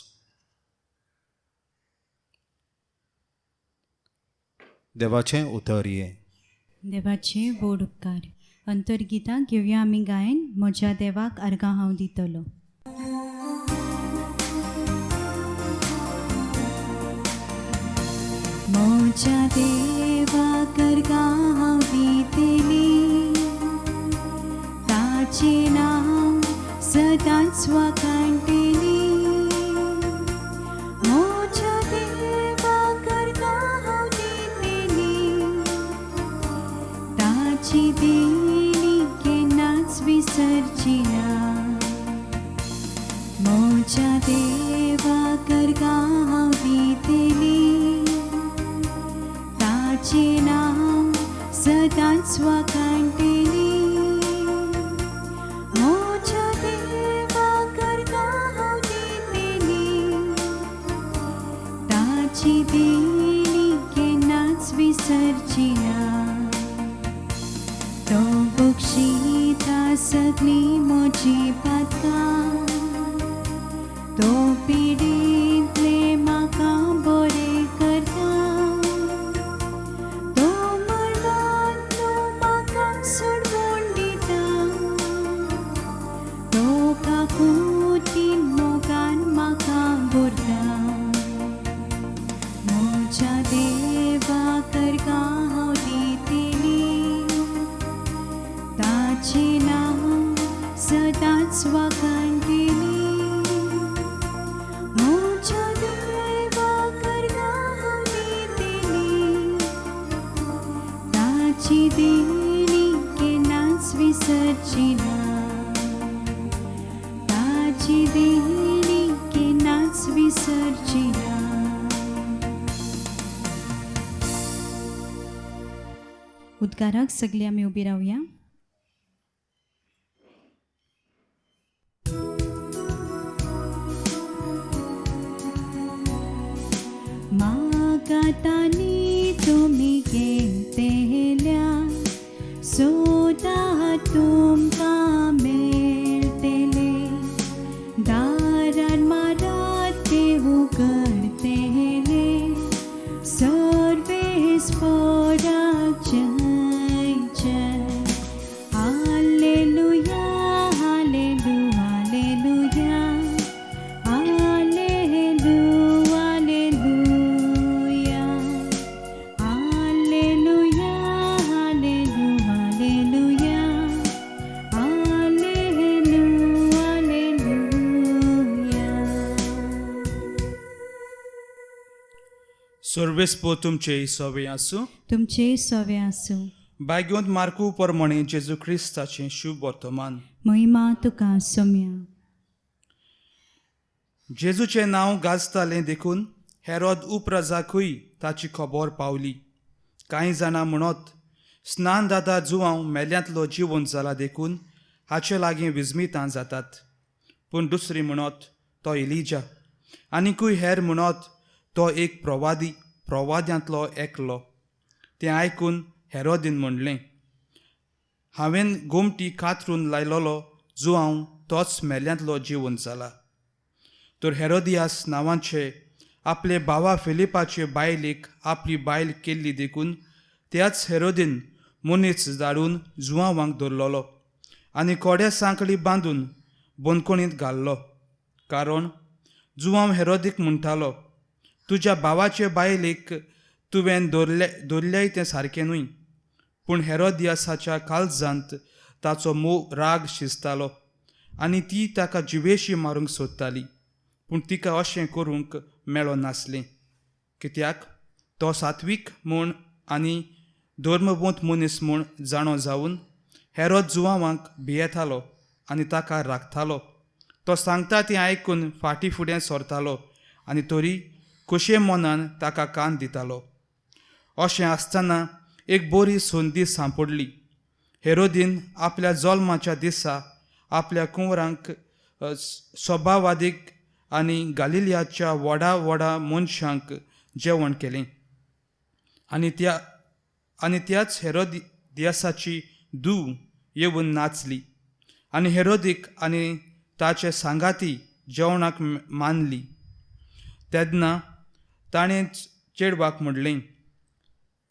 देवाचें उतर हें. देवाचे व्हड उपकार. अंतर्गितां घेवया आमी गायन, म्हज्या देवाक अर्गां हांव दितलो. म्हज्या देवाक अर्गां हांव दितली, ताचें नांव सदांच वाखाणटली. म्हज्या देवाक अर्गां हांव दितली, ताची देणी केन्नाच विसरची ना. म्हज्या देवाक अर्गां हांव दितली, ताचें नांव सदांच वाखाणटली. म्हज्या देवाक अर्गां हांव दितली, ताची देणी केन्नाच विसरची ना. तो बक्षिता सगळीं म्हजी पातकां, तो पिडेंतले म्हाका बरें करता. तो मरणांतलो म्हाका सोडवून दिता, तो काकुतीन मोगान म्हाका भरता. म्हज्या देवाक अर्गां हांव दितली, ताचें नांव सदांच वाखाणटली. म्हज्या देवाक अर्गां हांव दितली, ताची देणी केन्नाच विसरची ना. ताची देणी केन्नाच विसरची ना. उद्गाराक सगळीं आमी उबी रावया. मागातानी तुमी घेतल्या, सोदा तुमकां मेळटले. दारार मारात ते उगडटले, सर्वेस्पोराक जय जय. Hallelujah, hallelu, hallelujah, hallelu, hallelujah, hallelujah, hallelu, hallelujah, hallelu, hallelujah. सर्वेस्पोर तुमचे सवे आसूं. तुमचे सवे आसूं. भाग्यवंत मार्कू प्रमाणे जेजू क्रिस्ताचें शुभ वर्तमान. महिमा तुका सोम्या. जेजूचें नांव गाजतालें देखून हेरोद उपराजाकूय ताची खबर पावली. कांय जाणां म्हणत, स्नान दादा जुवांव मेल्यांतलो जिवंत जाला देखून हाचे लागीं विस्मितां जातात. पूण दुसरी म्हणत, तो इलिजा. आनिकूय हेर म्हणत, तो एक प्रवादी, प्रवाद्यांतलो एकलो. तें आयकून हेरोदीन म्हणलें, हांवें गोमटी कातरून लायलोलो जुवांव तोच मेल्यांतलो जिवंत जाला. तर हेरोदियास नांवाचे आपले भावा फिलिपाचे बायलेक आपली बायल केल्ली देखून त्याच हेरोदीन मनीस धाडून जुवांवांक धरलोलो आनी कोड्या सांकळी बांदून बंदखणींत घाल्लो. कारण जुवांव हेरोदीक म्हणटालो, तुज्या भावाचे बायलेक तुवें दवरल्याय तें सारकें न्हय. पूण हेरोदियासाच्या काळजांत ताचो मोग राग शिजतालो आनी ती ताका जिवेशी मारूंक सोदताली. पूण तिका अशें करूंक मेळनासलें, कित्याक तो सात्वीक म्हूण आनी धर्मवंत मनीस म्हूण जाणो जावन हेरोद जुवांवाक भियेतालो आनी ताका राखतालो. तो सांगता तें आयकून फाटीं फुडें सरतालो आनी तरी खोशये मनान ताका कान दितालो. अशें आसतना एक बरी संदी सांपडली. हेरोदीन आपल्या जल्माच्या दिसा आपल्या कुंवरांक सभावादीक आनी गालिलियाच्या व्हडा व्हडा मनशांक जेवण केलें आनी त्याच हेरोदियासाची धूव येवन नाचली आनी हेरोदीक आनी ताचे सांगाती जेवणाक मानली. तेन्ना ताणें चेडवाक म्हणलें,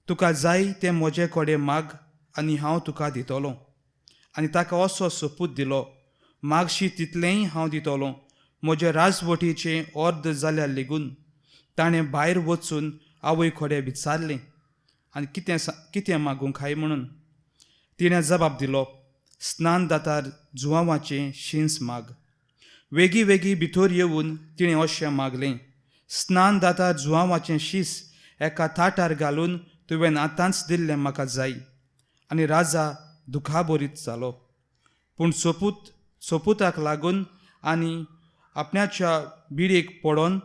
तुका जाय तें म्हजे कडेन माग आनी हांव तुका दितलो. आनी ताका असो सोपूत दिलो, मागशी तितलेंय हांव दितलो, म्हजे राजवटीचें अर्द जाल्यार लेगून. ताणें भायर वचून आवय कडेन विचारलें आनी कितें मागूंक खाय म्हणून. तिणें जबाब दिलो, स्नान दातार जुवांवाचें शिंस माग. वेगीं वेगीं भितर येवन तिणें अशें मागलें, स्नान दातार जुवांवाचें शीस एका ताटार घालून तुवें आतांच दिल्लें म्हाका जाय. आनी राजा दुखाबरीत जालो. पूण सोपुताक लागून आनी आपणाच्या बिडयेक पडोन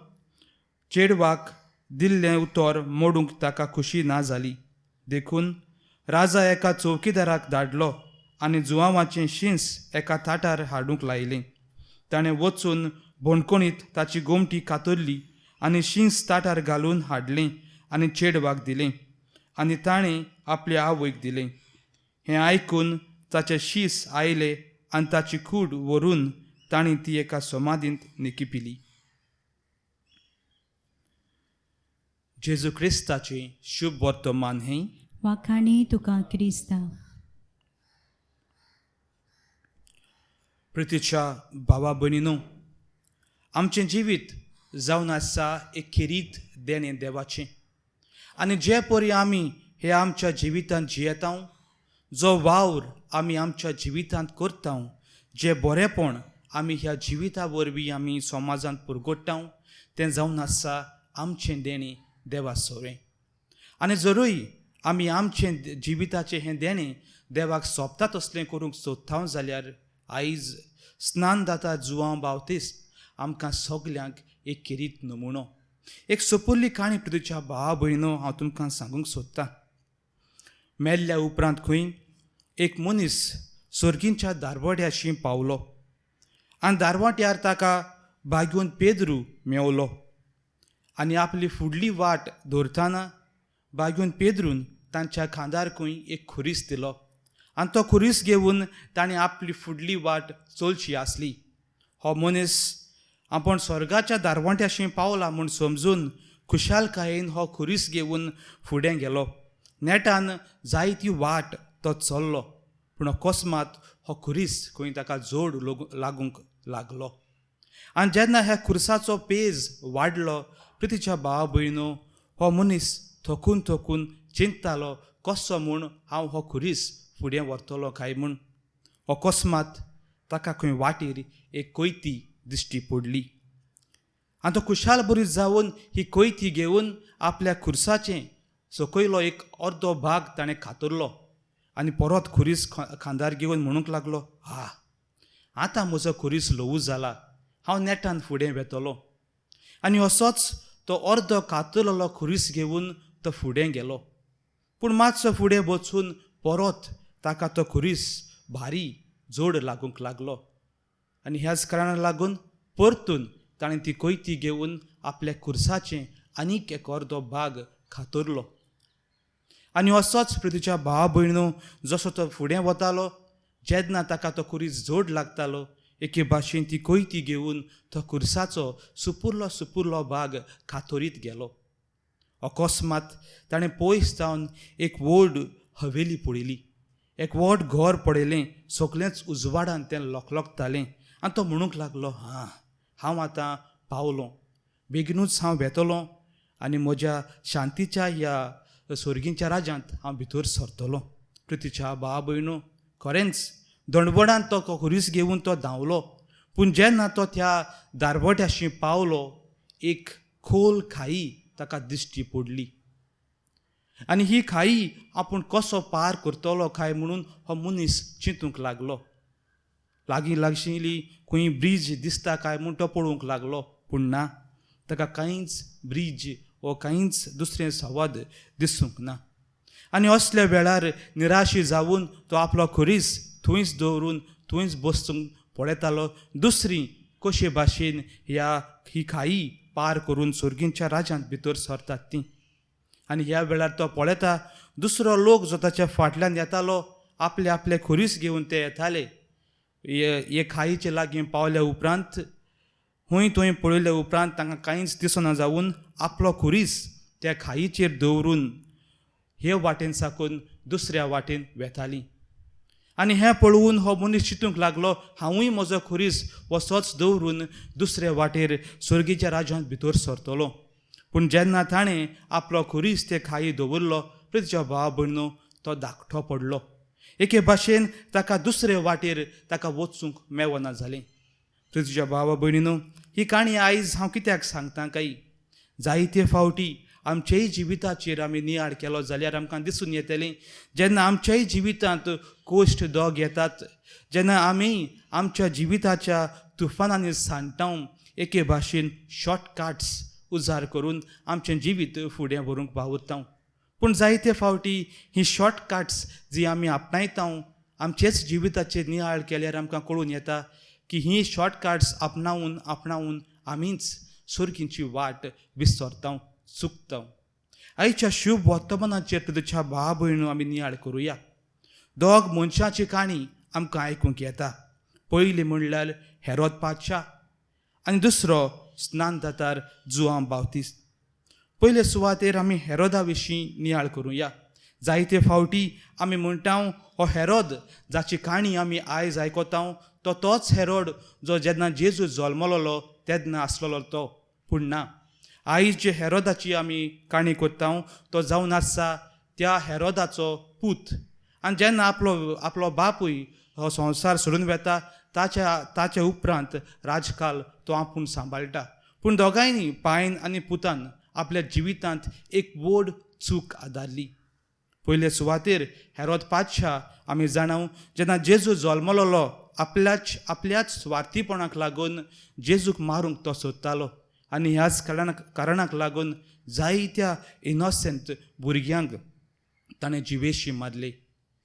चेडवाक दिल्लें उतर मोडूंक ताका खुशी ना जाली. देखून राजा एका चौकीदाराक धाडलो आनी जुवांवाचें शिंस एका ताटार हाडूंक लायलें. ताणें वचून बणकोणीत ताची गोमटी कातरली आनी शिंस ताटार घालून हाडलें आनी चेडवाक दिलें आनी ताणें आपले आवयक दिलें. हें आयकून ताचे शीस आयले आनी ताची कूड व्हरून तांणी ती एका समाधींत निकिपिली. जेजू क्रिस्ताचें शुभ वर्तमान हें. वाखाणी तुका क्रिस्ता. प्रितीच्या भावा भयणीनो, आमचें जिवीत जावन आसा एक खेरीत देणें देवाचें. आनी जे परी आमी हे आमच्या जिवितांत जियेता, जो वावर आमी आमच्या जिवितांत करता, जें बरेंपण आमी ह्या जिविता वरवीं आमी समाजांत पुरगोडटा, तें जावन आसा आमचें देणें देवा सोरें. आनी जरूय आमी आमचें जिविताचें हें देणें देवाक सोंपता तसलें करूंक सोदता जाल्यार आयज स्नानदाता जुवांव बावतीस आमकां सगल्यांक एक खेरीत नमुनो, एक सोपुल्ली काणी प्रितीच्या भावा भयणो हांव तुमकां सांगूंक सोदतां. मेल्ल्या उपरांत खंय एक मनीस सर्गींच्या दारवट्याशी पावलो आनी दारवट्यार ताका बागेवन पेद्रू मेवलो आनी आपली फुडली वाट दवरतना बागेवन पेद्रून तांच्या खांदार खंय एक खुरीस दिलो आनी तो खुरीस घेवन ताणें आपली फुडली वाट चलची आसली. हो मनीस आपूण स्वर्गाच्या दारवंट्याशी पावला म्हूण समजून खुशालकायेन हो खुरीस घेवन फुडें गेलो. नेटान जायती वाट तो चल्लो, पूण अकस्मात हो खुरीस खंय ताका जोड लागूंक लागलो. आनी जेन्ना ह्या खुरसाचो पेज वाडलो, प्रितीच्या भावा भयणो हो मनीस थकून थकून चिंततालो कसो म्हूण हांव हो खुरीस फुडें व्हरतलो काय म्हूण. अकस्मात ताका खंय वाटेर एक कोयती दिश्टी पडली आनी तो खुशाल बरी जावन ही कोयती घेवन आपल्या खुरसाचें सकयलो एक अर्दो भाग ताणें कातरलो आनी परत खुरीस खांदार घेवन म्हणूंक लागलो, हा आतां म्हजो खुरीस ल्हवू जाला, हांव नेटान फुडें वेतलो. आनी असोच तो अर्दो कातरलेलो खुरीस घेवन तो फुडें गेलो. पूण मातसो फुडें वचून परत ताका तो खुरीस भारी जोड लागूंक लागलो आनी ह्याच कारणाक लागून परतून ताणें ती कोयती घेवन आपल्या खुरसाचें आनीक एक अर्दो भाग कातरलो. आनी असोच प्रितीच्या भावा भयणो जसो तो फुडें वतालो, जेन्ना ताका तो खुरीस जोड लागतालो, एके भाशेन ती कोयती घेवन तो खुरसाचो सुपुरलो सुपुरलो भाग कातरीत गेलो. अकस्मात ताणें पयस जावन एक व्हड हवेली पळयली, एक व्हड घर पळयलें, सगळेंच उजवाडान तें लकलकतालें आनी तो म्हणूंक लागलो, हां हांव आतां पावलों, बेगिनूच हांव वेतलो आनी म्हज्या शांतीच्या ह्या सोर्गींच्या राज्यांत हांव भितर सरतलो. प्रितीच्या भाव भयणू, खरेंच दणबणान तो खुरीस घेवन तो धांवलो, पूण जेन्ना तो त्या दारवट्याशी पावलो एक खोल खाई ताका दिश्टी पडली आनी ही खाई आपूण कसो पार करतलो काय म्हणून हो मनीस चिंतूंक लागलो. लागीं लागशिल्ली खंय ब्रीज दिसता काय म्हूण तो पळोवंक लागलो, पूण ना, ताका कांयच ब्रीज वो कांयच दुसरें संवाद दिसूंक ना. आनी असल्या वेळार निराशी जावन तो आपलो खुरीस थंयच दवरून थंयच बसूंक पळयतालो दुसरी कशे भाशेन ह्या ही खाई पार करून सोर्गींच्या राज्यांत भितर सरतात ती. आनी ह्या वेळार तो पळयता दुसरो लोक जो ताच्या फाटल्यान येतालो आपले आपले खुरीस घेवन ते येताले. हे खाईचे लागीं पावल्या उपरांत हुंय थंय पळयल्या उपरांत तांकां कांयच दिसना जावन आपलो खुरीस त्या खाईचेर दवरून हे वाटेन साकून दुसऱ्या वाटेन वेताली. आनी हें पळोवन हो मनीस चिंतूंक लागलो, हांवूय म्हजो खुरीस वसोच दवरून दुसरे वाटेर स्वर्गीच्या राज्यांत भितर सरतलो. पूण जेन्ना ताणें आपलो खुरीस ते खाई दवरलो, प्रितीच्या भाव भयणो, तो धाकटो पडलो. एके भाशेन ताका दुसरे वाटेर ताका वचूंक मेवना जालें. प्रितीच्या भावा भयणीनो, ही काणी आयज हांव कित्याक सांगता काय, जायते फावटी आमचेय जिविताचेर आमी नियाळ केलो जाल्यार आमकां दिसून येतलें, जेन्ना आमच्याय जिवितांत कोश्ट दोग येतात, जेन्ना आमी आमच्या जिविताच्या तुफानांनी सांडटाव एके भाशेन शॉर्टकट्स उजार करून आमचें जिवीत फुडें व्हरूंक वावुरता. पूण जायते फावटी ही शॉर्टकट्स जी आमी आपणायता आमचेच जिविताचेर नियाळ केल्यार आमकां कळून येता की ही शॉर्टकट्स आपणावन आपणावन आमीच सोर्गींची वाट विसरता, चुकता. आयच्या शुभ वर्तमानाचेर तुज्या भाव भयणू आमी नियाळ करुया. दोग मनशाची काणी आमकां आयकूंक येता. पयली म्हणल्यार हेरोद पातशा आनी दुसरो स्नानदातार जुआंव बाप्तिस्त. पयले सुवातेर आमी हेरोदा विशीं नियाळ करुया. जायते फावटी आमी म्हणटा हो हेरोद जाची काणी आमी आयज आयकता तो तोच हेरोड जो जेन्ना जेजू जल्मलोलो तेन्ना आसलेलो तो, पूण ना, आयज जे हेरोदाची आमी काणी करता तो जावन आसा त्या हेरोदाचो पूत. आनी जेन्ना आपलो आपलो बापूय हो संवसार सोडून वेता ताच्या ताच्या उपरांत राजकाल तो आपूण सांबाळटा. पूण दोगांयनी पायन आनी पुतान आपल्या जिवितांत एक व्हड चूक आदारली. पयले सुवातेर हेरोद पातशा आमी जाणाव जेन्ना जेजू जल्मलोलो आपल्याच आपल्याच स्वार्थीपणाक लागून जेजूक मारूंक तो सोदतालो आनी ह्याच कारणाक लागून जायत्या इनोसंट भुरग्यांक ताणें जिवेशी मारली.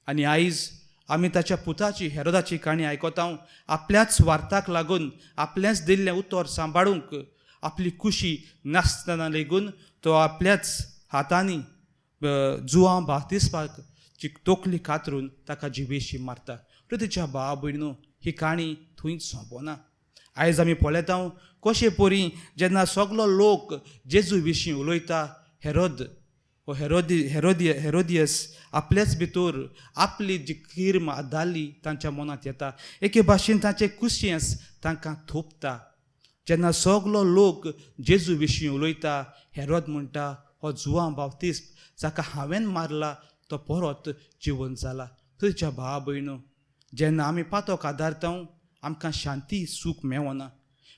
आनी आयज आमी ताच्या पुताची हेरोदाची काणी आयकता. आपल्याच स्वार्थाक लागून आपलेंच दिल्लें उतर सांबाळूंक आपली खुशी नासतना लेगून तो आपल्याच हातांनी जुआंव बाप्तिस्माक तकली कातरून ताका जिवेशी मारता. प्रितीच्या भाव भयणो, ही काणी थंयच सोंपना. आयज आमी पळयता कशे परी जेन्ना सगलो लोक जेजू विशीं उलयता, हेरोद हो हेरोदी हेरोदी हेरोदियस आपल्याच भितर आपली जी किर्म आदारली तांच्या मनांत येता. एके भाशेन तांचें कुशियेंस तांकां थोपता. जेन्ना सगलो लोक जेजू विशीं उलयता, हेरोद म्हणटा हो जुआंव बाप्तिस्त जाका हांवें मारला तो परत जिवन जाला. तुज्या भाव भयणो, जेन्ना आमी पातोक आदारता आमकां शांती सूख मेवना,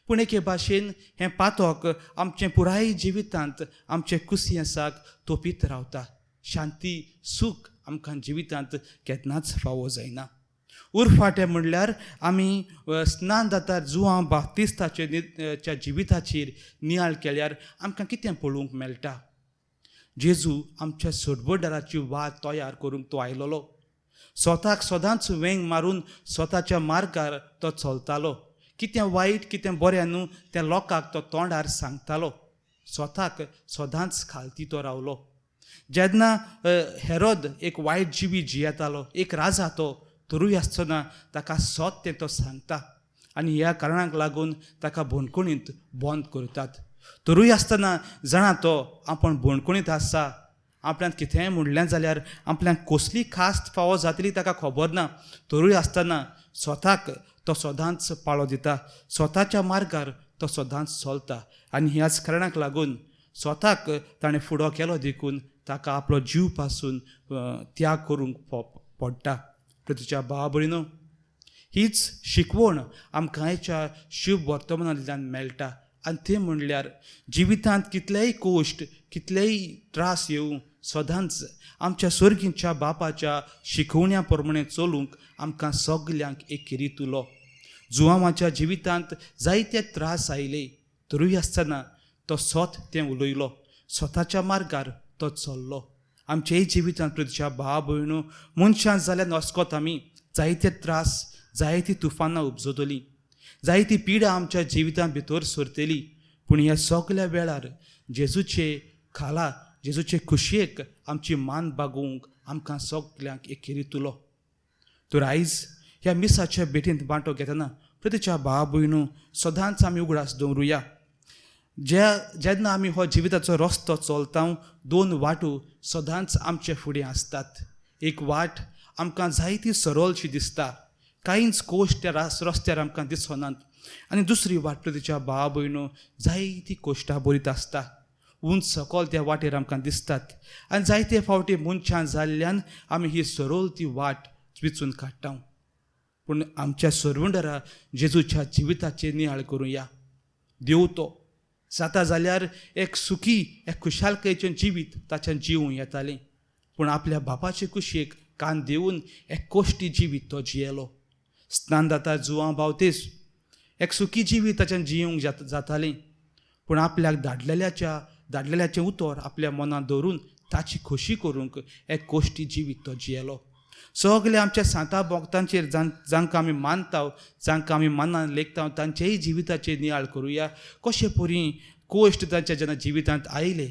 पूण एके भाशेन हें पातोक आमचें पुराय जिवितांत आमचें कुसियेंसाक तोपीत रावता. शांती सूख आमकां जिवितांत केन्नाच फावो जायना. उरफाटें म्हणल्यार आमी स्नानदातार जुआंव बाप्तिस्ताच्या जिविताचेर नियाळ केल्यार आमकां कितें पळोवंक मेळटा. जेजू आमच्या सोडबडाराची वाट तयार करूंक तो आयलोलो. स्वताक सदांच वेंग मारून स्वताच्या मार्गार तो चलतालो. कितें वायट कितें बरें न्हू तें लोकांक तो तोंडार सांगतालो. स्वताक सदांच खालती तो रावलो. जेन्ना हेरोद एक वायट जिवीत जियेतालो, एक राजा तो तरूय आसतना ताका सत तें तो सांगता आनी ह्या कारणाक लागून ताका बंदखणींत बंद करतात. तरूय आसतना जाणा तो आपूण बंदखणींत आसा, आपल्यान कितेंय म्हणलें जाल्यार आपल्याक कसली खास्त फावो जातली ताका खबर ना, तरूय आसतना स्वताक तो सदांच पाळो दिता. स्वताच्या मार्गार तो सदांच चलता आनी ह्याच कारणाक लागून स्वताक ताणें फुडो केलो देखून ताका आपलो जीव पासून त्याग करूंक पडटा. प्रतिच्या भाव भयणीनो, हीच शिकवण आमकां आयच्या शुभ वर्तमानांतल्यान मेळटा आनी तें म्हणल्यार जिवितांत कितलेय कोश्ट कितलेय त्रास येवं सदांच आमच्या सर्गीच्या बापाच्या शिकवण्या प्रमाणें चलूंक आमकां सगल्यांक एक किरितुलो. जुवांवाच्या जिवितांत जायते त्रास आयले तरूय आसतना तो स्वत तें उलयलो, स्वताच्या मार्गार तो चल्लो. आमचेय जिवितांत प्रतिच्या भाव भयणू मनशां जाल्यार नस्कोत आमी जायते त्रास जायती तुफानां उपजतलीं, जायती पिडा आमच्या जिवितांत भितर सरतली, पूण ह्या सगल्या वेळार जेजूचे खाला जेजूचे खुशयेक आमची मान बागोवंक आमकां सगल्यांक एक किरितुलो. तर आयज ह्या मिसाच्या भेटींत वांटो घेतना प्रतिच्या भाव भयणू सदांच आमी उगडास दवरुया. जेन्ना आमी हो जिविताचो रस्तो चलता दोन वाटो सदांच आमचे फुडें आसतात. एक वाट आमकां जायती सरळशी दिसता, कांयच कोश्ट त्या रस्त्यार आमकां दिसनात, आनी दुसरी वाट प्रतिच्या भाव भयणू जायती कोश्टां बरीत आसता, उंच सकल त्या वाटेर आमकां दिसतात आनी जायते फावटी मनशां जाल्ल्यान आमी ही सरळ ती वाट विचून काडटा. पूण आमच्या सरवंडरा जेजूच्या जिविताचेर नियाळ करुया. देव तो जाता जाल्यार एक सुखी एक खुशालकायेचें जिवीत ताच्यान जिवूं येतालें, पूण आपल्या बापाचे कुशेक कान दिवन एक कोश्टी जिवीत तो जियेलो. स्नानदाता जुवां बावतेस एक सुखी जिवीत ताच्यान जिवूंक जातालें, पूण आपल्याक धाडलेल्याचें उतर आपल्या मनांत दवरून ताची खोशी करूंक एक कोश्टी जिवीत तो जियेलो. सगळे आमच्या सांता भक्तांचेर जांकां आमी मानता, जांकां आमी मनान लेखता, तांचेय जिविताचेर नियाळ करुया. कशे परी कोश्ट तांच्या जेन्ना जिवितांत आयले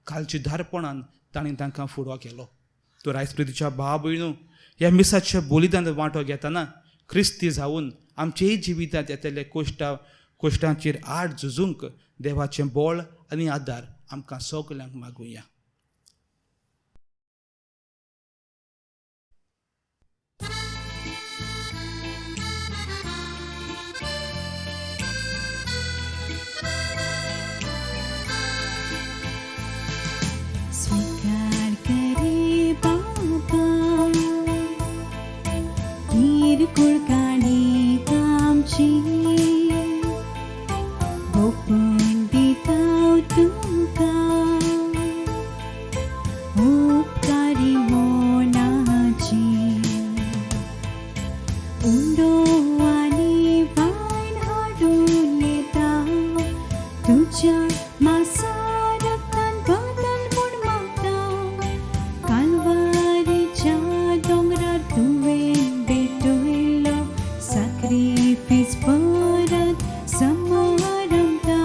कालचीदारपणान तांणी तांकां फुडो केलो. तर आयज प्रितीच्या भाव भयणू ह्या मिसाच्या बलिदान वांटो घेतना क्रिस्ती जावन आमचेय जिवितांत येतले कोश्टांचेर आड झुजूंक देवाचें बळ आनी आदार आमकां सगल्यांक मागुया. स्वीकार करे बाबा किरकोळ काणी आमची, ओपून दिता तुका उपकारी मनाची. उंडो आनी वायन हाडून येता तुज्या मासा रक्तान बदल म्हूण मागता. कालवारीच्या दोंगरार तुवें भेटयलो साक्रिफीस परत समारंभता,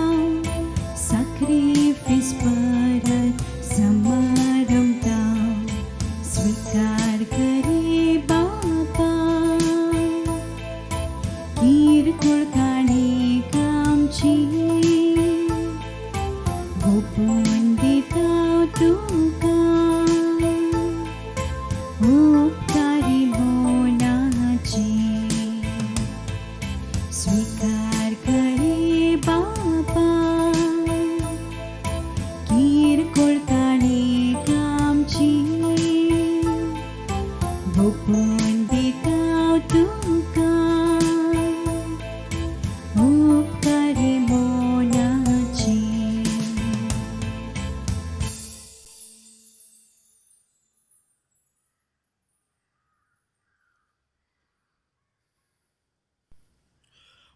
साक्रिफीस परत समारंभता. स्वीकार करे बाबा किरकोळ काणी आमची, ओपून दिता तुका उपकारी मनाची. स्वीकार करे बाबा किरकोळ काणी आमची, ओपून दिता तुका उपकारी मनाची.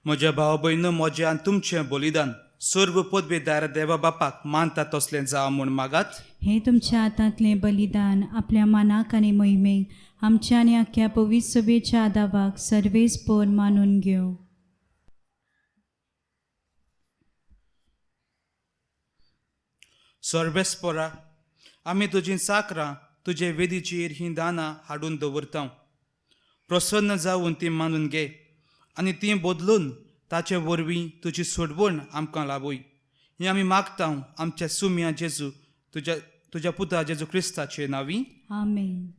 म्हज्या भाव भयण, म्हजें आनी तुमचें बलिदान सर्व पदवेदार देवा बापाक मानता तसलें जावं म्हूण मागात. हे तुमच्या हातांतलें बलिदान आपल्या मानाक आनी मोहिमेक आमच्या आनी आख्ख्या पवित्र सभेच्या आदावाक सर्वेस पोर मानून घेवं. सर्वेस्पोरा, आमी तुजीं चाकरां तुजे वेदीचेर हीं दानां हाडून दवरता. प्रसन्न जावन ती मानून घे आनी ती बदलून ताचे वरवीं तुजी सोडवण आमकां लाबय. हें आमी मागता आमच्या सुम्या जेजू तुज्या तुज्या पुता जेजू क्रिस्ताचे नांवी. आमेन.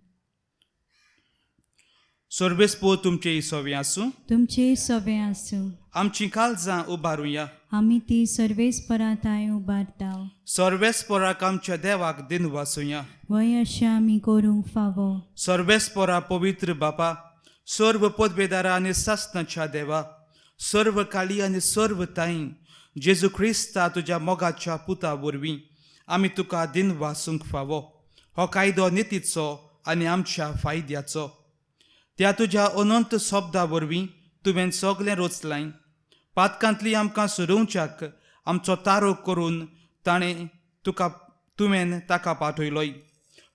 सर्वेस्पोर तुमचे सवे आसूं. तुमचे सवे आसूं. आमची काळजां उबारुया. आमी ती सर्वेस्पराताय उबारता. सर्वेस्पोराक आमच्या देवाक दिन वासुया. वय अशें आमी करूंक फावो. सर्वेस्पोरा पवित्र बापा, सर्व पदवेदारा आनी सासनाच्या देवा, सर्व काली आनी सर्व ताई, जेजू क्रिस्ता तुज्या मोगाच्या पुता वरवीं आमी तुका दिन वासूंक फावो. हो कायदो नितीचो आनी आमच्या फायद्याचो. त्या तुज्या अनंत शब्दा वरवीं तुवें सगळें रचलाय. पातकांतली आमकां सोडोवच्याक आमचो तारो करून ताणें तुका तुवें ताका पाठयलोय.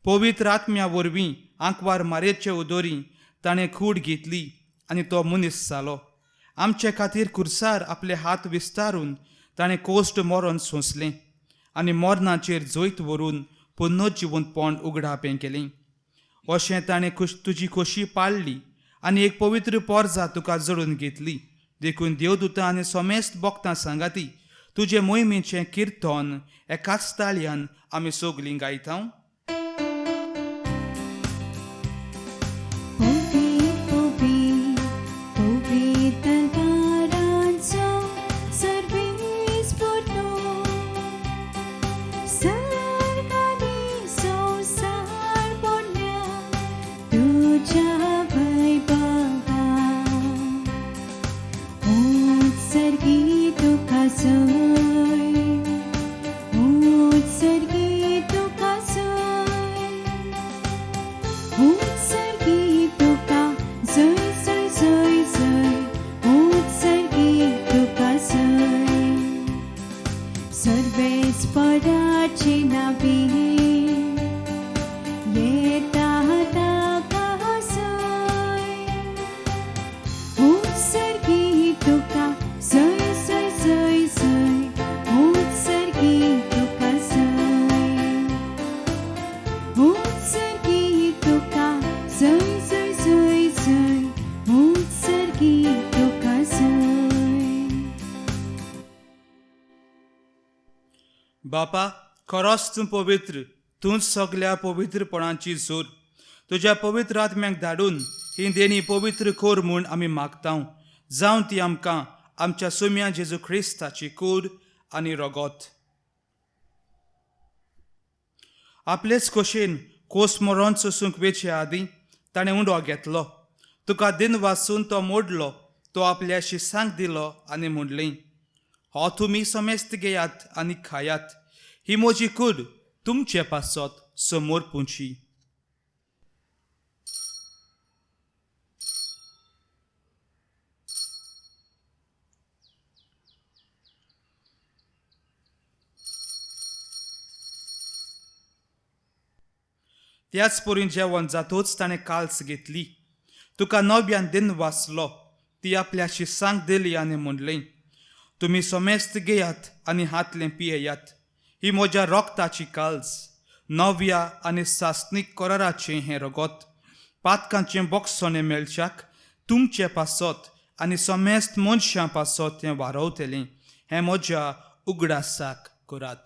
पवित्र आत्म्या वरवीं आंकवार मारेचे उदोरी ताणें कूड घेतली आनी तो मनीस जालो. आमचे खातीर खुर्सार आपले हात विस्तारून ताणें कोश्ट मरण सोंसलें आनी मरणाचेर जैत व्हरून पुनर्जिवंतपण उगडापें केलें. अशें ताणें तुजी खोशी पाळ्ळी आनी एक पवित्र पोरजा तुका जोडून घेतली. देखून देवदूतां आनी समेस्त भक्तां सांगाती तुजे मोहिमेचें किर्तन एकाच ताळयान आमी सगलीं गायता. बापा, खरोच तूं पवित्र, तूंच सगल्या पवित्रपणाची जोर. तुज्या पवित्र आत्म्याक धाडून ही देणी पवित्र कर म्हूण आमी मागता. जावं ती आमकां आमच्या सुम्या जेजू क्रिस्ताची कूड आनी रगत. आपलेच खोशेन कोस मरण सोसूंक वेचे आदीं ताणें उंडो घेतलो, तुका दिन वासून तो मोडलो, तो आपल्या शिसांक दिलो आनी म्हणलें, हो तुमी समेस्त घेयात आनी खायात, ही म्हजी कूड तुमचे पासत समोर पुंची. त्याच परीन जेवण जातूच ताणें काल्स घेतली, तुका नव्यान दिन वाचलो, ती आपल्या शिसांक दिली आनी म्हणलें, तुमी समेस्त घेयात आनी हातलें पियेयात, ही म्हज्या रोगताची काल्स, नव्या आनी सासणीक कराराचें हें रगत, पातकांचें बोगसणें मेळच्याक तुमचे पासत आनी समेस्त मनशां पासत तें वारवतलें. हें म्हज्या उगडासाक करात.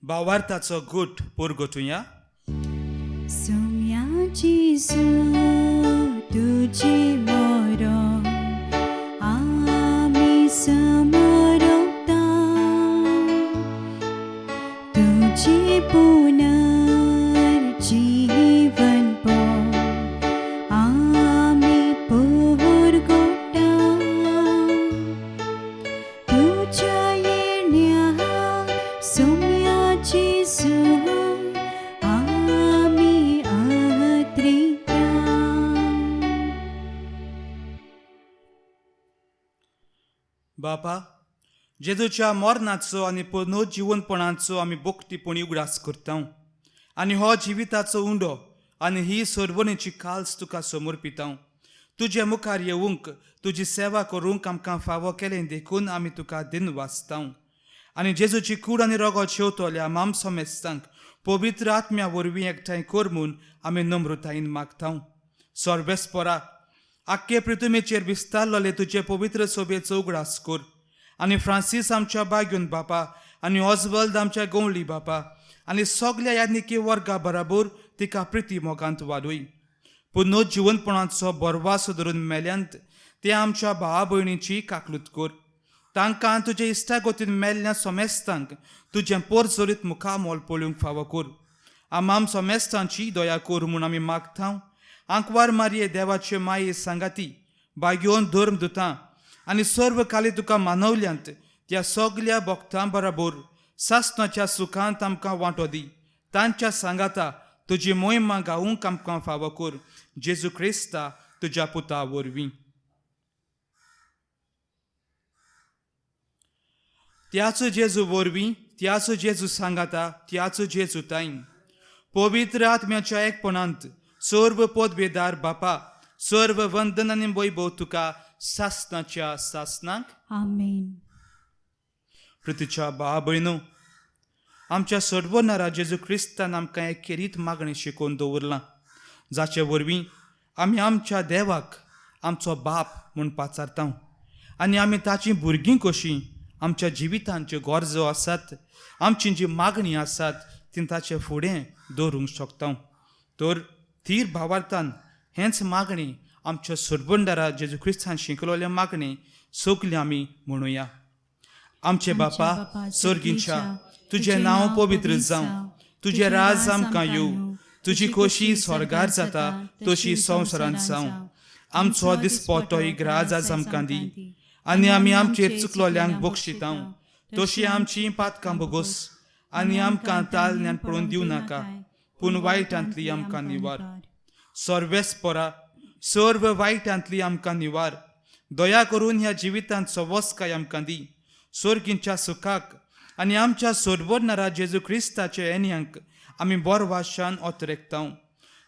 भावार्थाचो गूट पुरगोटुया. सोम्या जेजू तुजी मरण आमी समरता, तुजी पुनर्जीवन आमी पुरगोटा, तुज्या येण्या सोम्या जेजू आमी आत्रिता. बापा, जेजूच्या मरणाचो आनी पुनर्जिवनपणाचो आमी भक्तीपणी उगडास करता आनी हो जिविताचो उंडो आनी ही सर्वणीची काल्स तुका समर्पिता. तुजे मुखार येवंक, तुजी सेवा करूंक आमकां फावो केलें देखून आमी तुका दिन वाचता. आनी जेजूची कूड आनी रगत शेवतल्या मामसमेस्तांक पवित्र आत्म्या वरवीं एकठांय कर म्हूण आमी नम्रतायेन मागता. सर्वेस्परा आख्खे पृथ्वीचेर विस्तारलेले तुजे पवित्र सोबेचो उगडास कर आनी फ्रांसीस आमच्या बागून बापा आनी ऑजवल्द आमच्या गवळी बापा आनी सगल्या यादनिकी वर्गा बराबर तिका प्रिती मोगांत वाडय. पुनः जिवनपणाचो बरवासो धरून मेल्यांत ते आमच्या भावा भयणीची काकलूत कर. तांकां तुजे इश्टागतीन मेल्ल्या सोमेस्तांक तुजें पोरजोरीत मुखामोल पळोवंक फावो कर. आमाम सोमेस्तांची दया कर म्हूण आमी मागता. आंकवार मारये देवाचे माये सांगाती बागयोन धर्म दुतां आनी सर्व काली तुका मानवल्यांत त्या सगल्या भक्तां बराबर सासणाच्या सुखांत आमकां वांटो दी. तांच्या सांगाता तुजी मोहिमा गावूंक आमकां फावो कर. जेजू क्रिस्ता तुज्या पुता वरवीं. त्याच जेजू वरवीं, त्याच जेजू सांगाता, त्याच जेजू ताईन पवित्र आत्म्याच्या एकपणांत सर्व पदवेदार बापा, सर्व वंदन आनी वैभव तुका सासणाच्या सासणाक. आमेन. पृथ्वीच्या भाव भयणो, आमच्या सर्वनारा जेजू क्रिस्तान आमकां एक खेरीत मागणें शिकोवन दवरलां, जाचे वरवीं आमी आमच्या देवाक आमचो बाप म्हूण पाचारता आनी आमी ताचीं भुरगीं कशीं आमच्या जिवितांत ज्यो गरजो आसात, आमची जी मागणी आसात ती ताचे फुडें दवरूंक शकता. तर थीर भावार्थान हेंच मागणी आमच्या सोडबंडारा जेजू क्रिस्तान शिकलोलें मागणें सगळीं आमी म्हणुया. आमचे बापा सर्गींच्या, तुजें नांव पवित्र जावं, तुजें राज आमकां येवं, तुजी खोशी स्वर्गार जाता तशी संवसारांत जावं. आमचो दिसपटो ग्राज आज आमकां दी आनी आमी आमचेर चुकलोल्यांक बक्षितां तशी आमची पातकां भोगोस आनी आमकां तालन्यान पळोवन दिवं नाका, पूण वायटांतली आमकां निवार. सर्वेस्परा सर्व वायटांतली आमकां निवार. दया करून ह्या जिवितांत सवस्काय आमकां दी. सोर्गींच्या सुखाक आनी आमच्या सोडवडणारा जेजू क्रिस्ताचे एन्यांक आमी बोरवाशान ओतरेकता.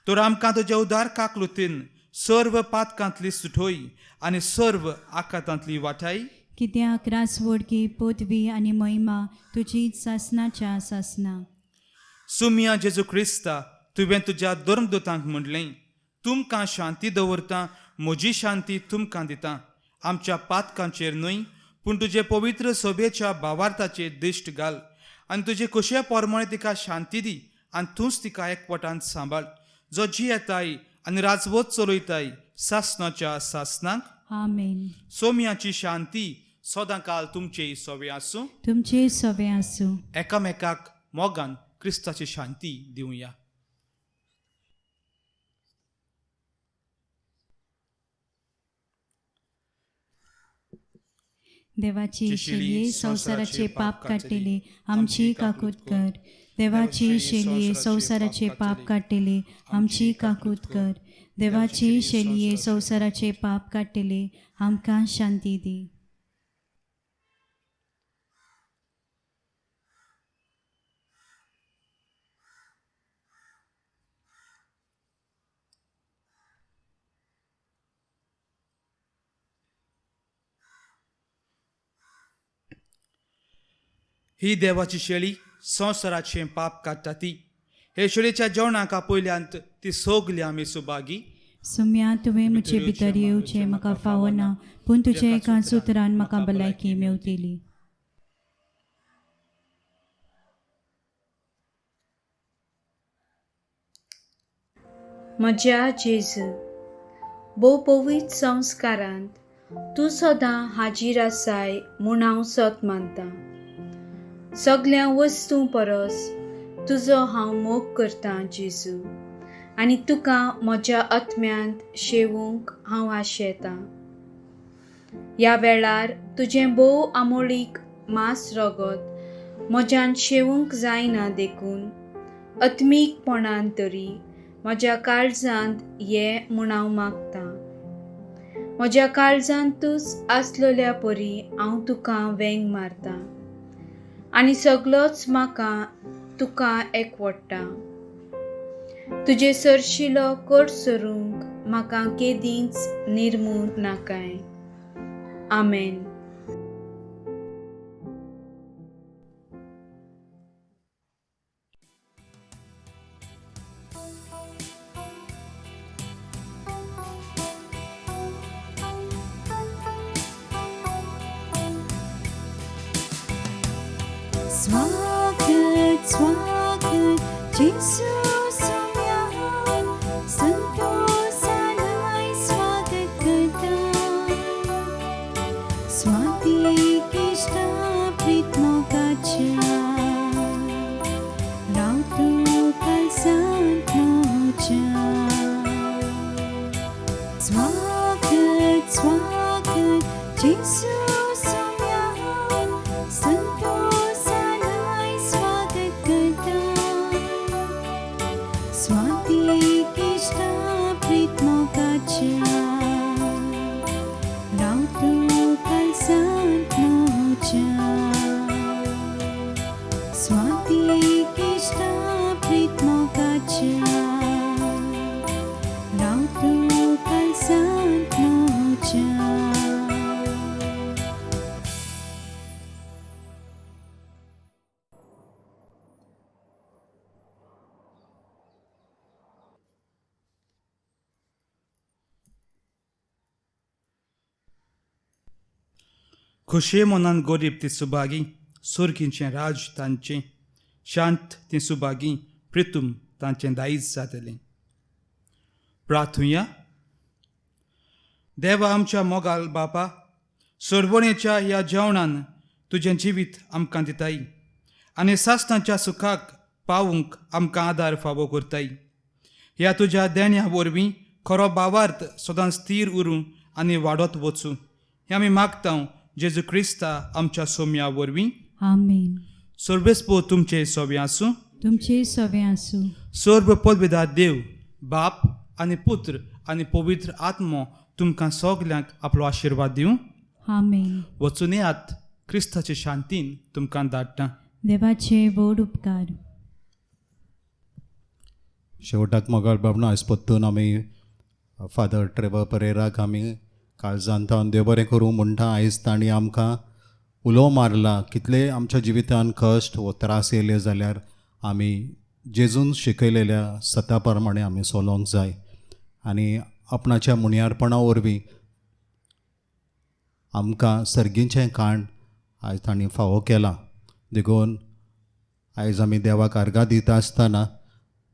तर आमकां तुज्या उदार काकलुतीन सर्व पातकांतली सुठोय आनी सर्व आकातांतली वाठाय. कित्याक रासवडकी पदवी आनी महिमा तुजी सासनाच्या सासना. सुमिया जेजू क्रिस्ता, तुवें तुज्या धर्मदूतांक म्हणलें, तुमकां शांती दवरता, म्हजी शांती तुमकां दिता. आमच्या पातकांचेर न्हय पूण तुजे पवित्र सभेच्या भावार्थाचेर दिश्ट घाल आनी तुजे खोशये प्रमाणे तिका शांती दी आनी तूंच तिका एकवटान सांबाळ, जो जियेताय आनी राजवत चलयताय सासणाच्या सासणाक. आमेन. सोम्याची शांती सदांकाल तुमचे सवे आसूं. तुमचे सवे आसूं. एकामेकाक मोगान क्रिस्ताची शांती दिवया. देवाची शेलये संवसाराचे पाप काडटले आमची काकूत कर. देवाची शेलये संवसाराचे पाप काडटले आमची काकूत कर. देवाची शेलये संवसाराचे पाप काडटले आमकां शांती दी. ही देवाची शेळी संवसाराचें पाप काडटा ती. हे शेळीच्या जेवणाक आपयल्यांत ती सगली आमी सुभागी. सुम्या, तुवें म्हजे भितर येवचें म्हाका फावना, पूण तुज्या एका सुत्रान म्हाका भलायकी मेवतली. म्हज्या जेजू, भोव पवित्र संस्कारांत तूं सदां हाजीर आसाय म्हूण हांव सत मानतां. सगल्या वस्तूं परस तुजो हांव मोग करतां जेजू, आनी तुका म्हज्या आत्म्यांत शेवूंक हांव आशेतां. ह्या वेळार तुजें भोव आमोळीक मांस रगत म्हज्यान शेवूंक जायना, देखून आत्मीकपणान तरी म्हज्या काळजांत ये म्हूण हांव मागतां. म्हज्या काळजांतूच आसलेल्या परी हांव तुका वेंग मारतां आनी सगलोच म्हाका तुका एकवडटा. तुजे सरशिलो कोट सरूंक म्हाका केदींच निर्मू नाकाय. आमेन. स्वागत स्वागत जेजू सोम्या संतोषान स्वागत करता स्वाती इश्टा प्रीत मोगाच्या राव तूं कालसांत मोच्या. स्वागत स्वागत जेजू सोम्या संतोषान स्वागत करता स्वाती इश्टा प्रीत मोगाच्या राव तूं कालसांत मोच्या. स्वाती इश्टा प्रीत मोगाच्या राव तूं कालसांत मोच्या. खोशये मनान गोरीब ती सुभागी, सुर्गींचें राज तांचें. शांत ती सुभागी, प्रितूम तांचें दायज जातलें. प्रार्थुया. देवा आमच्या मोगाल बापा, सरवणेच्या ह्या जेवणान तुजें जिवीत आमकां दिताय आनी सासणाच्या सुखाक पावूंक आमकां आदार फावो करताय. ह्या तुज्या देण्या वरवीं खरो भावार्थ सदांच स्थीर उरूं आनी वाडत वचूं हें आमी मागता जेजू क्रिस्ता आमच्या सोम्या वरवीं. आमेन. सर्वेस्पो तुमचे सोबे आसूं. तुमचे सवे आसूं. सर्व पदवेदार देव बाप आनी पुत्र आनी पवित्र आत्मो तुमकां सगल्यांक आपलो आशिर्वाद दिवं. आमेन. वचून येयात, क्रिस्ताचे शांतीन तुमकां धाडटा. देवाचे व्हड उपकार. शेवटाक मोगाळ बाबणो आयज परतून आमी फादर ट्रेवर परेराक आमी काळजान तावन देव बरें करूं म्हणटा. आयज तांणी आमकां उलो मारला, कितले आमच्या जिवितान कश्ट वो त्रास येयले जाल्यार आमी जेजून शिकयलेल्या सता प्रमाणे आमी चलोवंक जाय आनी आपणाच्या मुनियारपणा वरवीं आमकां सर्गीचें काण आयज तांणी फावो केलां. देखून आयज आमी देवाक आर्गां दिता आसतना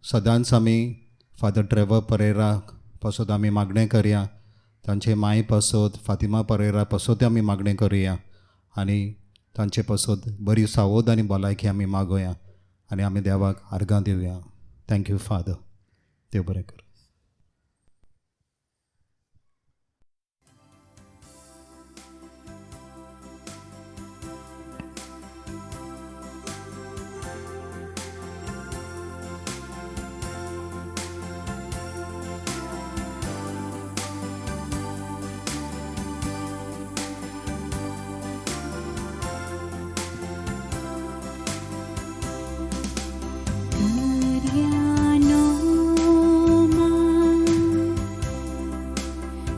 सदांच आमी फादर ट्रेवर परेरा पासत आमी मागणें करया, तांचे मांय पासत फातिमा परेरा पासत आमी मागणें करुया आनी तांचे पासत बरी सावध आनी भलायकी आमी मागोया आनी आमी देवाक आर्गां दिवया. Thank you father. देव बरें करूं. दर्यानो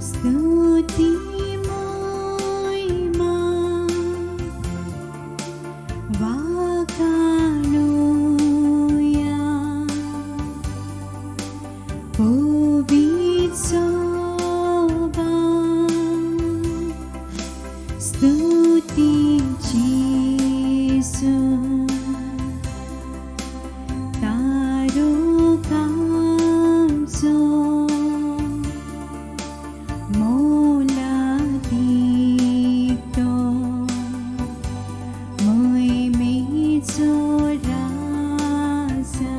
स्तुति मोहिमा वाकाणोया पवित्र सोबा स्तुति जेसू तारो कांचो मोलादीतो मोहिमेचो राजा.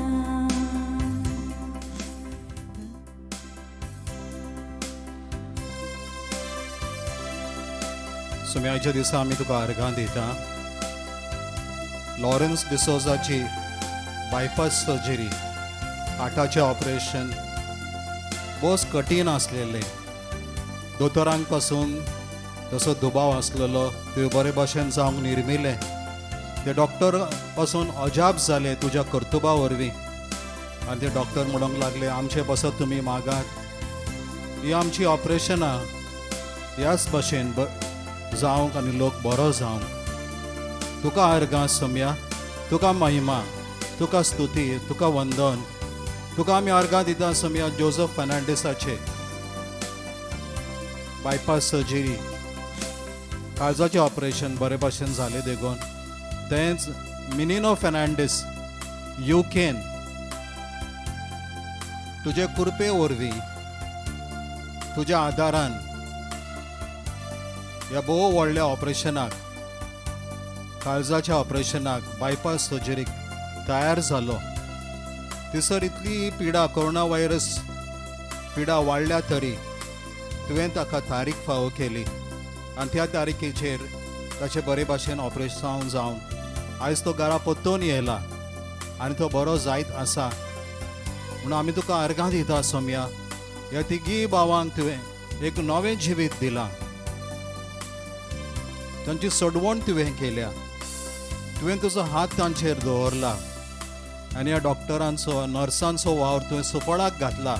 सुम्याच्या दिसा आमी तुका आर्गां दिता. लॉरन्स डिसोजाची बायपास सर्जरी, हार्टाचें ऑपरेशन भोवच कठीण आसलेलें. दोतोरांक पासून तसो दुबाव आसलेलो, तुवें बरे भाशेन जावंक निर्मिलें. ते डॉक्टर पासून अजाप जाले तुज्या कर्तुबा वरवीं आनी ते डॉक्टर म्हणूंक लागले, आमचे पासत तुमी मागात, ही आमची ऑपरेशनां ह्याच भाशेन जावंक आनी लोक बरो जावंक. तुका आर्गां सम्या, तुका महिमा, तुका स्तुती, तुका वंदन. तुका आमी आर्गां दिता सम्या जोजफ फर्नांडीसाचे बायपास सर्जरी, काळजाचें ऑपरेशन बरे भाशेन जालें देखून तेंच मिनिनो फेर्नांडीस युकेन तुजे कृपे वरवीं तुज्या आदारान ह्या भोव व्हडल्या ऑपरेशनाक, काळजाच्या ऑपरेशनाक, बायपास सर्जरीक तयार जालो. थंयसर इतली पिडा, कोरोना व्हायरस पिडा वाडल्या तरी तुवें ताका तारीख फावो केली आनी त्या तारखेचेर ताचें बरे भाशेन ऑपरेशन जावन आयज तो घरा परतून येयला आनी तो बरो जायत आसा. म्हणून आमी तुका अर्गां दिता सोम्या, ह्या तिगीय भावांक तुवें एक नवें जिवीत दिलां, तांची सोडवण तुवें केल्या, तुवें तुजो हात तांचेर दवरला आनी ह्या डॉक्टरांचो नर्सांचो वावर तुवें सुफळाक घातला.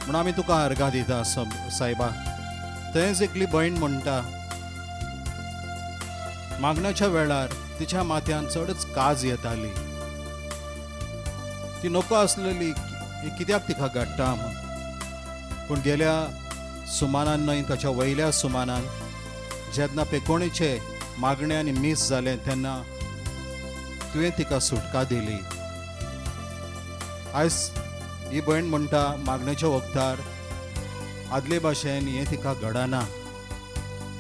म्हणून आमी तुका अर्गां दिता सायबा. थंयच एकली भयण म्हणटा, मागण्याच्या वेळार तिच्या माथ्यान चडच काज येताली, ती नको आसलेली कित्याक तिका घडटा म्हूण. पूण गेल्या सुमानान न्हय, ताच्या वयल्या सुमानान जेन्ना पेकोणीचे मागणें आनी मीस जालें तेन्ना तुवें तिका सुटका दिली. आयज ही भयण म्हणटा मागणेच्या वखदार आदले भाशेन हें तिका घडना,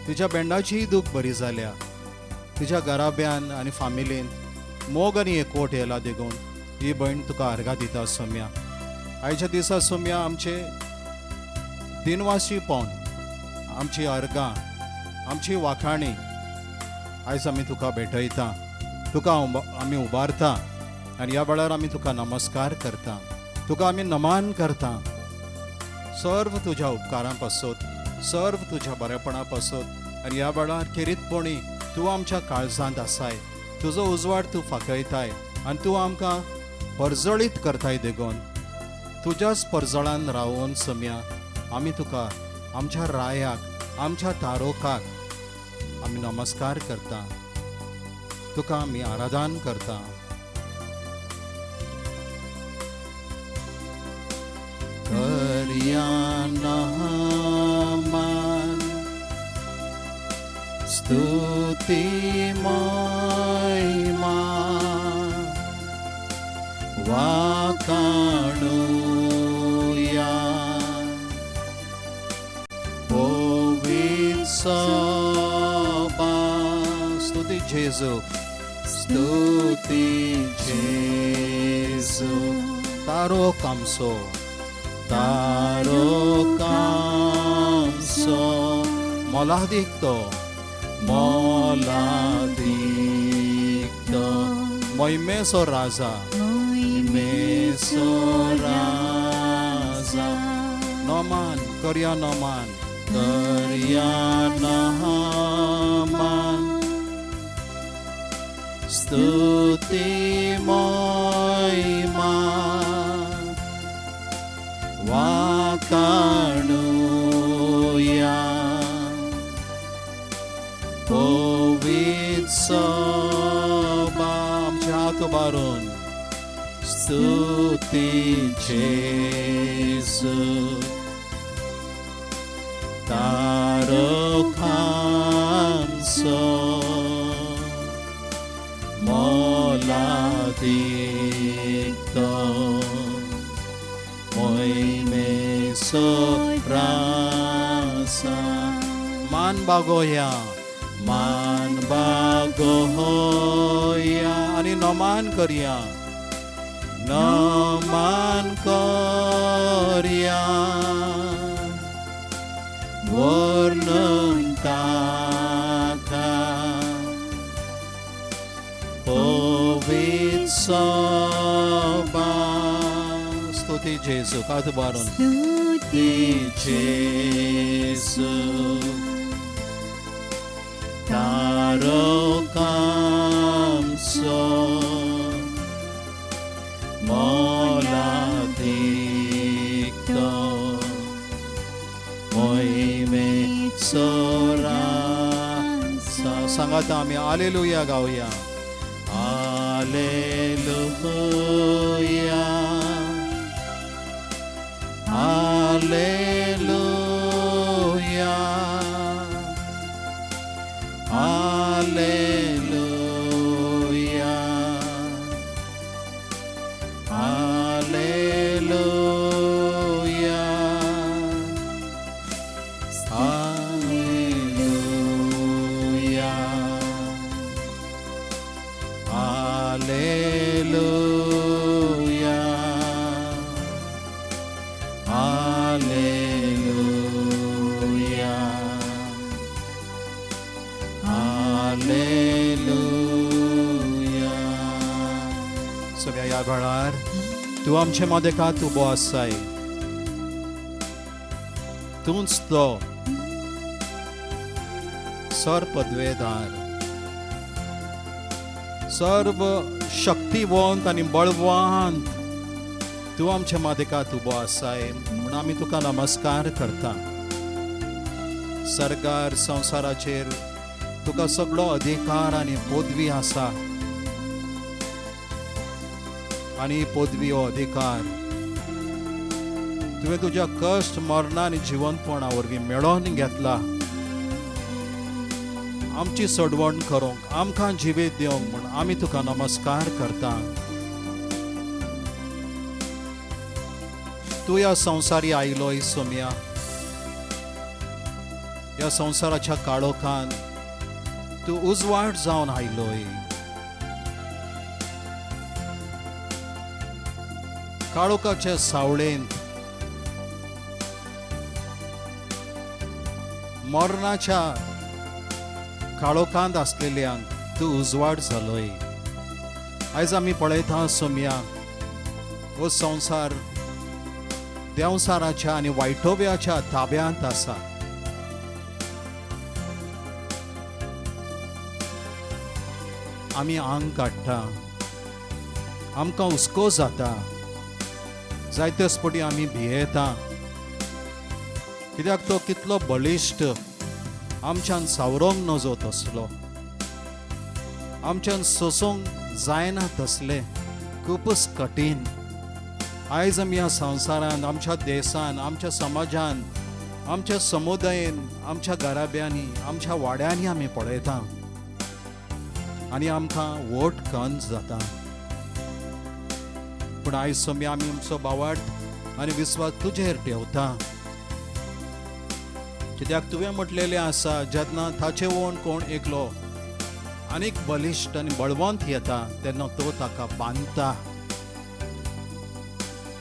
तिच्या बेंडाचीय दूख बरी जाल्या, तिच्या घराब्यान आनी फामिलीन मोग आनी एकवट येयला. देखून ही भयण तुका अर्गां दिता सोम्या. आयच्या दिसा सोम्या आमचे दिनवासीपण, आमची अर्गां, आमची वाखाणी आयज आमी तुका भेटयता, तुका आमी उबारता आनी ह्या वेळार आमी तुका नमस्कार करता, तुका आमी नमान करता. सर्व तुज्या उपकारां पासत, सर्व तुज्या बरेपणा पासत आनी ह्या वेळार खेरीतपणी तूं आमच्या काळजांत आसाय, तुजो उजवाड तूं फांकयताय आनी तूं आमकां परजळीत करताय. देखून तुज्याच परजळान रावोन सम्या आमी तुका आमच्या रायाक, आमच्या तारोकाक आमी नमस्कार करता, तुका आमी आराधन करता. करया नमन स्तुती महिमा वाखाणुया पवित्र सभा. स्तुती जेजू, स्तुती जेजू. तारो कामसो, तारो कामसो मोलादीक तो, मोलादीक तो, महिमेचो राजा, महिमेचो राजा. नमान करया, नमान करया, नमान स्तुती महिमा वाखाणुया पवित्र सभा. आमचे हात उबारून स्तुती जेजू. तारो खामसो मोलादीक तो, महिमेचो राजा. मान बागोया, मान बागोया आनी नमान करया, नमान करया वर्णन ताका पवित्र सभा. स्तुती जेजू, कात उबारून स्तुती जेजू. तारो कामसो मोलादीक तो, महिमेचो राजा. सांगात आमी आलेलुया गावया, आलेलुया, आलेलुया, आलेलुया. हालेलुया. सगळ्या ह्या वेळार तूं आमचे मदेकात उबो आसाय. तूंच तो सर पदवेदार, सर्व शक्तिवंत आनी बळवंत तूं आमच्या मादेकात उबो आसाय म्हूण आमी तुका नमस्कार करता. सरकार संवसाराचेर तुका सगळो अधिकार आनी पदवी आसा आनी पदवी हो अधिकार तुवें तुज्या कश्ट मरणा आनी जिवंतपणा वरवीं मेळोवन घेतला. आमची सोडवण करूंक, आमकां जिवीत दिवंक म्हूण आमी तुका नमस्कार करता. तूं ह्या संवसारी आयलोय सोम्या, ह्या संवसाराच्या काळोखान तूं उजवाड जावन आयलोय. काळोखाच्या सावळेंत, मरणाच्या काळोखांत आसलेल्यांक तूं उजवाड जालोय. आयज आमी पळयता सोम्या, हो संवसार देंवसाराच्या आनी वायटोव्याच्या ताब्यांत आसा. आमी आंग काडटा, आमकां हुस्को जाता, जायतेच फावटी आमी भियेता, कित्याक तो कितलो बळिश्ट, आमच्यान सावरोंक नजो तसलो, आमच्यान सोसूंक जायना तसलें, खुबूच कठीण. आयज आमी ह्या संवसारांत, आमच्या देशान, आमच्या समाजान, आमच्या समुदायेन, आमच्या घराब्यांनी, आमच्या वाड्यांनी आमी पळयता आनी आमकां वोट कंज जाता. पूण आयज सोमी आमी आमचो बावाट आनी विस्वास तुजेर ठेवता, कित्याक तुवें म्हटलेलें आसा, जेन्ना ताचे वोन कोण एकलो आनीक बलिश्ट आनी बळवंत येता तेन्ना तो ताका बांदता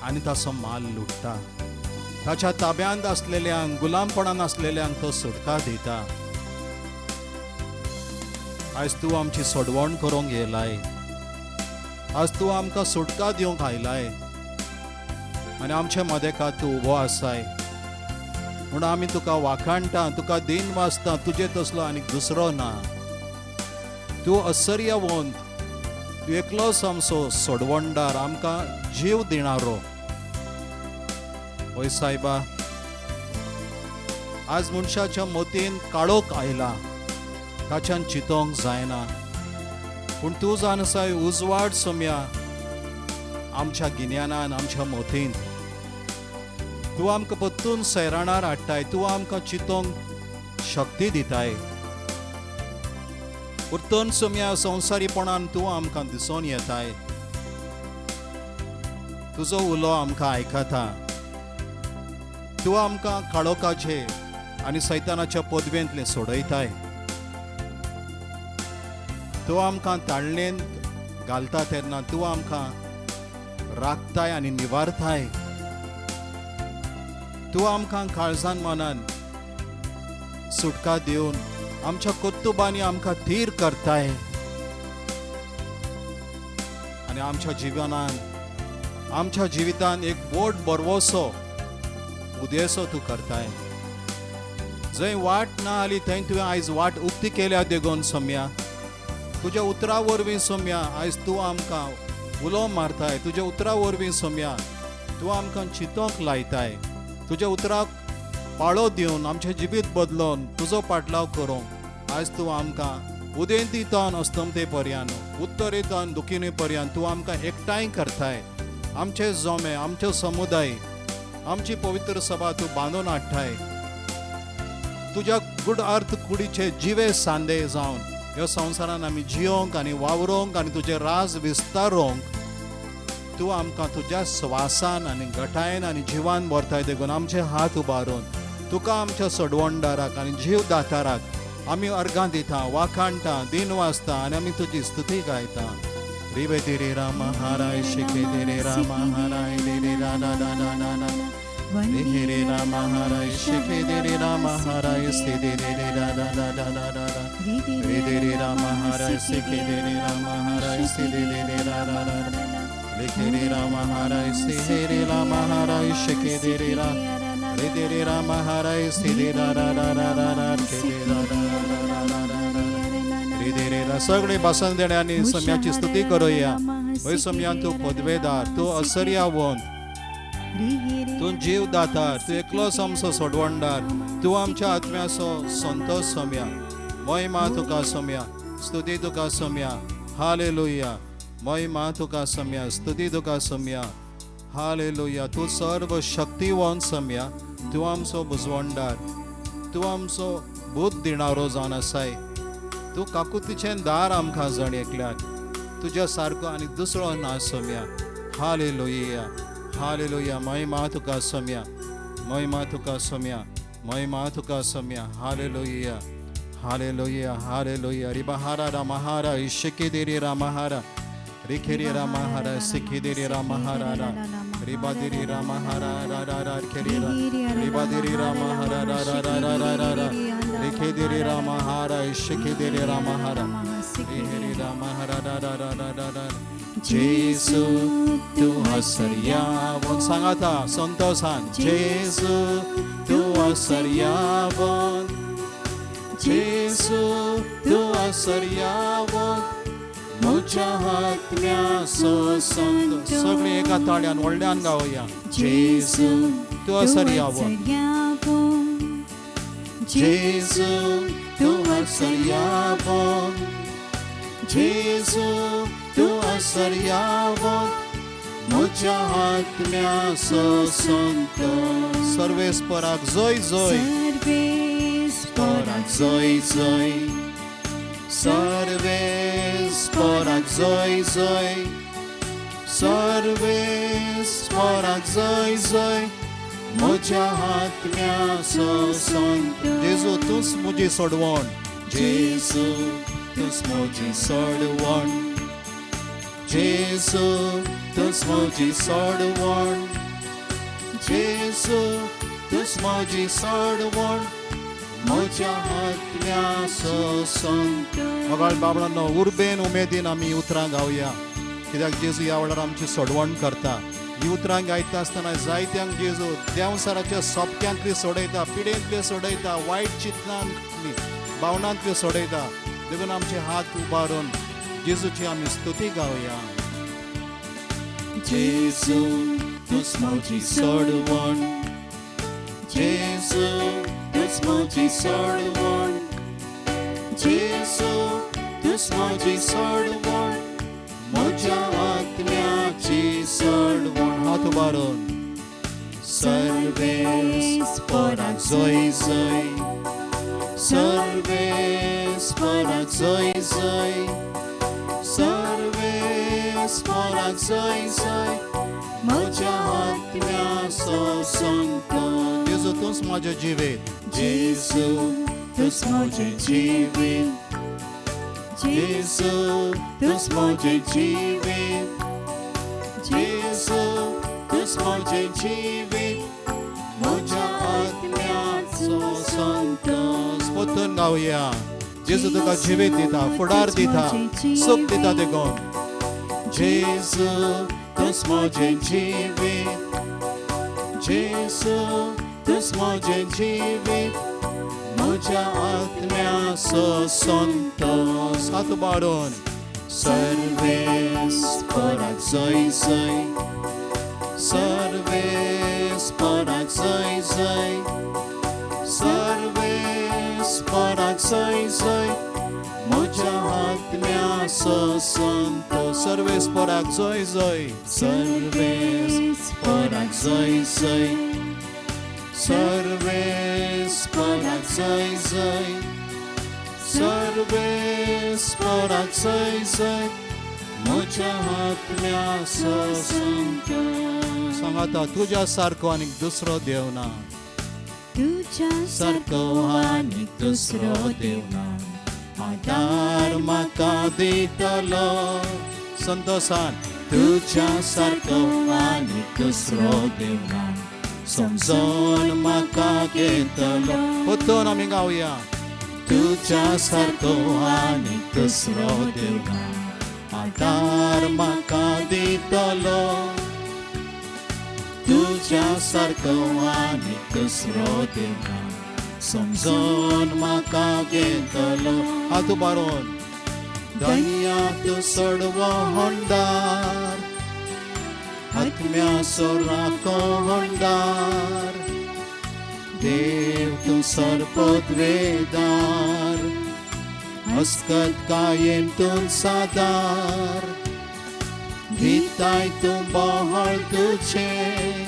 आनी ताचो माल लुट्टा. ताच्या ताब्यांत आसलेल्यांक, गुलामपणान आसलेल्यांक तो सुटका दिता. आयज तूं आमची सोडवण करूंक येयलाय, आज तूं आमकां सुटका दिवंक आयलाय आनी आमच्या मदेकात तूं उबो आसाय म्हूण आमी तुका वाखाणटा, तुका दीन वाचता. तुजे तसलो आनी दुसरो ना. तूं असर्यवंत, तूं एकलोच आमचो सोडवणदार, आमकां जीव दिणारो. हय सायबा, आज मनशाच्या मतीन काळोख आयला, ताच्यान चितोंक जायना, पूण तूं जावन आसाय उजवाड सोम्या आमच्या गिन्यानान, आमच्या मतीन. तूं आमकां परतून सैराणार हाडटाय, तूं आमकां चितोंक शक्ती दिताय. परतून सोम्या संवसारीपणान तूं आमकां दिसोन येताय. तुजो उलो आमकां आयकता. तूं आमकां काळोखाचे आनी सैतानाच्या पदवेंतलें सोडयताय. तूं आमकां ताळणेंत घालता तेन्ना तूं आमकां राखताय आनी निवारताय. तूं आमकां काळजान मनान सुटका दिवन आमच्या कर्तुबांनी आमकां थीर करताय आनी आमच्या जिवनान, आमच्या जिवितान एक बोट बरवसो उदेसो तूं करताय. जंय वाट ना आली थंय तुवें आयज वाट उक्ती केल्या देगून सोम्या, तुज्या उतरा वरवीं सोम्या आयज तूं आमकां उलो मारताय. तुज्या उतरा वरवीं सोम्या तूं आमकां चितोंक लायताय. तुज्या उतराक पाळो दिवन आमचें जिवीत बदलोन तुजो पाटलाव करूंक आयज तूं आमकां उदेंती तावन अस्तमते पर्यान, उत्तरे तावन दुखिने पर्यान तूं आमकां एकठांय करताय. आमचे जोमे, आमचो समुदाय, आमची पवित्र सभा तूं बांदून हाडटाय. तुज्या गुड अर्थ कुडीचे जिवे सांदे जावन ह्या संवसारान आमी जियोंक आनी वावरोंक आनी तुजें राज विस्तारोंक तूं आमकां तुज्या स्वासान आनी गटायेन आनी जिवान भरताय. देखून आमचे हात उबारून तुका आमच्या सोडवणदाराक आनी जीव दाताराक आमी अर्गां दिता, वाखाणटा, दिन वाचता आनी आमी तुजी स्तुती गायता. रिवे तिरे राम हराय शिखे तिरे राम हराय रे रा रा रा रा रा रा रे राम हराय शिखे रे राम हराय स्थिति रे रा रा रा रा रा रा रा रे दे रे राम हरा सिखे दे रे राम हरा सि दे दे रे रा रा रा लिखे रे राम हरा सि हे रे राम हरा शिखे दे रे रा रे दे रे राम हरा सि दे रा रा रा रा रा रा खे दे रा रा रा रा रा रा रा रे दे रे रा. सगळे भाशण देण्यांनी सम्याची स्तुती करूया. हय सम्यान तूं पदवेदार, तूं असर्यावंत, तूं जीव दातार, तूं एकलोच आमचो सोडवणदार, तूं आमच्या आत्म्याचो संतोष सम्या. महिमा तुका सम्या, स्तुती तुका सम्या. हालेलुया. महिमा तुका सम्या, स्तुती तुका सम्या. हालेलुया. तूं सर्व शक्तिवंत सम्या, तूं आमचो बुजवणदार, तूं आमचो बूद दिणारो जावन आसाय. तूं काकुतीचें दार आमकां जण एकल्याक, तुज्या सारको आनी दुसरो ना सम्या. हालेलुया. हालेलुया. महिमा तुका सम्या, महिमा तुका सम्या, महिमा तुका सम्या. हालेलुया. हालेलुया. हालेलुया. रिबहारा रामहारा इशिकी रामहारा रिखेरी रामहारा सिखी रामहारा रा रिबादिरी रामहारा रा रा रा खेरी रा रिबादिरी रामहारा रा रा रा रा रा रा रा रिखेदिरी रामहारा इशिकी रामहारा रिहेरी रामहारा रा रा रा रा रा रा. जेसू तूं असर्यावन, सांगाता संतोषान. जेसू तूं असर्यावन, जेसू तूं असर्यावन, म्हज्या आत्म्याचो संत. सगळे एका ताळ्यान व्हडल्यान गावया. जेसू तूं असर्यावन, जेसू तूं असर्यावन, जेसू तूं असर्यावन, म्हज्या आत्म्याचो संत. सर्वेस्पराक जय जय, सर्वेस्पराक जय जय, सर्वेस्पराक जय जय, सर्वेस्पराक जय जय, म्हज्या आत्म्याचो संत. जेजू तूंच म्हजी सोडवण, जेजू तूंच म्हजी सोडवण, जेजू तूंच म्हजी सोडवण, जेजू तूंच म्हजी सोडवण, म्हज्या आत्म्याचो संत. मोगाळ बाबडांनो, उर्बेन उमेदीन आमी उतरां गावया, कित्याक जेजू ह्या वेळार आमची सोडवण करता. ही उतरां गायता आसतना जायत्यांक जेजू देंवसाराच्या सोपक्यांतली सोडयता, पिडेंतली सोडयता, वायट चिंतनांतली भावनांतली सोडयता. देखून आमचे हात उबारून जेजूची आमी स्तुती गावया. जेजू तूंच म्हजी सोडवण, जेजू तूंच म्हजी सोडवण, जेजू तूंच म्हजी सोडवण, म्हज्या आत्म्याची सोडवण. हात उबारून सर्वेस्पराक जय जय, सर्वेस्पराक जय जय, सर्वेस्पराक जय जय, म्हज्या आत्म्याचो संत. जेजू तूंच म्हजें जिवीत, जेजू तूंच म्हजें जिवीत, जेजू तूंच म्हजें जिवीत, जेजू तूंच म्हजें जिवीत, म्हज्या आत्म्याचो संत. परतून गावया. जेजू तुका जिवीत दिता, फुडार दिता, सुख दिता. देखून जेजू तूंच म्हजें जिवीत, जेजू तूंच म्हजें जिवीत, म्हज्या आत्म्याचो संत. हात उबारून सर्वेस्पराक जय जय, सर्वेस्पराक जय जय, सर्वेस्पराक जय जय, म्हज्या आत्म्याचो संत. सर्वेस्पराक जय जय, सर्वेस्पराक जय जय, सर्वेस्पराक जय जय, सर्वेस्पराक जय जय, म्हज्या आत्म्याचो संत. सांगाता तुज्या सारको आनीक दुसरो देव ना, तुज्या सारको आनीक दुसरो देव ना, आदार म्हाका दितलो. संतोषान तुज्या सारको आनीक दुसरो देव ना, समजोन म्हाका घेतलो. परतून आमी गावया. तुज्या सारको आनी दुसरो देव ना आदार म्हाका दितलो तुज्या सारको आनी दुसरो देव ना समजून म्हाका घेतलो हात उबारून धन्या तूं सोडवो होंडार आत्म्याचो राखो होंडार देव तूं सर्पद्वेदार अस्कत कायेन तूं सादार दिताय तूं बहळ तुजें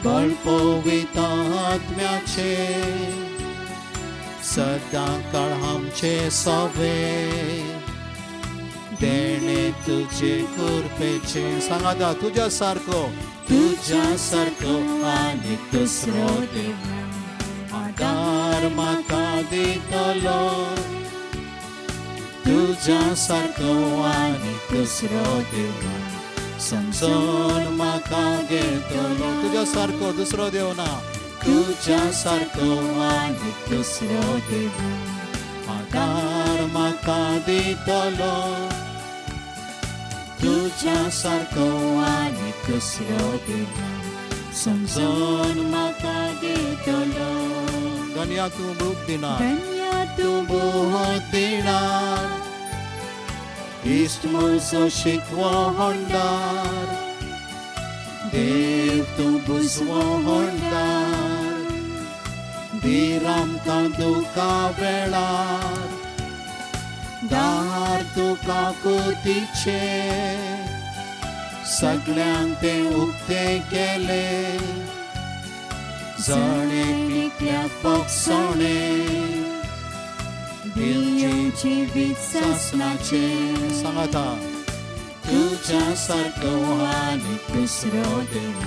बळ पवित्र आत्म्याचें सदां काळ आमचे सवे देणे तुजे कृपेचे सांगाता तुज्या सारको तुज्या सारको आनी दुसरो देव आदार म्हाका दितलो तुज्या सारको आनी दुसरो देव समजून म्हाका घेतलो तुज्या सारको दुसरो देव ना तुज्या सारको आनी दुसरो देव आदार म्हाका दितलो तुज्या सारको आनी दुसरो देव समजून म्हाका घेतलो धन्या तूं भूक दिना धन्या तूं बहुत दिणार इश्ट म्हजो शिकवो होंडार देव तूं बुजवो होंडार धीर आमकां दुखा वेळार दार तुका कुतीचे सगळ्यांक तें उक्तें केलें जण एकल्याक भोगसणें दिवचे जिवीत सासणाचें सांगाता तुज्या सारको आनी दुसरो देव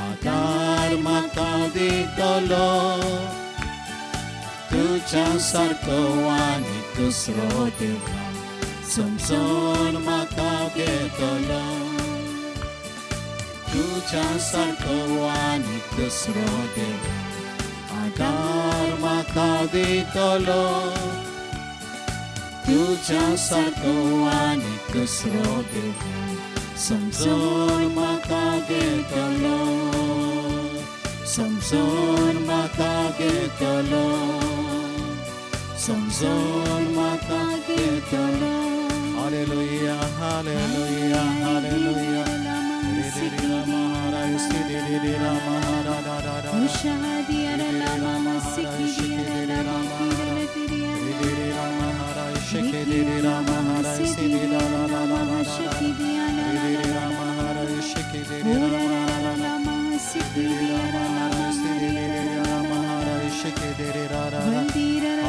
आदार म्हाका दितलो तुज्या सारको आनी दुसरो देव समजून म्हाका घेतलो तुज्या सारको आनी दुसरो देव आदार म्हाका दितलो तुज्या सारको आनी दुसरो देव समजून म्हाका घेतलो समजून म्हाका घेतलो समजून म्हाका घेतलो hallelujah hallelujah hallelujah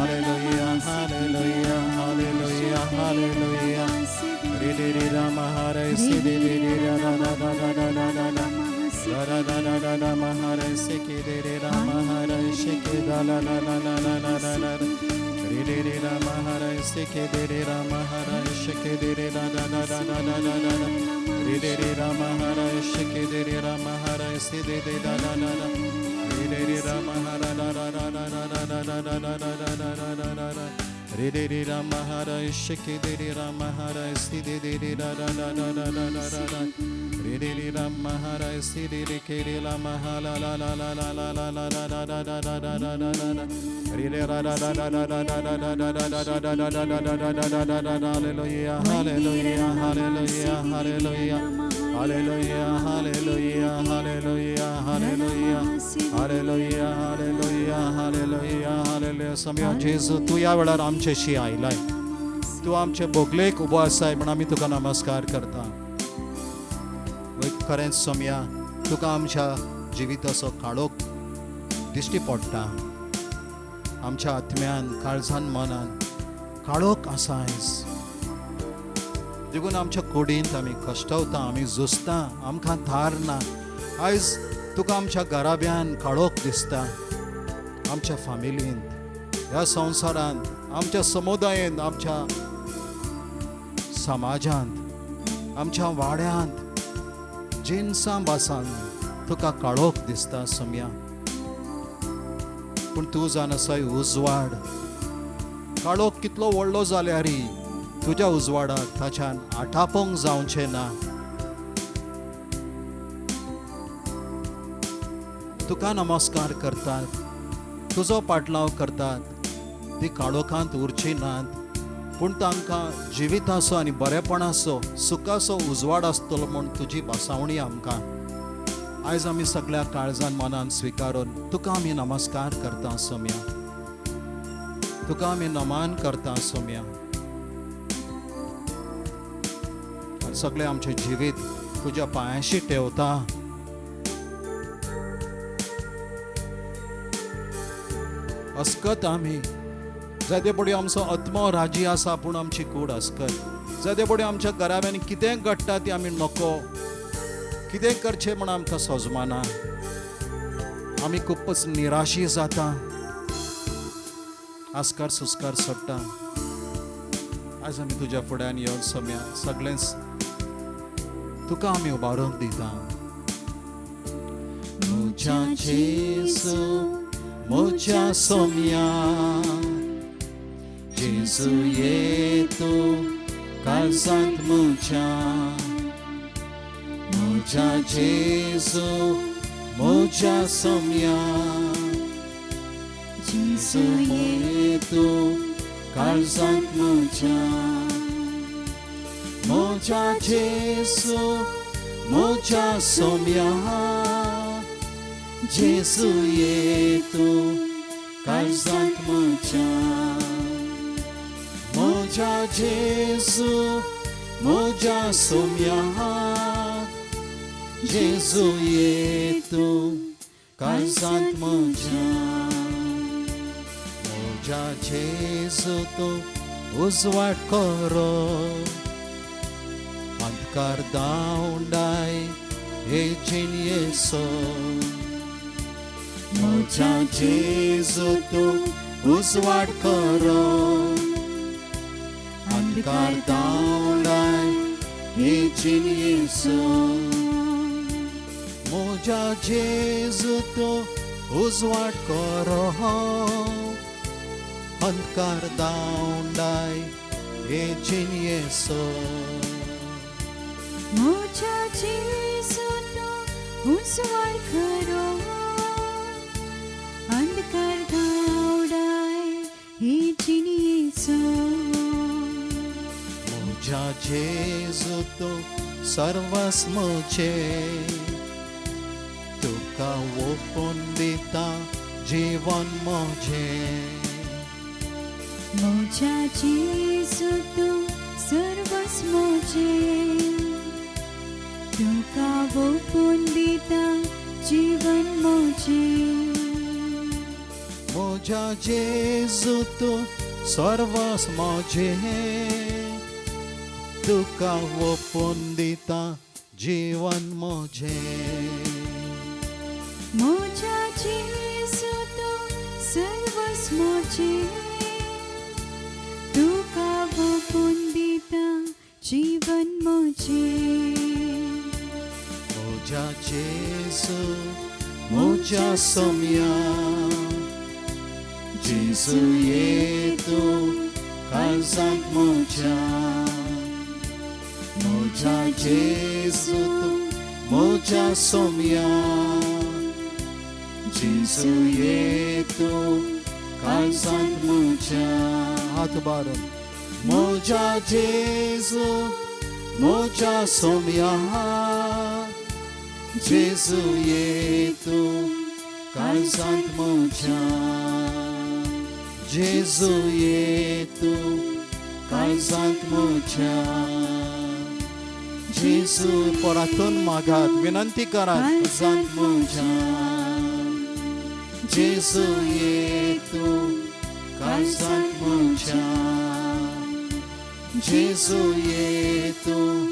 Hallelujah, hallelujah, hallelujah, hallelujah. Hallelujah, hallelujah, hallelujah, hallelujah. Hallelujah, hallelujah, hallelujah, hallelujah, hallelujah, hallelujah, hallelujah, hallelujah. समया जेजू तूं ह्या वेळार आमच्याशी आयलाय, तूं आमचे बोगलेक उबो आसाय म्हण आमी तुका नमस्कार करता. खरेंच सोमया तुका आमच्या जिविताचो काळोख दिश्टी पडटा, आमच्या आत्म्यान काळजान मनान काळोख आसा आयज, देखून आमच्या कुडींत आमी कश्टवता, आमी झुजता, आमकां थार ना. आयज तुका आमच्या घराब्यान काळोख दिसता, आमच्या फामिलींत, ह्या संवसारांत, आमच्या समुदायेंत, आमच्या समाजांत, आमच्या वाड्यांत, जिनसां भासान तुका काळोख दिसता सोमया. पूण तूं जावन आसाय उजवाड. काळोख कितलो व्हडलो जाल्यारय तुज्या उजवाडाक ताच्यान आटापोंक जावचें ना. तुका नमस्कार करतात, तुजो पाटलाव करतात, ती काळोखांत उरची नात, पूण तांकां जिविताचो आनी बरेपणाचो सुखाचो उजवाड आसतलो म्हूण तुजी भासावणी आमकां आयज आमी सगळ्या काळजान मनान स्विकारून तुका आमी नमस्कार करता सोम्या, तुका आमी नमन करता सोम्या. आनी सगळें आमचें जिवीत तुज्या पांयांशी ठेवता. अस्कत आमी जायते पडी आमचो आत्मो राजी आसा, पूण आमची कूड अस्कत. जायते पडी आमच्या घराब्यांनी कितें घडटा ती आमी नको, कितें करचें म्हूण आमकां सोजमाना. आमी खुबच निराशी जाता, आस्कार सुस्कार सोडटा. आयज आमी तुज्या फुड्यान येवन सोम्या सगळेंच तुका आमी उबारूंक दिता. म्हज्या जेजू म्हज्या सोम्या, जेजू ये तूं काळजांत म्हज्या, म्हज्या जेजू म्हज्या सोम्या, जेजू ये तूं काळजांत म्हज्या, म्हज्या जेजू म्हज्या सोम्या, जेजू ये तूं काळजांत म्हज्या, म्हज्या जेजू म्हज्या सोम्या, जेजू ये तूं काळजांत म्हज्या, म्हज्या जेजू तूं उजवाड करो, अंधकार धांवडाय हे जिणयेचो, म्हज्या जेजू तूं उजवाड करो, अंधकार धांवडाय हे जिणयेचो, म्हज्या जेजू तूं उजवाड करो, अंधकार धांवडाय हे जिणयेचो, म्हज्या जेजू तूं उजवाड करो, अंधकार धांवडाय हे जिणयेचो, म्हज्या जेजू तूं सर्वस्व म्हजें, तुका ओंपून दिता जीवन म्हजें, म्हज्या जेजू तूं सर्वस्व म्हजें, तुका ओंपून दिता जीवन म्हजें, म्हज्या जेजू तूं सर्वस्व म्हजें, तुका ओंपून दिता जीवन म्हजें, म्हज्या जेजू तूं सर्वस्व म्हजें, तुका ओंपून दिता जीवन म्हजें, म्हज्या जेजू म्हज्या सोम्या, जेजू ये तूं काळजांत म्हज्या, म्हज्या जेजू तूं म्हज्या सोम्या, जेजू ये तूं काळजांत म्हज्या. हात उबारून म्हज्या जेजू म्हज्या सोम्या, जेजू ये तूं काळजांत म्हज्या, जेजू ये तूं काळजांत म्हज्या. जेजू परातून मागात, विनंती करात, काळजांत म्हज्या, जेजू ये तूं काळजांत म्हज्या, जेजू ये तूं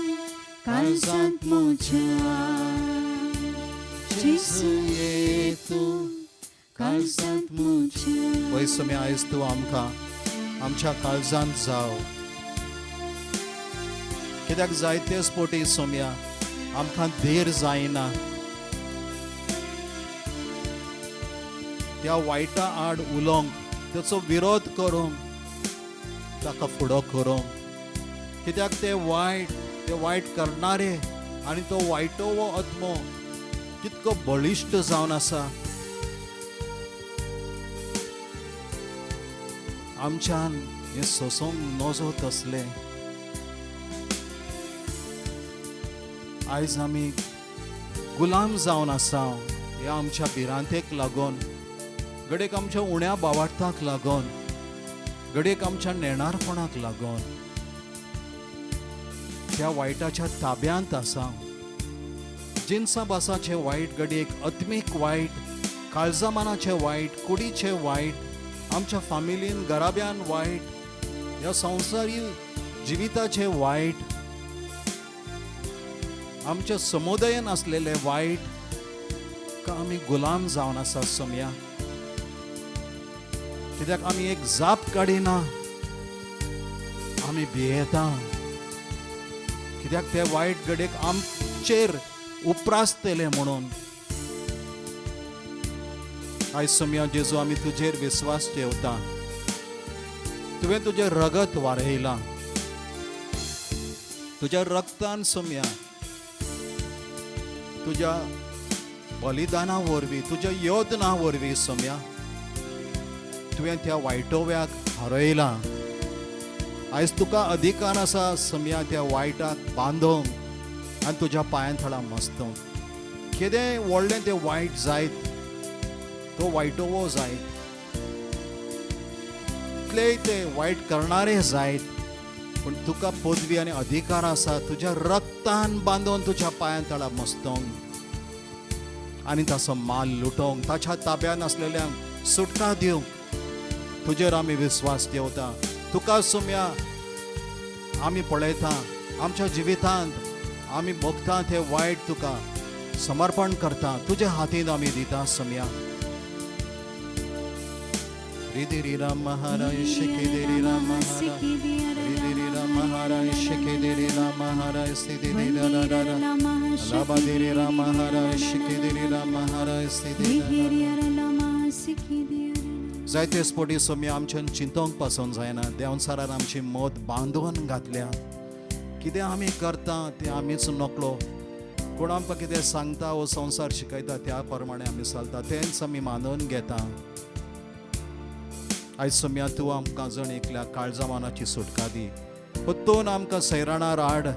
काळजांत म्हज्या, जेजू ये तूं काळजांत म्हज्या. वय सोम्या आयज तूं आमकां आमच्या काळजांत जाव, कित्याक जायतेच पोटी सोम्या आमकां धीर जायना. त्या वायटा आड उलोवंक, ताचो विरोध करूंक, ताका फुडो करूंक. कित्याक ते वायट, ते वायट करणारे आनी तो वायटो वो आत्मो कितको बळिश्ट जावन आसा. आमच्यान हें सोंसूंक नजो तसलें. आयज आमी गुलाम जावन आसा ह्या आमच्या भिरांतेक लागून, घडयेक आमच्या उण्या बावार्थाक लागून, घडयेक आमच्या नेणारपणाक लागून त्या वायटाच्या ताब्यांत आसा. जिनसा भासाचें वायट, घडयेक आत्मीक वायट, काळजामानाचें वायट, कुडीचें वायट, आमच्या फामिलीन घराब्यान वायट, ह्या संवसारी जिविताचें वायट, आमच्या समुदायान आसलेलें वायट का आमी गुलाम जावन आसा सोमया. कित्याक आमी एक जाप काडिना, आमी भियेता. कित्याक ते वायट घडयेक आमचेर उप्रासतले म्हणून. आयज सोमया जेजू आमी तुजेर विस्वास ठेवता. तुवें तुजें रगत वारयलां, तुज्या रगतान सोमया, तुज्या बलिदाना वरवीं, तुज्या योजना वरवीं सोमया तुवें त्या वायटोव्याक हरयलां. आयज तुका अधिकार आसा सोमया त्या वायटाक बांदोवंक आनी तुज्या पांयां थळा मस्तोवंक. कितें व्हडलें तें वायट जायत, तो वायटोवो जायत, कितलेय ते वायट करणारे जायत, पूण तुका पदवी आनी अधिकार आसा तुज्या रक्तान बांदून तुज्या पांयां तळा मस्तोवंक आनी ताचो माल लुटोवंक, ताच्या ताब्यान आसलेल्यांक सुटका दिवंक. तुजेर आमी विस्वास ठेवता. तुका सोमया आमी पळयता, आमच्या जिवितांत आमी भोगता ते वायट तुका समर्पण करता, तुज्या हातीन आमी दिता सोमया. रिदिरी राम महाराज शिकेदेरी राम महाराज, रिदिरी राम महाराज शिकेदेरी राम महाराज, सिदिरी लाबादेरी राम महाराज शिकेदेरी राम महाराज, सिदिरी. जायते स्पोटी सोमया आमच्यान चिंतोंक पासून जायना. देंवचारान आमची मत बांदून घातल्या. कितें आमी करता तें आमीच नकळो. कोण आमकां कितें सांगता वो संवसार शिकयता त्या प्रमाणे आमी चलता, तेंच आमी मानून घेता. आयज सोमया तूं आमकां जण एकल्या काळजा मनाची सुटका दी. परतून आमकां सैराणार हाड.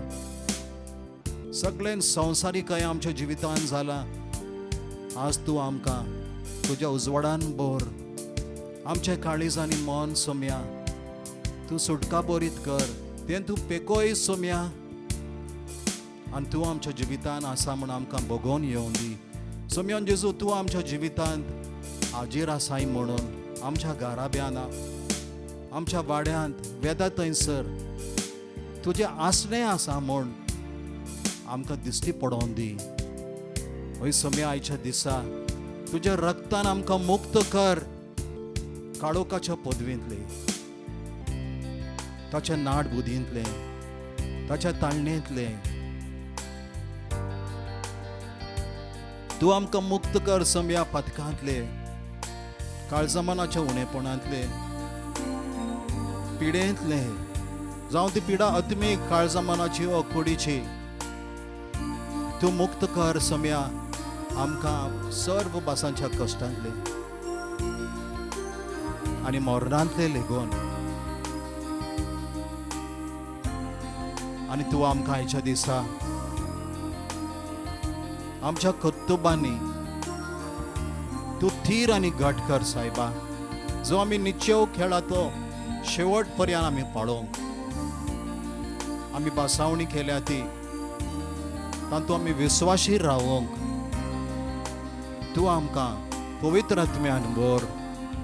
सगळें संवसारीक आमच्या जिवितान जालां. आज तूं आमकां तुज्या उजवाडान भर. आमच्या काळीज आनी मन सोमया तूं सुटका बरीत कर, तें तूं पेकोय सोमया आनी तूं आमच्या जिवितान आसा म्हूण आमकां बगोवन येवं दी. सोमया जेजू तूं आमच्या जिवितांत हाजीर आसाय म्हणून आमच्या घराब्यान, आमच्या वाड्यांत, वेदा थंयसर तुजें आसणें आसा म्हूण आमकां दिश्टी पडोवन दी. हय सोमया आयच्या दिसा तुज्या रक्तान आमकां मुक्त कर काळोखाच्या पदवींतले, ताच्या नाड बुदींतले, ताच्या ताळणेंतले. तूं आमकां मुक्त कर सोमया पथकांतले, काळजमानाच्या उणेपणांतले, पिडेंतले, जावं ती पिडा आत्मीक काळजमानाची वा कुडीची. तूं मुक्त कर सोमया आमकां सर्व भासांच्या कश्टांतले आनी मरणांतले लेगून. आनी तूं आमकां आयच्या दिसा आमच्या कर्तुबांनी तूं थीर आनी घट कर सायबा, जो आमी निश्चेव खेळा तो शेवट पर्यंत आमी पाळोवंक. आमी बासावणी केल्या ती तातूंत आमी विस्वाशी रावोंक. तूं आमकां पवित्र आत्म्यान भर.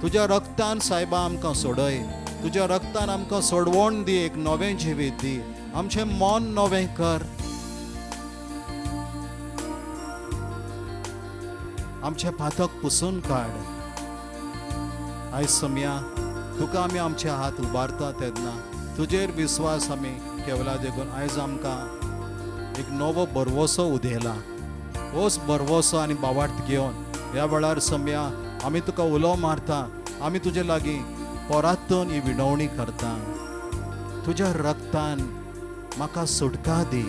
तुज्या रक्तान सायबा आमकां सोडय, तुज्या रक्तान आमकां सोडवण दी, एक नवें जिवीत दी, आमचें मन नवें कर, आमचें पातक पुसून काड. आयज सोमया तुका आमी आमचे हात उबारता तेन्ना तुजेर विस्वास आमी केवला देखून आयज आमकां एक नवो भरवसो उदेला. होच भरवसो आनी बावार्थ घेवन ह्या वेळार सोमया आमी तुका उलो मारता, आमी तुजे लागीं परातून ही विनवणी करता. तुज्या रक्तान म्हाका सुटका दी,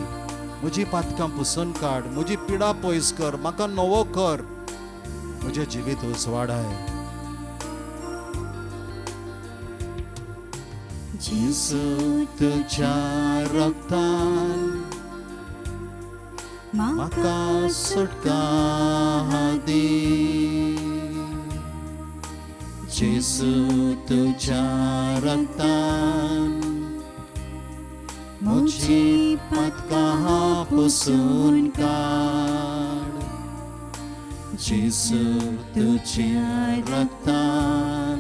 म्हजी पातकां पुसून काड, म्हजी पिडा पयस कर, म्हाका नवो कर, म्हजें जिवीत उजवाडाय. जेजू तुज्या रक्तान म्हाका सुटका दी, जेजू तुज्या रक्तान म्हजी पातकां पुसून काड, जेजू तुज्या रक्तान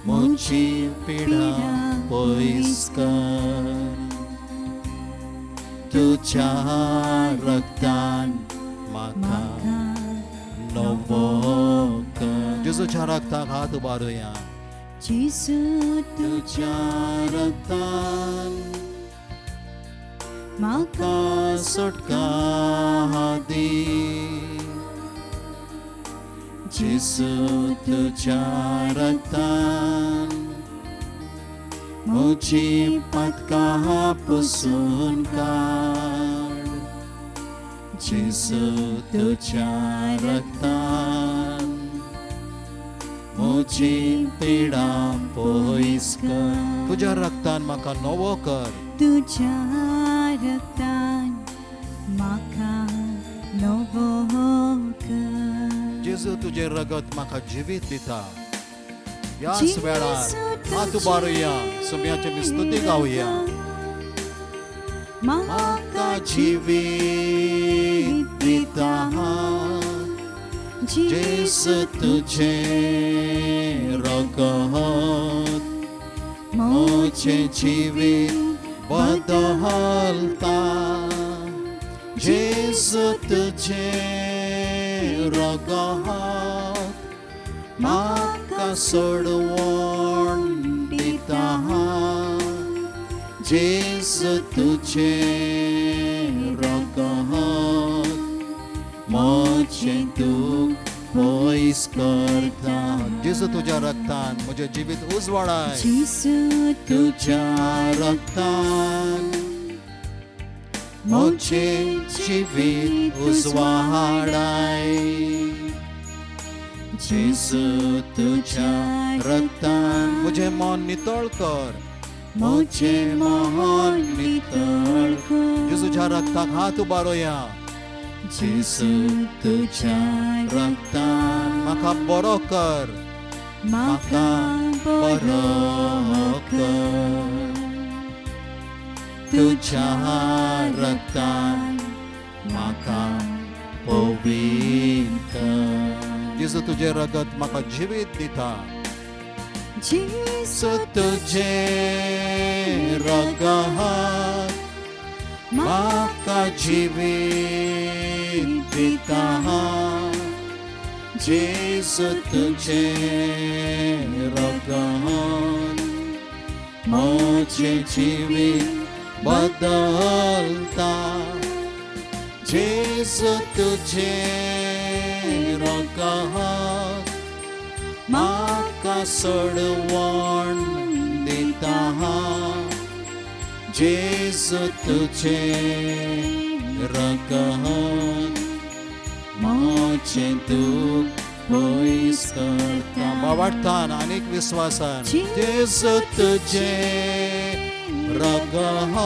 म्हजी पिडा पयस कर, तुज्या रक्तान म्हाका नवो कर. जेजूच्या रक्ताक हात उबारुया. जेजू तुज्या रक्तान म्हाका म्हाका सुटका दी, जेजू तुज्या रक्तान म्हजी पातकां पुसून काड, जेजू तुज्या रक्तान म्हजी पिडा पयस कर, तुज्या रक्तान म्हाका नवो कर, तुज्या रक्तान म्हाका नवो कर. जेजू तुजें रगत म्हाका जिवीत दिता. ह्याच वेळार हात उबारुया, सुम्याची आमी स्तुती गावया. म्हाका जिवीत दिता जेजू तुजें रगत म्हजें जिवीत बदलता, जेजू तुजें रगत म्हाका सोडवण दिता, जेजू तुजें रगत म्हजें दूख पयस करता. जेजू तुज्या रक्तान म्हजें जिवीत उजवाडाय, जेजू तुज्या रक्तान म्हजें जिवीत उजवाडाय, जेजू तुज्या रक्तान म्हजें मन नितळ कर, म्हजें मन नितळ कर. जेजूच्या रक्ताक हात उबारुया. जेजू तुज्या रक्तान म्हाका बरो कर, म्हाका बरो कर, तुज्या रक्तान म्हाका पवित्र. जेजू तुजें रगत म्हाका जिवीत दिता, जेजू तुजें रगत म्हाका जिवीत दिता, जेजू तुजें रगत म्हजें जिवीत बदलता, जेजू तुजें रगत म्हाका सोडवण दिता, जेजू तुजें रगत म्हजें दूख पयस करता. बावार्थान आनीक विस्वासान जेजू तुजें रगत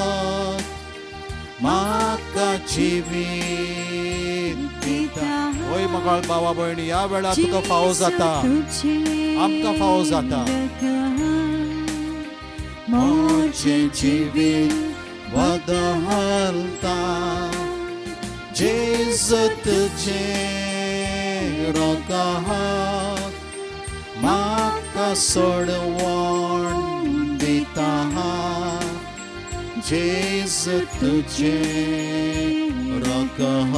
म्हाका जिवीत दिता. होय मगाळ बाबा भयणी, ह्या वेळार तुका फावो जाता, आमकां फावो जाता. म्हजें जिवीत बदलता, जेजू तुजें रगत म्हाका सोडवण दिता, जेजू तुजें रगत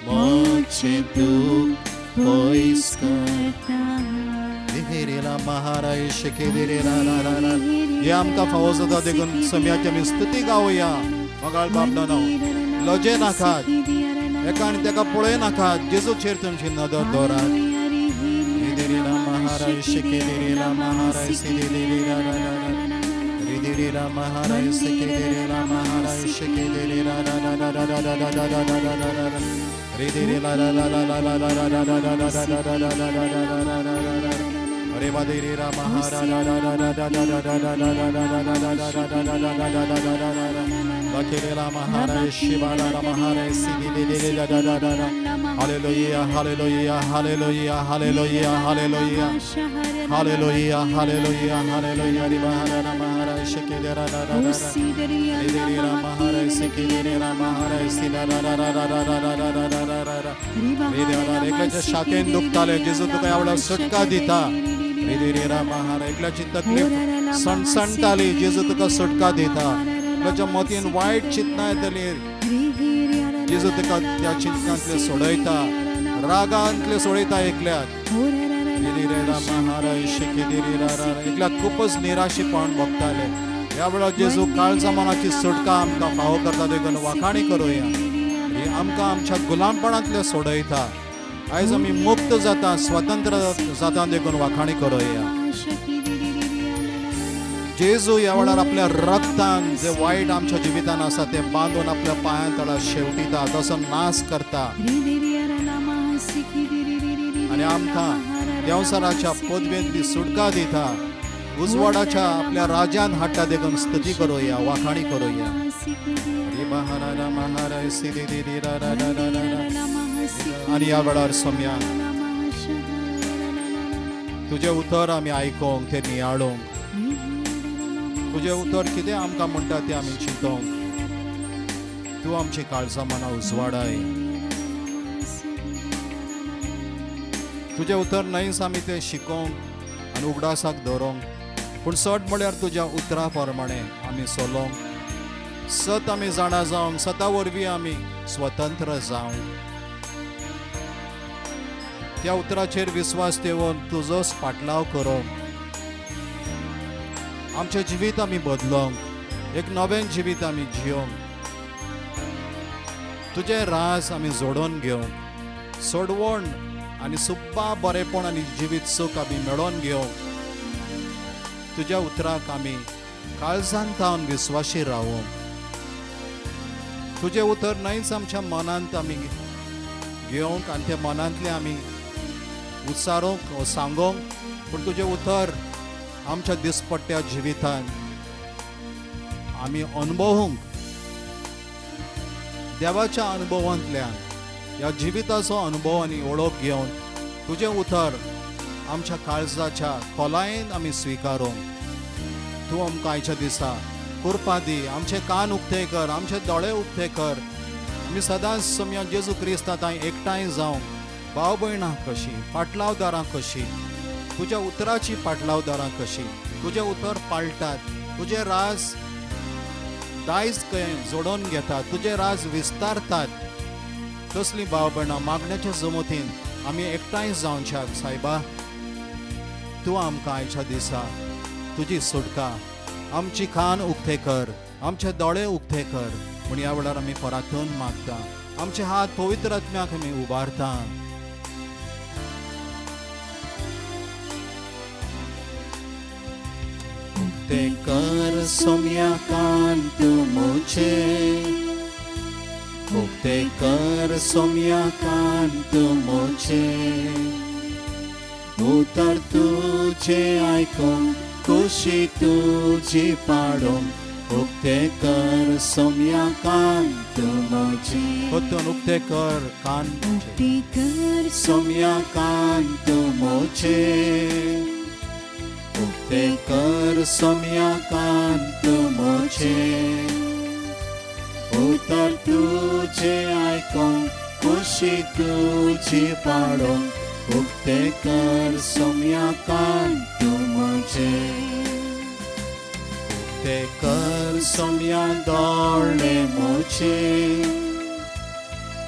म्हजें दूख पयस करता. हे आमकां फावो जाता देखून सम्याची आमी स्तुती गावया. मगाळ बाबडानो लजे नाकात, एका आनी तेका पळय नाकात, जेजूचेर तुमची नदर दवरात. Hallelujah, hallelujah, hallelujah, hallelujah, hallelujah. Hallelujah, hallelujah, hallelujah. एकल्याच्या शाखेन दुखताले, जेजू तुका ह्या वेळार सुटका दिता. एकल्याची तकलीफ सणसणटाली, जेजू तुका सुटका दिता. एकल्याच्या मतीन वायट चिंतना येतली, जेजू तुका त्या चिंतनांतले सोडयता, रागांतले सोडयता. एकल्याक एकल्याक खूपच निराशीपण भोगताले, ह्या वेळार जेजू काळजा मनाची सुटका आमकां फावो करता देखून वाखाणी करुया. आमकां आमच्या गुलामपणांतले सोडयता, आयज आमी मुक्त जाता, स्वतंत्र जाता देखून वाखाणी करुया. जेजू ह्या वेळार आपल्या रक्तान जे वायट आमच्या जिवितान आसा तें बांदून आपल्या पांयां तळा शेवटिता, तसो नाश करता आनी आमकां देंवचाराच्या पदवेंतली सुटका दिता, उजवाडाच्या आपल्या राज्यान हाडटा देखून स्तुती करुया, वाखाणी करुया. आनी ह्या वेळार सोम्या तुजें उतर आमी आयकोंक, तें नियाळोंक, तुजें उतर कितें आमकां म्हणटा तें आमी चिंतोंक. तूं आमची काळजा मनां उजवाडाय. तुजें उतर न्हयच आमी तें शिकोंक आनी उगडासाक दवरोंक, पूण सट म्हळ्यार तुज्या उतरा प्रमाणे आमी चलोंक, सत आमी जाणा जावंक, सता वरवीं आमी स्वतंत्र जावंक. त्या उतराचेर विस्वास दवरून तुजोच फाटलाव करूंक, आमचें जिवीत आमी बदलोंक, एक नवें जिवीत आमी जियोंक, तुजें राज आमी जोडोवन घेवंक, सोडवण आनी सुप्पा बरेपण आनी जिवीत सूख आमी मेळोवन घेवंक. तुज्या उतराक आमी काळजान तावन विस्वाशी रावोंक. तुजें उतर न्हयच आमच्या मनांत आमी घेवंक आनी त्या मनांतलें आमी उच्चारूंक वो सांगोंक, पूण तुजें उतर आमच्या दिसपट्ट्या जिवितान आमी अनुभवूंक. देवाच्या अनुभवांतल्यान ह्या जिविताचो अनुभव आनी वळख घेवन तुजें उतर आमच्या काळजाच्या खोलायेन आमी स्विकारूंक. तूं आमकां आयच्या दिसा कृपा दी, आमचे कान उक्ते कर, आमचे दोळे उक्ते कर. आमी सदांच सोम्या जेजू क्रिस्ता तांय एकठांय जावंक, भाव भयणां कशीं, पाटलावदारां कशीं, तुज्या उतराची पाटलावदारां कशीं, तुजें उतर पाळटात, तुजें राज दायज जोडोवन घेतात, तुजें राज विस्तारतात, तसलीं भाव भयणां मागण्याच्या जमतीन आमी एकठांय जावच्याक. सायबा, तूं आमकां आयच्या दिसा तुजी सुटका, आमची कान उक्ते कर, आमचे दोळे उक्ते कर म्हूण ह्या वेळार आमी परातून मागता. आमचे हात पवित्र आत्म्याक आमी उबारता. उक्ते कर सोम्या कान तूं म्हजे, उक्ते कर सोम्या कान तूं म्हजे, उतर तुझे आयकूंक, खुशी तुजी पाडूंक, उक्ते कर सोम्या कान तूं म्हजे. परतून उक्ते कर कान उक्ते कर सोम्या कान तूं म्हजे, उक्ते कर सोम्या कान तूं म्हजे, उतर तुझे आयकूंक, खुशी तुजी पाडूंक, उक्ते कर सोम्या कान तूं म्हजे. उक्ते कर सोम्या दोळे म्हजे,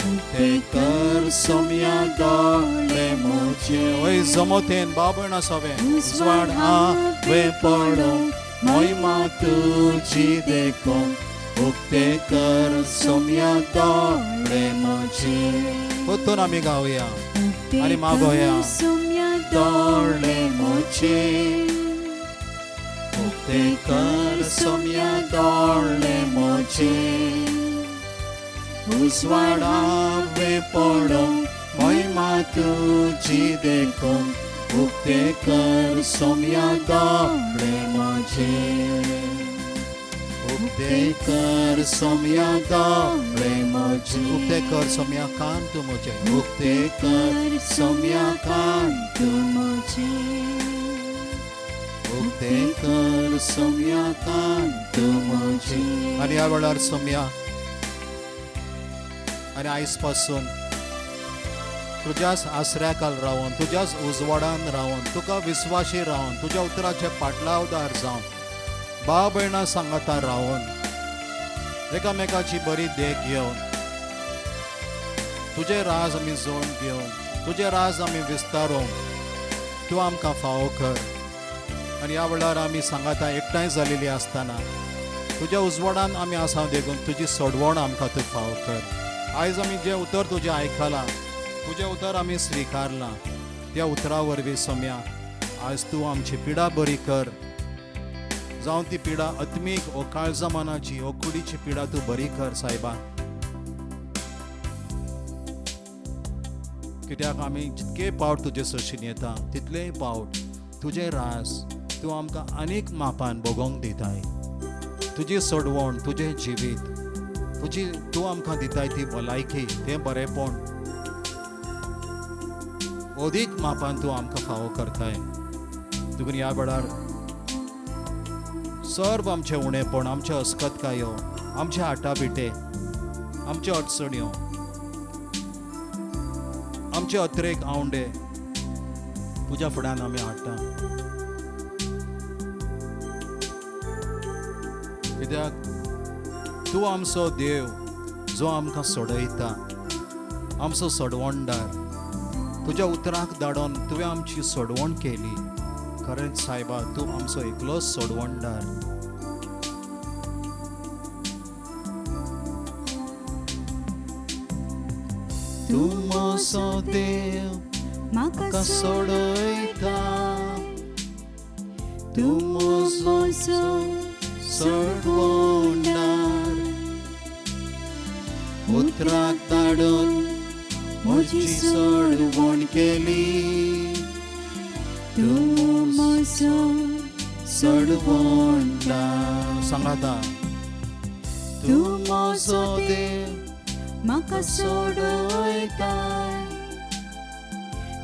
उक्ते कर सोम्या दोळे म्हजे. ओय जमोतेन बाबण सवे उजवाड हांवें पडोंक, मोहिमा तुजी देखोंक, उक्ते कर सोम्या दोळे म्हजे. परतून आमी गावया उक्ते आनी मागोया. कर सोम्या दोळे म्हजे, उक्ते कर सोम्या दोळे म्हजे, उजवाडावे पडोंक महिमा तुजी देखूंक, उक्ते कर सोम्या दोळे म्हजे, उक्ते कर सोम्या दोळे म्हजे, उक्ते कर सोम्या कान तूं म्हजे, उक्ते कर सोम्या कान तूं म्हजे, उक्ते कर सोम्या कान तूं म्हजे. आनी ह्या वेळार सोम्या आनी आयज पासून तुज्याच आसऱ्याकाल रावन, तुज्याच उजवाडान रावन, तुका विस्वाशी रावन, तुज्या उतराचे पाटलावदार जावन, भाव भयणां सांगाता रावन, एकामेकाची बरी देख घेवन, तुजें राज आमी जोड घेवन, तुजें राज आमी विस्तारोवंक तूं आमकां फावो कर. आनी ह्या वेळार आमी सांगाता एकठांय जालेली आसतना तुज्या उजवाडान आमी आसा देखून तुजी सोडवण आमकां तूं फावो कर. आयज आमी जें उतर तुजें आयकलां, तुजें उतर आमी स्विकारलां, त्या उतरा वरवीं सोम्या आयज तूं आमची पिडा बरी कर. जावं ती पिडा आत्मीक ओ काळजा मनाची ओ कुडीची पिडा तूं बरी कर सायबा. कित्याक आमी जितके पावट तुजे सरशीन येता तितलेय पावट तुजें रास तूं आमकां आनीक मापान भोगोवंक दिताय. तुजी सोडवण, तुजें जिवीत, तुजी तूं आमकां दिताय ती भलायकी, तें बरेंपण अदीक मापान तूं आमकां फावो करताय. देखून ह्या वेळार सर्व आमचें उणेपण, आमचे अस्कतकायो, आमचे आटापिटे, आमच्यो अडचण्यो, आमचे अत्रेक आवंडे तुज्या फुड्यान आमी हाडटा. कित्याक तूं आमचो देव जो आमकां सोडयता, आमचो सोडवणदार. तुज्या उतराक धाडून तुवें आमची सोडवण केली. खरेंच सायबा तूं आमचो एकलोच सोडवणदार. तूं म्हजो देव म्हाका सोडयता, तूं म्हजो सोडवणदार. उतराक धाडून म्हजी सोडवण केली, तूं म्हजो सोडवणदार. सांगाता तूं म्हजो देव म्हाका सोडयता,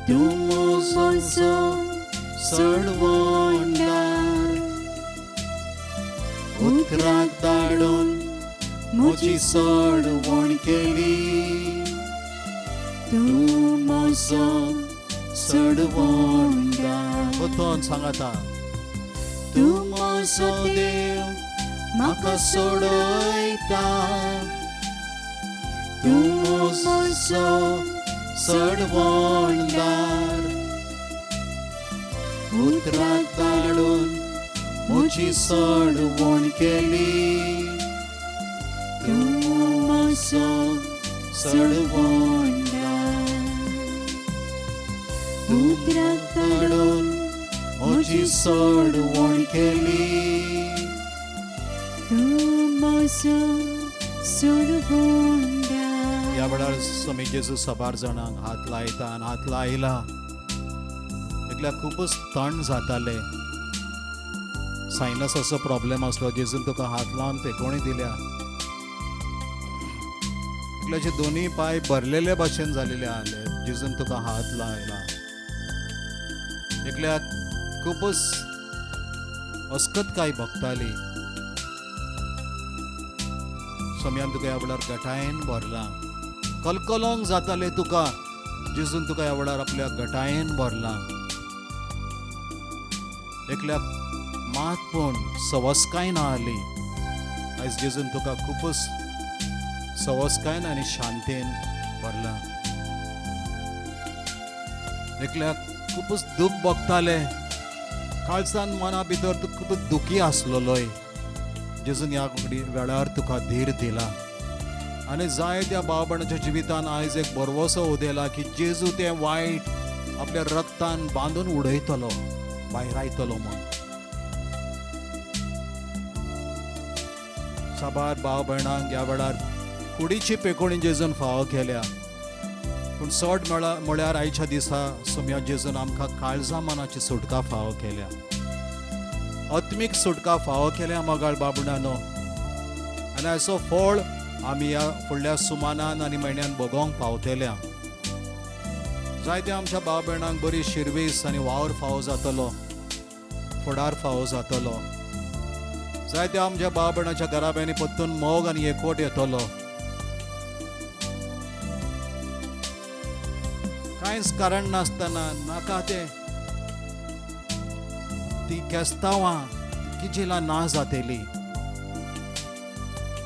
तूं म्हजो सोडवणदार. उतराक धाडून म्हजी सोडवण केली, तूं म्हजो सोडवणदार. परतून सांगाता तूं म्हजो देव म्हाका सोडयता, तूं म्हजो सोडवणदार. उतराक धाडून म्हजी सोडवण केली, तूं म्हजो सोडवणदार. उतराक धाडून म्हजी सोडवण केली, तूं म्हजो सोडवणदार. ह्या वेळार स्वामी जेजू साबार जाणांक हात लायता आनी हात लायला. एकल्याक खुबूच थंड जाताले, सायनसाचो प्रॉब्लेम आसलो, जेजून तुका हात लावन पेकोणी दिल्या. एकल्याचे दोनूय पांय भरलेले भाशेन जालेले आहले, जेजून तुका हात लायला. एकल्याक खुबूच अस्कतकाय भोगताली, सोम्यान तुका ह्या वेळार गटायेन भरला. कलकलोंक जाताले तुका, जेजून तुका ह्या वेळार आपल्या गटायेन भरला. एकल्याक मात पूण सवस्काय ना आली, आयज जेजून तुका खुबूच सवस्कायन आनी शांतेन भरला. एकल्याक खुबूच दूख भोगताले, काळजान मना भितर तूं खूब दुखी आसलेलोय, जेजून ह्या वेळार तुका धीर दिला आनी जाय त्या भाव भयणाच्या जिवितान आयज एक भरवसो उदेला की जेजू तें वायट आपल्या रक्तान बांदून उडयतलो, भायरायतलो म्हूण. साबार भाव भयणांक ह्या वेळार कुडीची पेकोणी जेजून फावो केल्या, पूण चड म्हळ्यार आयच्या दिसा सोम्या जेजून आमकां काळजा मनाची सुटका फावो केल्या, आत्मीक सुटका फावो केल्या मोगाळ बाबणानो. आनी हाचो फळ आमी ह्या फुडल्या सुमानान आनी म्हयन्यान भोगोंक पावतल्या. जायत्या आमच्या भाव भयणांक बरी शिरवीस आनी वावर फावो जातलो, फुडार फावो जातलो. जायत्या आमच्या भाव भयणाच्या घराब्यांनी परतून मोग आनी एकवट येतलो. कांयच कारण नासतना नाका तें ती केस्तांवां किजिलां ना जातली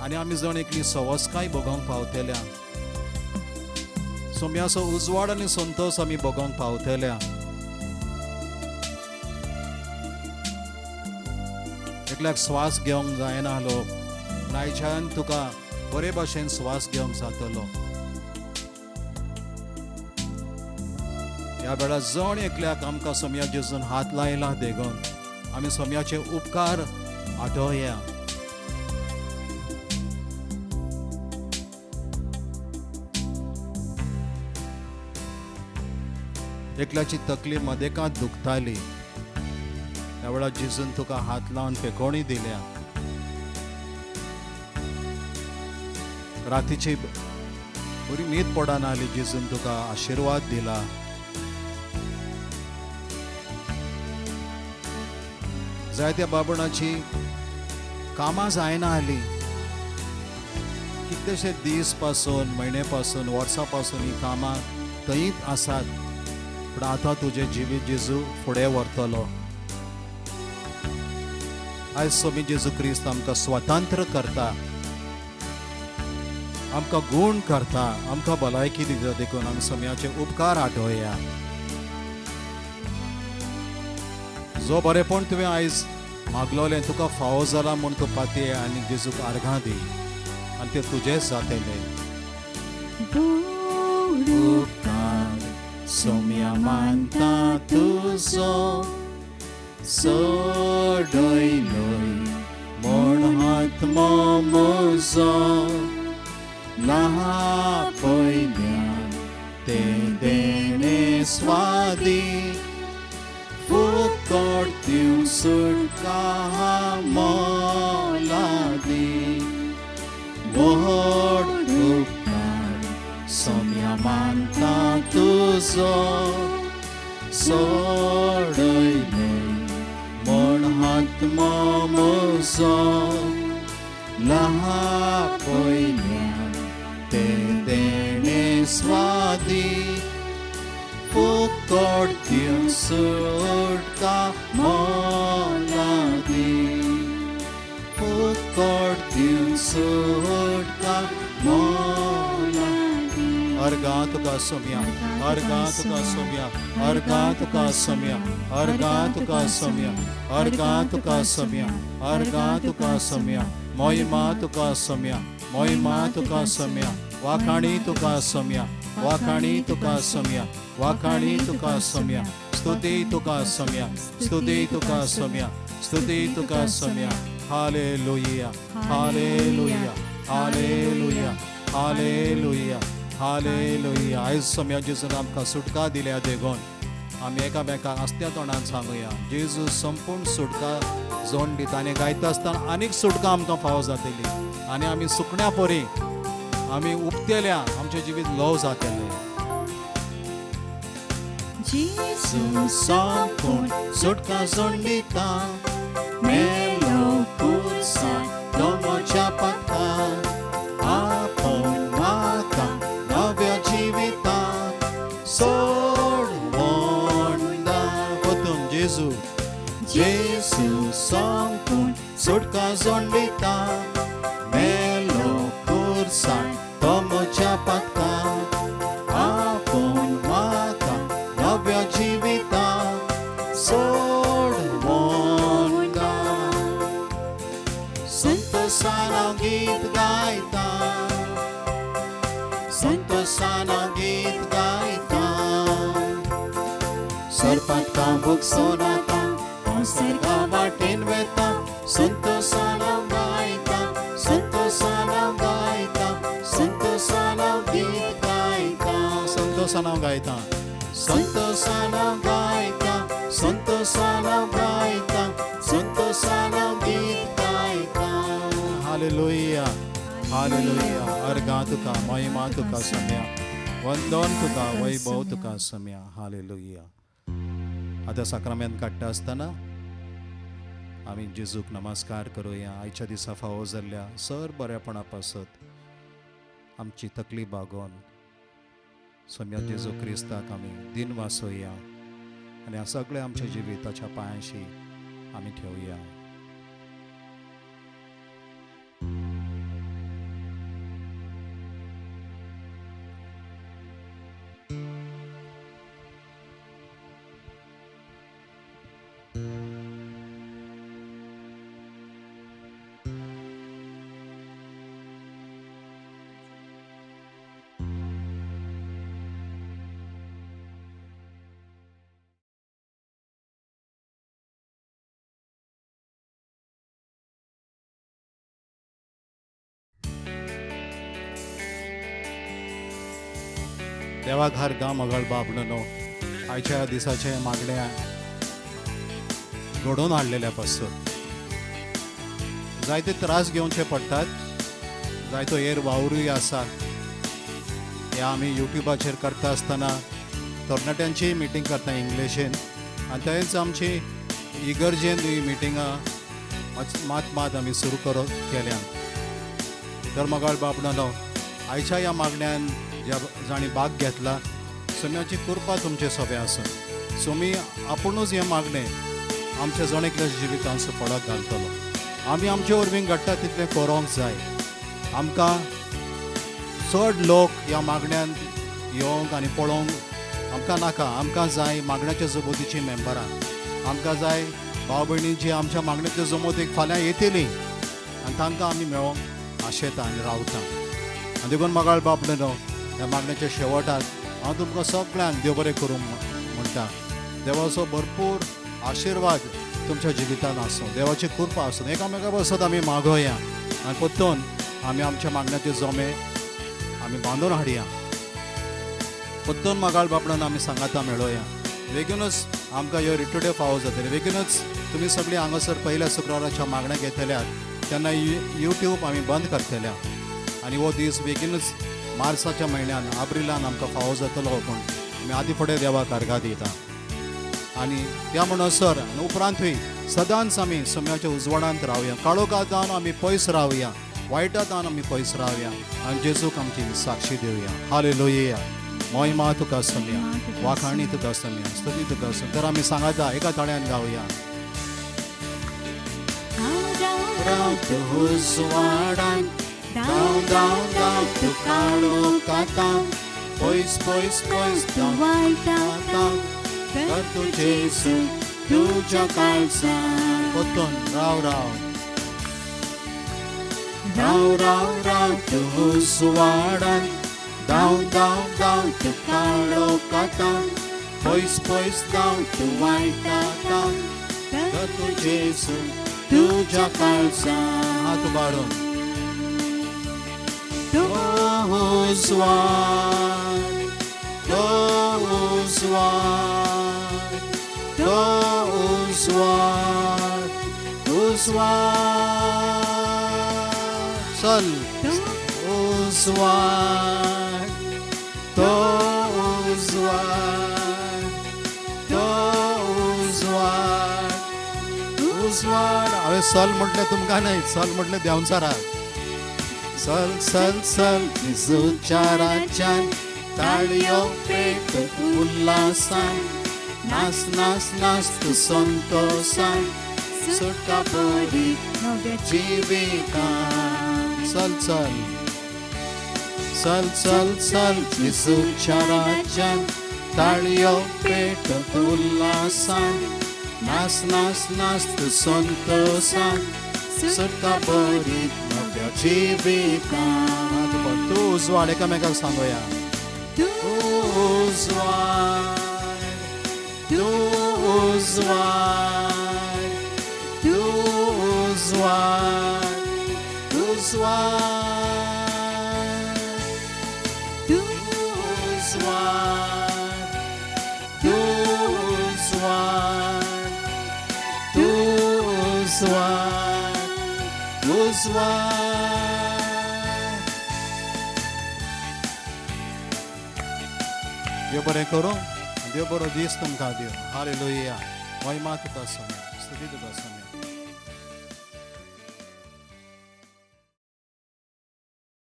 आनी आमी जण एकली सवस्काय भोगोंक पावतल्या. सोम्याचो उजवाड आनी संतोश आमी भोगोंक पावतल्या. एकल्याक श्वास घेवंक जायना आसलो, पूण आयच्यान तुका बरे भाशेन श्वास घेवंक जातलो. ह्या वेळार जण एकल्याक आमकां सोम्या जेजून हात लायला देगून आमी सोम्याचे उपकार आठोवया. एकल्याची तकली मदेकांत दुखताली, ह्या वेळार जेजून तुका हात लावन पेकोणी दिल्या. रातीची बरी न्हीद पडना आली, जेजून तुका आशिर्वाद दिला. जायत्या बाबणाची कामां जायना आली, कितलेशे दीस पासून, म्हयने पासून, वर्सां पासून ही कामां थंयच आसात, पूण आतां तुजें जिवीत जेजू फुडें व्हरतलो. आयज सोमी जेजू क्रिस्त आमकां स्वतंत्र करता, आमकां गूण करता, आमकां भलायकी दिता, देखून आमी सोम्याचे उपकार आठोवया. जो बरेपण तुवें आयज मागलोलें तुका फावो जाला म्हूण तूं पातये आनी जेजूक आर्गां दी आनी तें तुजेंच जातलें. उपकार सोम्या मानता तुजो सोडयलोय म्हूण आत्मो म्हजो ल्हा पयल्यान तें देणें स्वादी फुकट दिवन सुटका मोलादी. व्हड उपकार सोम्या मानता तुजो सोडयलोय म्हूण आत्मो म्हजो ल्हा पयल्यान तें देणें स्वादी फुकट दिवन सुटका मोलादी. फुकट दिवन सुटका मोलादी. अर्गां तुका सोम्या, अर्गां तुका सोम्या, अर्गां तुका सोम्या, अर्गां तुका सोम्या, अर्गां तुका सोम्या, अर्गां तुका सोम्या. मोहिमा तुका सोम्या, मोहिमा तुका सोम्या, वाखाणी तुका सोम्या, वाखाणी तुका सोम्या, वाखाणी तुका सोम्या, स्तुती तुका सोम्या, स्तुती तुका सोम्या, स्तुती तुका Saumya. Hallelujah, hallelujah, hallelujah, hallelujah, hallelujah. आयज सोम्या जेजून आमकां सुटका दिल्या देगून आमी एकामेकांक आसत्या तोंडान सांगुया, जेजू संपूर्ण सुटका जोड दिता. आनी गायता आसतना आनीक सुटका आमकां फावो जातली आनी आमी सुकण्या परी आमी उपतेल्या, आमचें जिवीत ल्हव जातलें. जेजू संपूर्ण सुटका जोड दिता, मेलो खुर्सार तो म्हज्या पाखार, आपोवन म्हाका नव्या जिविताक सोडवण वतून. जेजू जेजू संपूर्ण सुटका जोड दिता, मेलो खुर्सार तो म्हज्या पाखार, आपोवन म्हाका नव्या जिविताक सोडवण. संत संतोषान हांव गीत गायता, संतोषान हांव गीत गायता. सर्पांत कांबूक सोनाता, हांव सर्गा वाटेन वेता, संतोषान हांव गायता, संतोषान हांव गायता, संतोषान हांव गीत गायता, संतोषान हांव गायता, संतोषान हांव गायता, संतोषान हांव गायता, संतोषान हांव गीत गायता. Hallelujah, hallelujah. अर्घा तुका, महिमा तुका सम्या, वंदन तुका, वैभव तुका सम्या. हालेलुया. आतां साक्रामेंत काडटा आसतना आमी जेजूक नमस्कार करुया. आयच्या दिसा फावो जाल्ल्या सर बरेपणा पासत आमची तकली बागोवन सम्या जेजू क्रिस्ताक आमी दिन वासोया आनी ह्या सगळें आमच्या जिविताच्या पांयांशी आमी ठेवया. देवाघार गांव मगळ बाब न्हू आयच्या दिसाचे मागण्या घडोवन हाडलेल्या पासून जायते त्रास घेवचे पडटात, जायतो हेर वावरूय आसा. हे आमी युट्यूबाचेर करता आसतना तरणाट्यांचीय मिटींग करता इंग्लिशीन आनी थंयच आमची इगर्जेन ही मिटिंगां मात मात आमी सुरू करूंक केल्यान. तर मगाळ बाब न्हू आयच्या ह्या मागण्यान ज्या जांणी भाग घेतला सोम्याची कृपा तुमचे सोबे आसून सोमी आपुणूच हें मागणें आमच्या जण एकल्या जिवितांत फळाक घालतलो. आमी आमचे वरवीं घडटा तितलें करोंक जाय. आमकां चड लोक ह्या मागण्यांत येवंक आनी पळोवंक आमकां नाका. आमकां जाय मागण्याच्या जमोतीचीं मेंबरां, आमकां जाय भाव भयणी जी आमच्या मागण्याच्या जमोतीक फाल्यां येतलीं आनी तांकां आमी मेळोंक आशेता आनी रावता. आनी देखून मगाळ बाब न्हू ह्या मागण्याच्या शेवटाक हांव तुमकां सगळ्यांक देव बरें करूं म्हणटा. देवाचो भरपूर आशिर्वाद तुमच्या जिवितांत आसूं, देवाची कृपा आसूं. एकामेका पासत आमी मागोया आनी परतून आमी आमच्या मागण्याचे जमे आमी बांदून हाडया. परतून मगाळ बाबडान आमी सांगाता मेळोया. बेगीनूच आमकां ह्यो रिटुड्यो फावो जातले. बेगीनूच तुमी सगळीं हांगासर पयल्या शुक्राराच्या मागण्या घेतल्यात तेन्ना युट्यूब आमी बंद करतल्या आनी हो दीस बेगीनूच मार्साच्या म्हयन्यान आब्रिलान आमकां फावो जातलो पूण आमी आदी फुडें देवाक अर्घा दिता. आनी त्या म्हणसर आनी उपरांतूय सदांच आमी सम्याच्या उजवाडांत रावया, काळोखांत आमी पयस रावया, वायटांत आमी पयस रावया आनी जेजूक आमची साक्षी दिवया. हालेलुया. महिमा तुका सम्या, वाखाणी तुका सम्या, स्तुती तुका सम्या. तर आमी सांगाता एका ताळ्यान गावया. उजवाडान धांव धांव धांव तूं काळोखांत, पयस पयस पयस धांव वायटांत, तर तूं जेजू तुज्या काळजांत. परतून राव राव राव राव राव तूं उजवाडान, धांव धांव धांव तूं काळोखांत, पयस पयस धांव तूं वायटांत, तर तूं जेजू तुज्या काळजांत. हात उबारून तो उजवाड, तो उजवाड, तो उजवाड, उजवाड. चल उजवाड, तो उजवाड, तो उजवाड, उजवाड. हांवें सल म्हटलें तुमकां न्हय, सल म्हटलें देंवचाराक. सल सल सल जेजूच्या राज्यान, ताळयो पेट उल्हासान, नाच नाच नाच तूं संतोषान, सुटका बरी नव्या जिवितान. चल चल चल चल चल जेजूच्या राज्यान, ताळयो पेट उल्हासान, नाच नाच नाच तूं संतोषान, सुटका बरी नव्या जिवितांत. तूं उजवाड, एकामेकाक सांगोया. तूं उजवाड, तूं उजवाड, तूं उजवाड, उजवाड, तूं उजवाड, तूं उजवाड, तूं उजवाड, उजवाड. देव बरें करूं, देव बरो दीस तुमकां दिवं. हालेलुया. महिमा तुका समे, स्तुती तुका समे.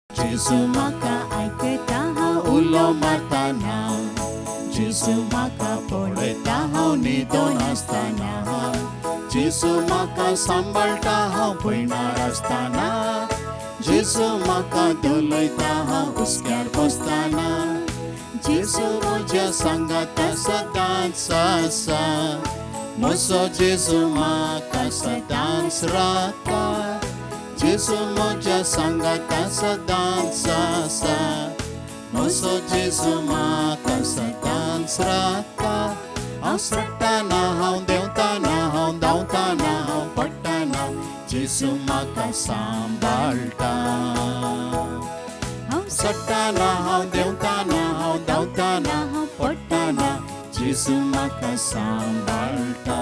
जेजू म्हाका आयकता हांव उलो मारतना, जेजू म्हाका पळयता हांव न्हिदोन आसतना, जेजू म्हाका सांबाळटा हांव पयणार आसतना, जेजू म्हाका धोलयता हांव हुस्क्यार बसतना, जेजू म्हज्या सांगाता सदांच आसा, म्हजो जेजू म्हाका सदांच राखता, जेजू म्हज्या सांगाता सदांच आसा, म्हजो जेजू म्हाका सदांच राखता. हांव चडटाना, हांव देंवताना, हांव धांवताना, हांव पडटाना, जेजू म्हाका सांबाळटा. हांव चडटाना, हांव देंवताना, हांव धांवताना, हांव पडटाना, जेजू म्हाका सांबाळटा.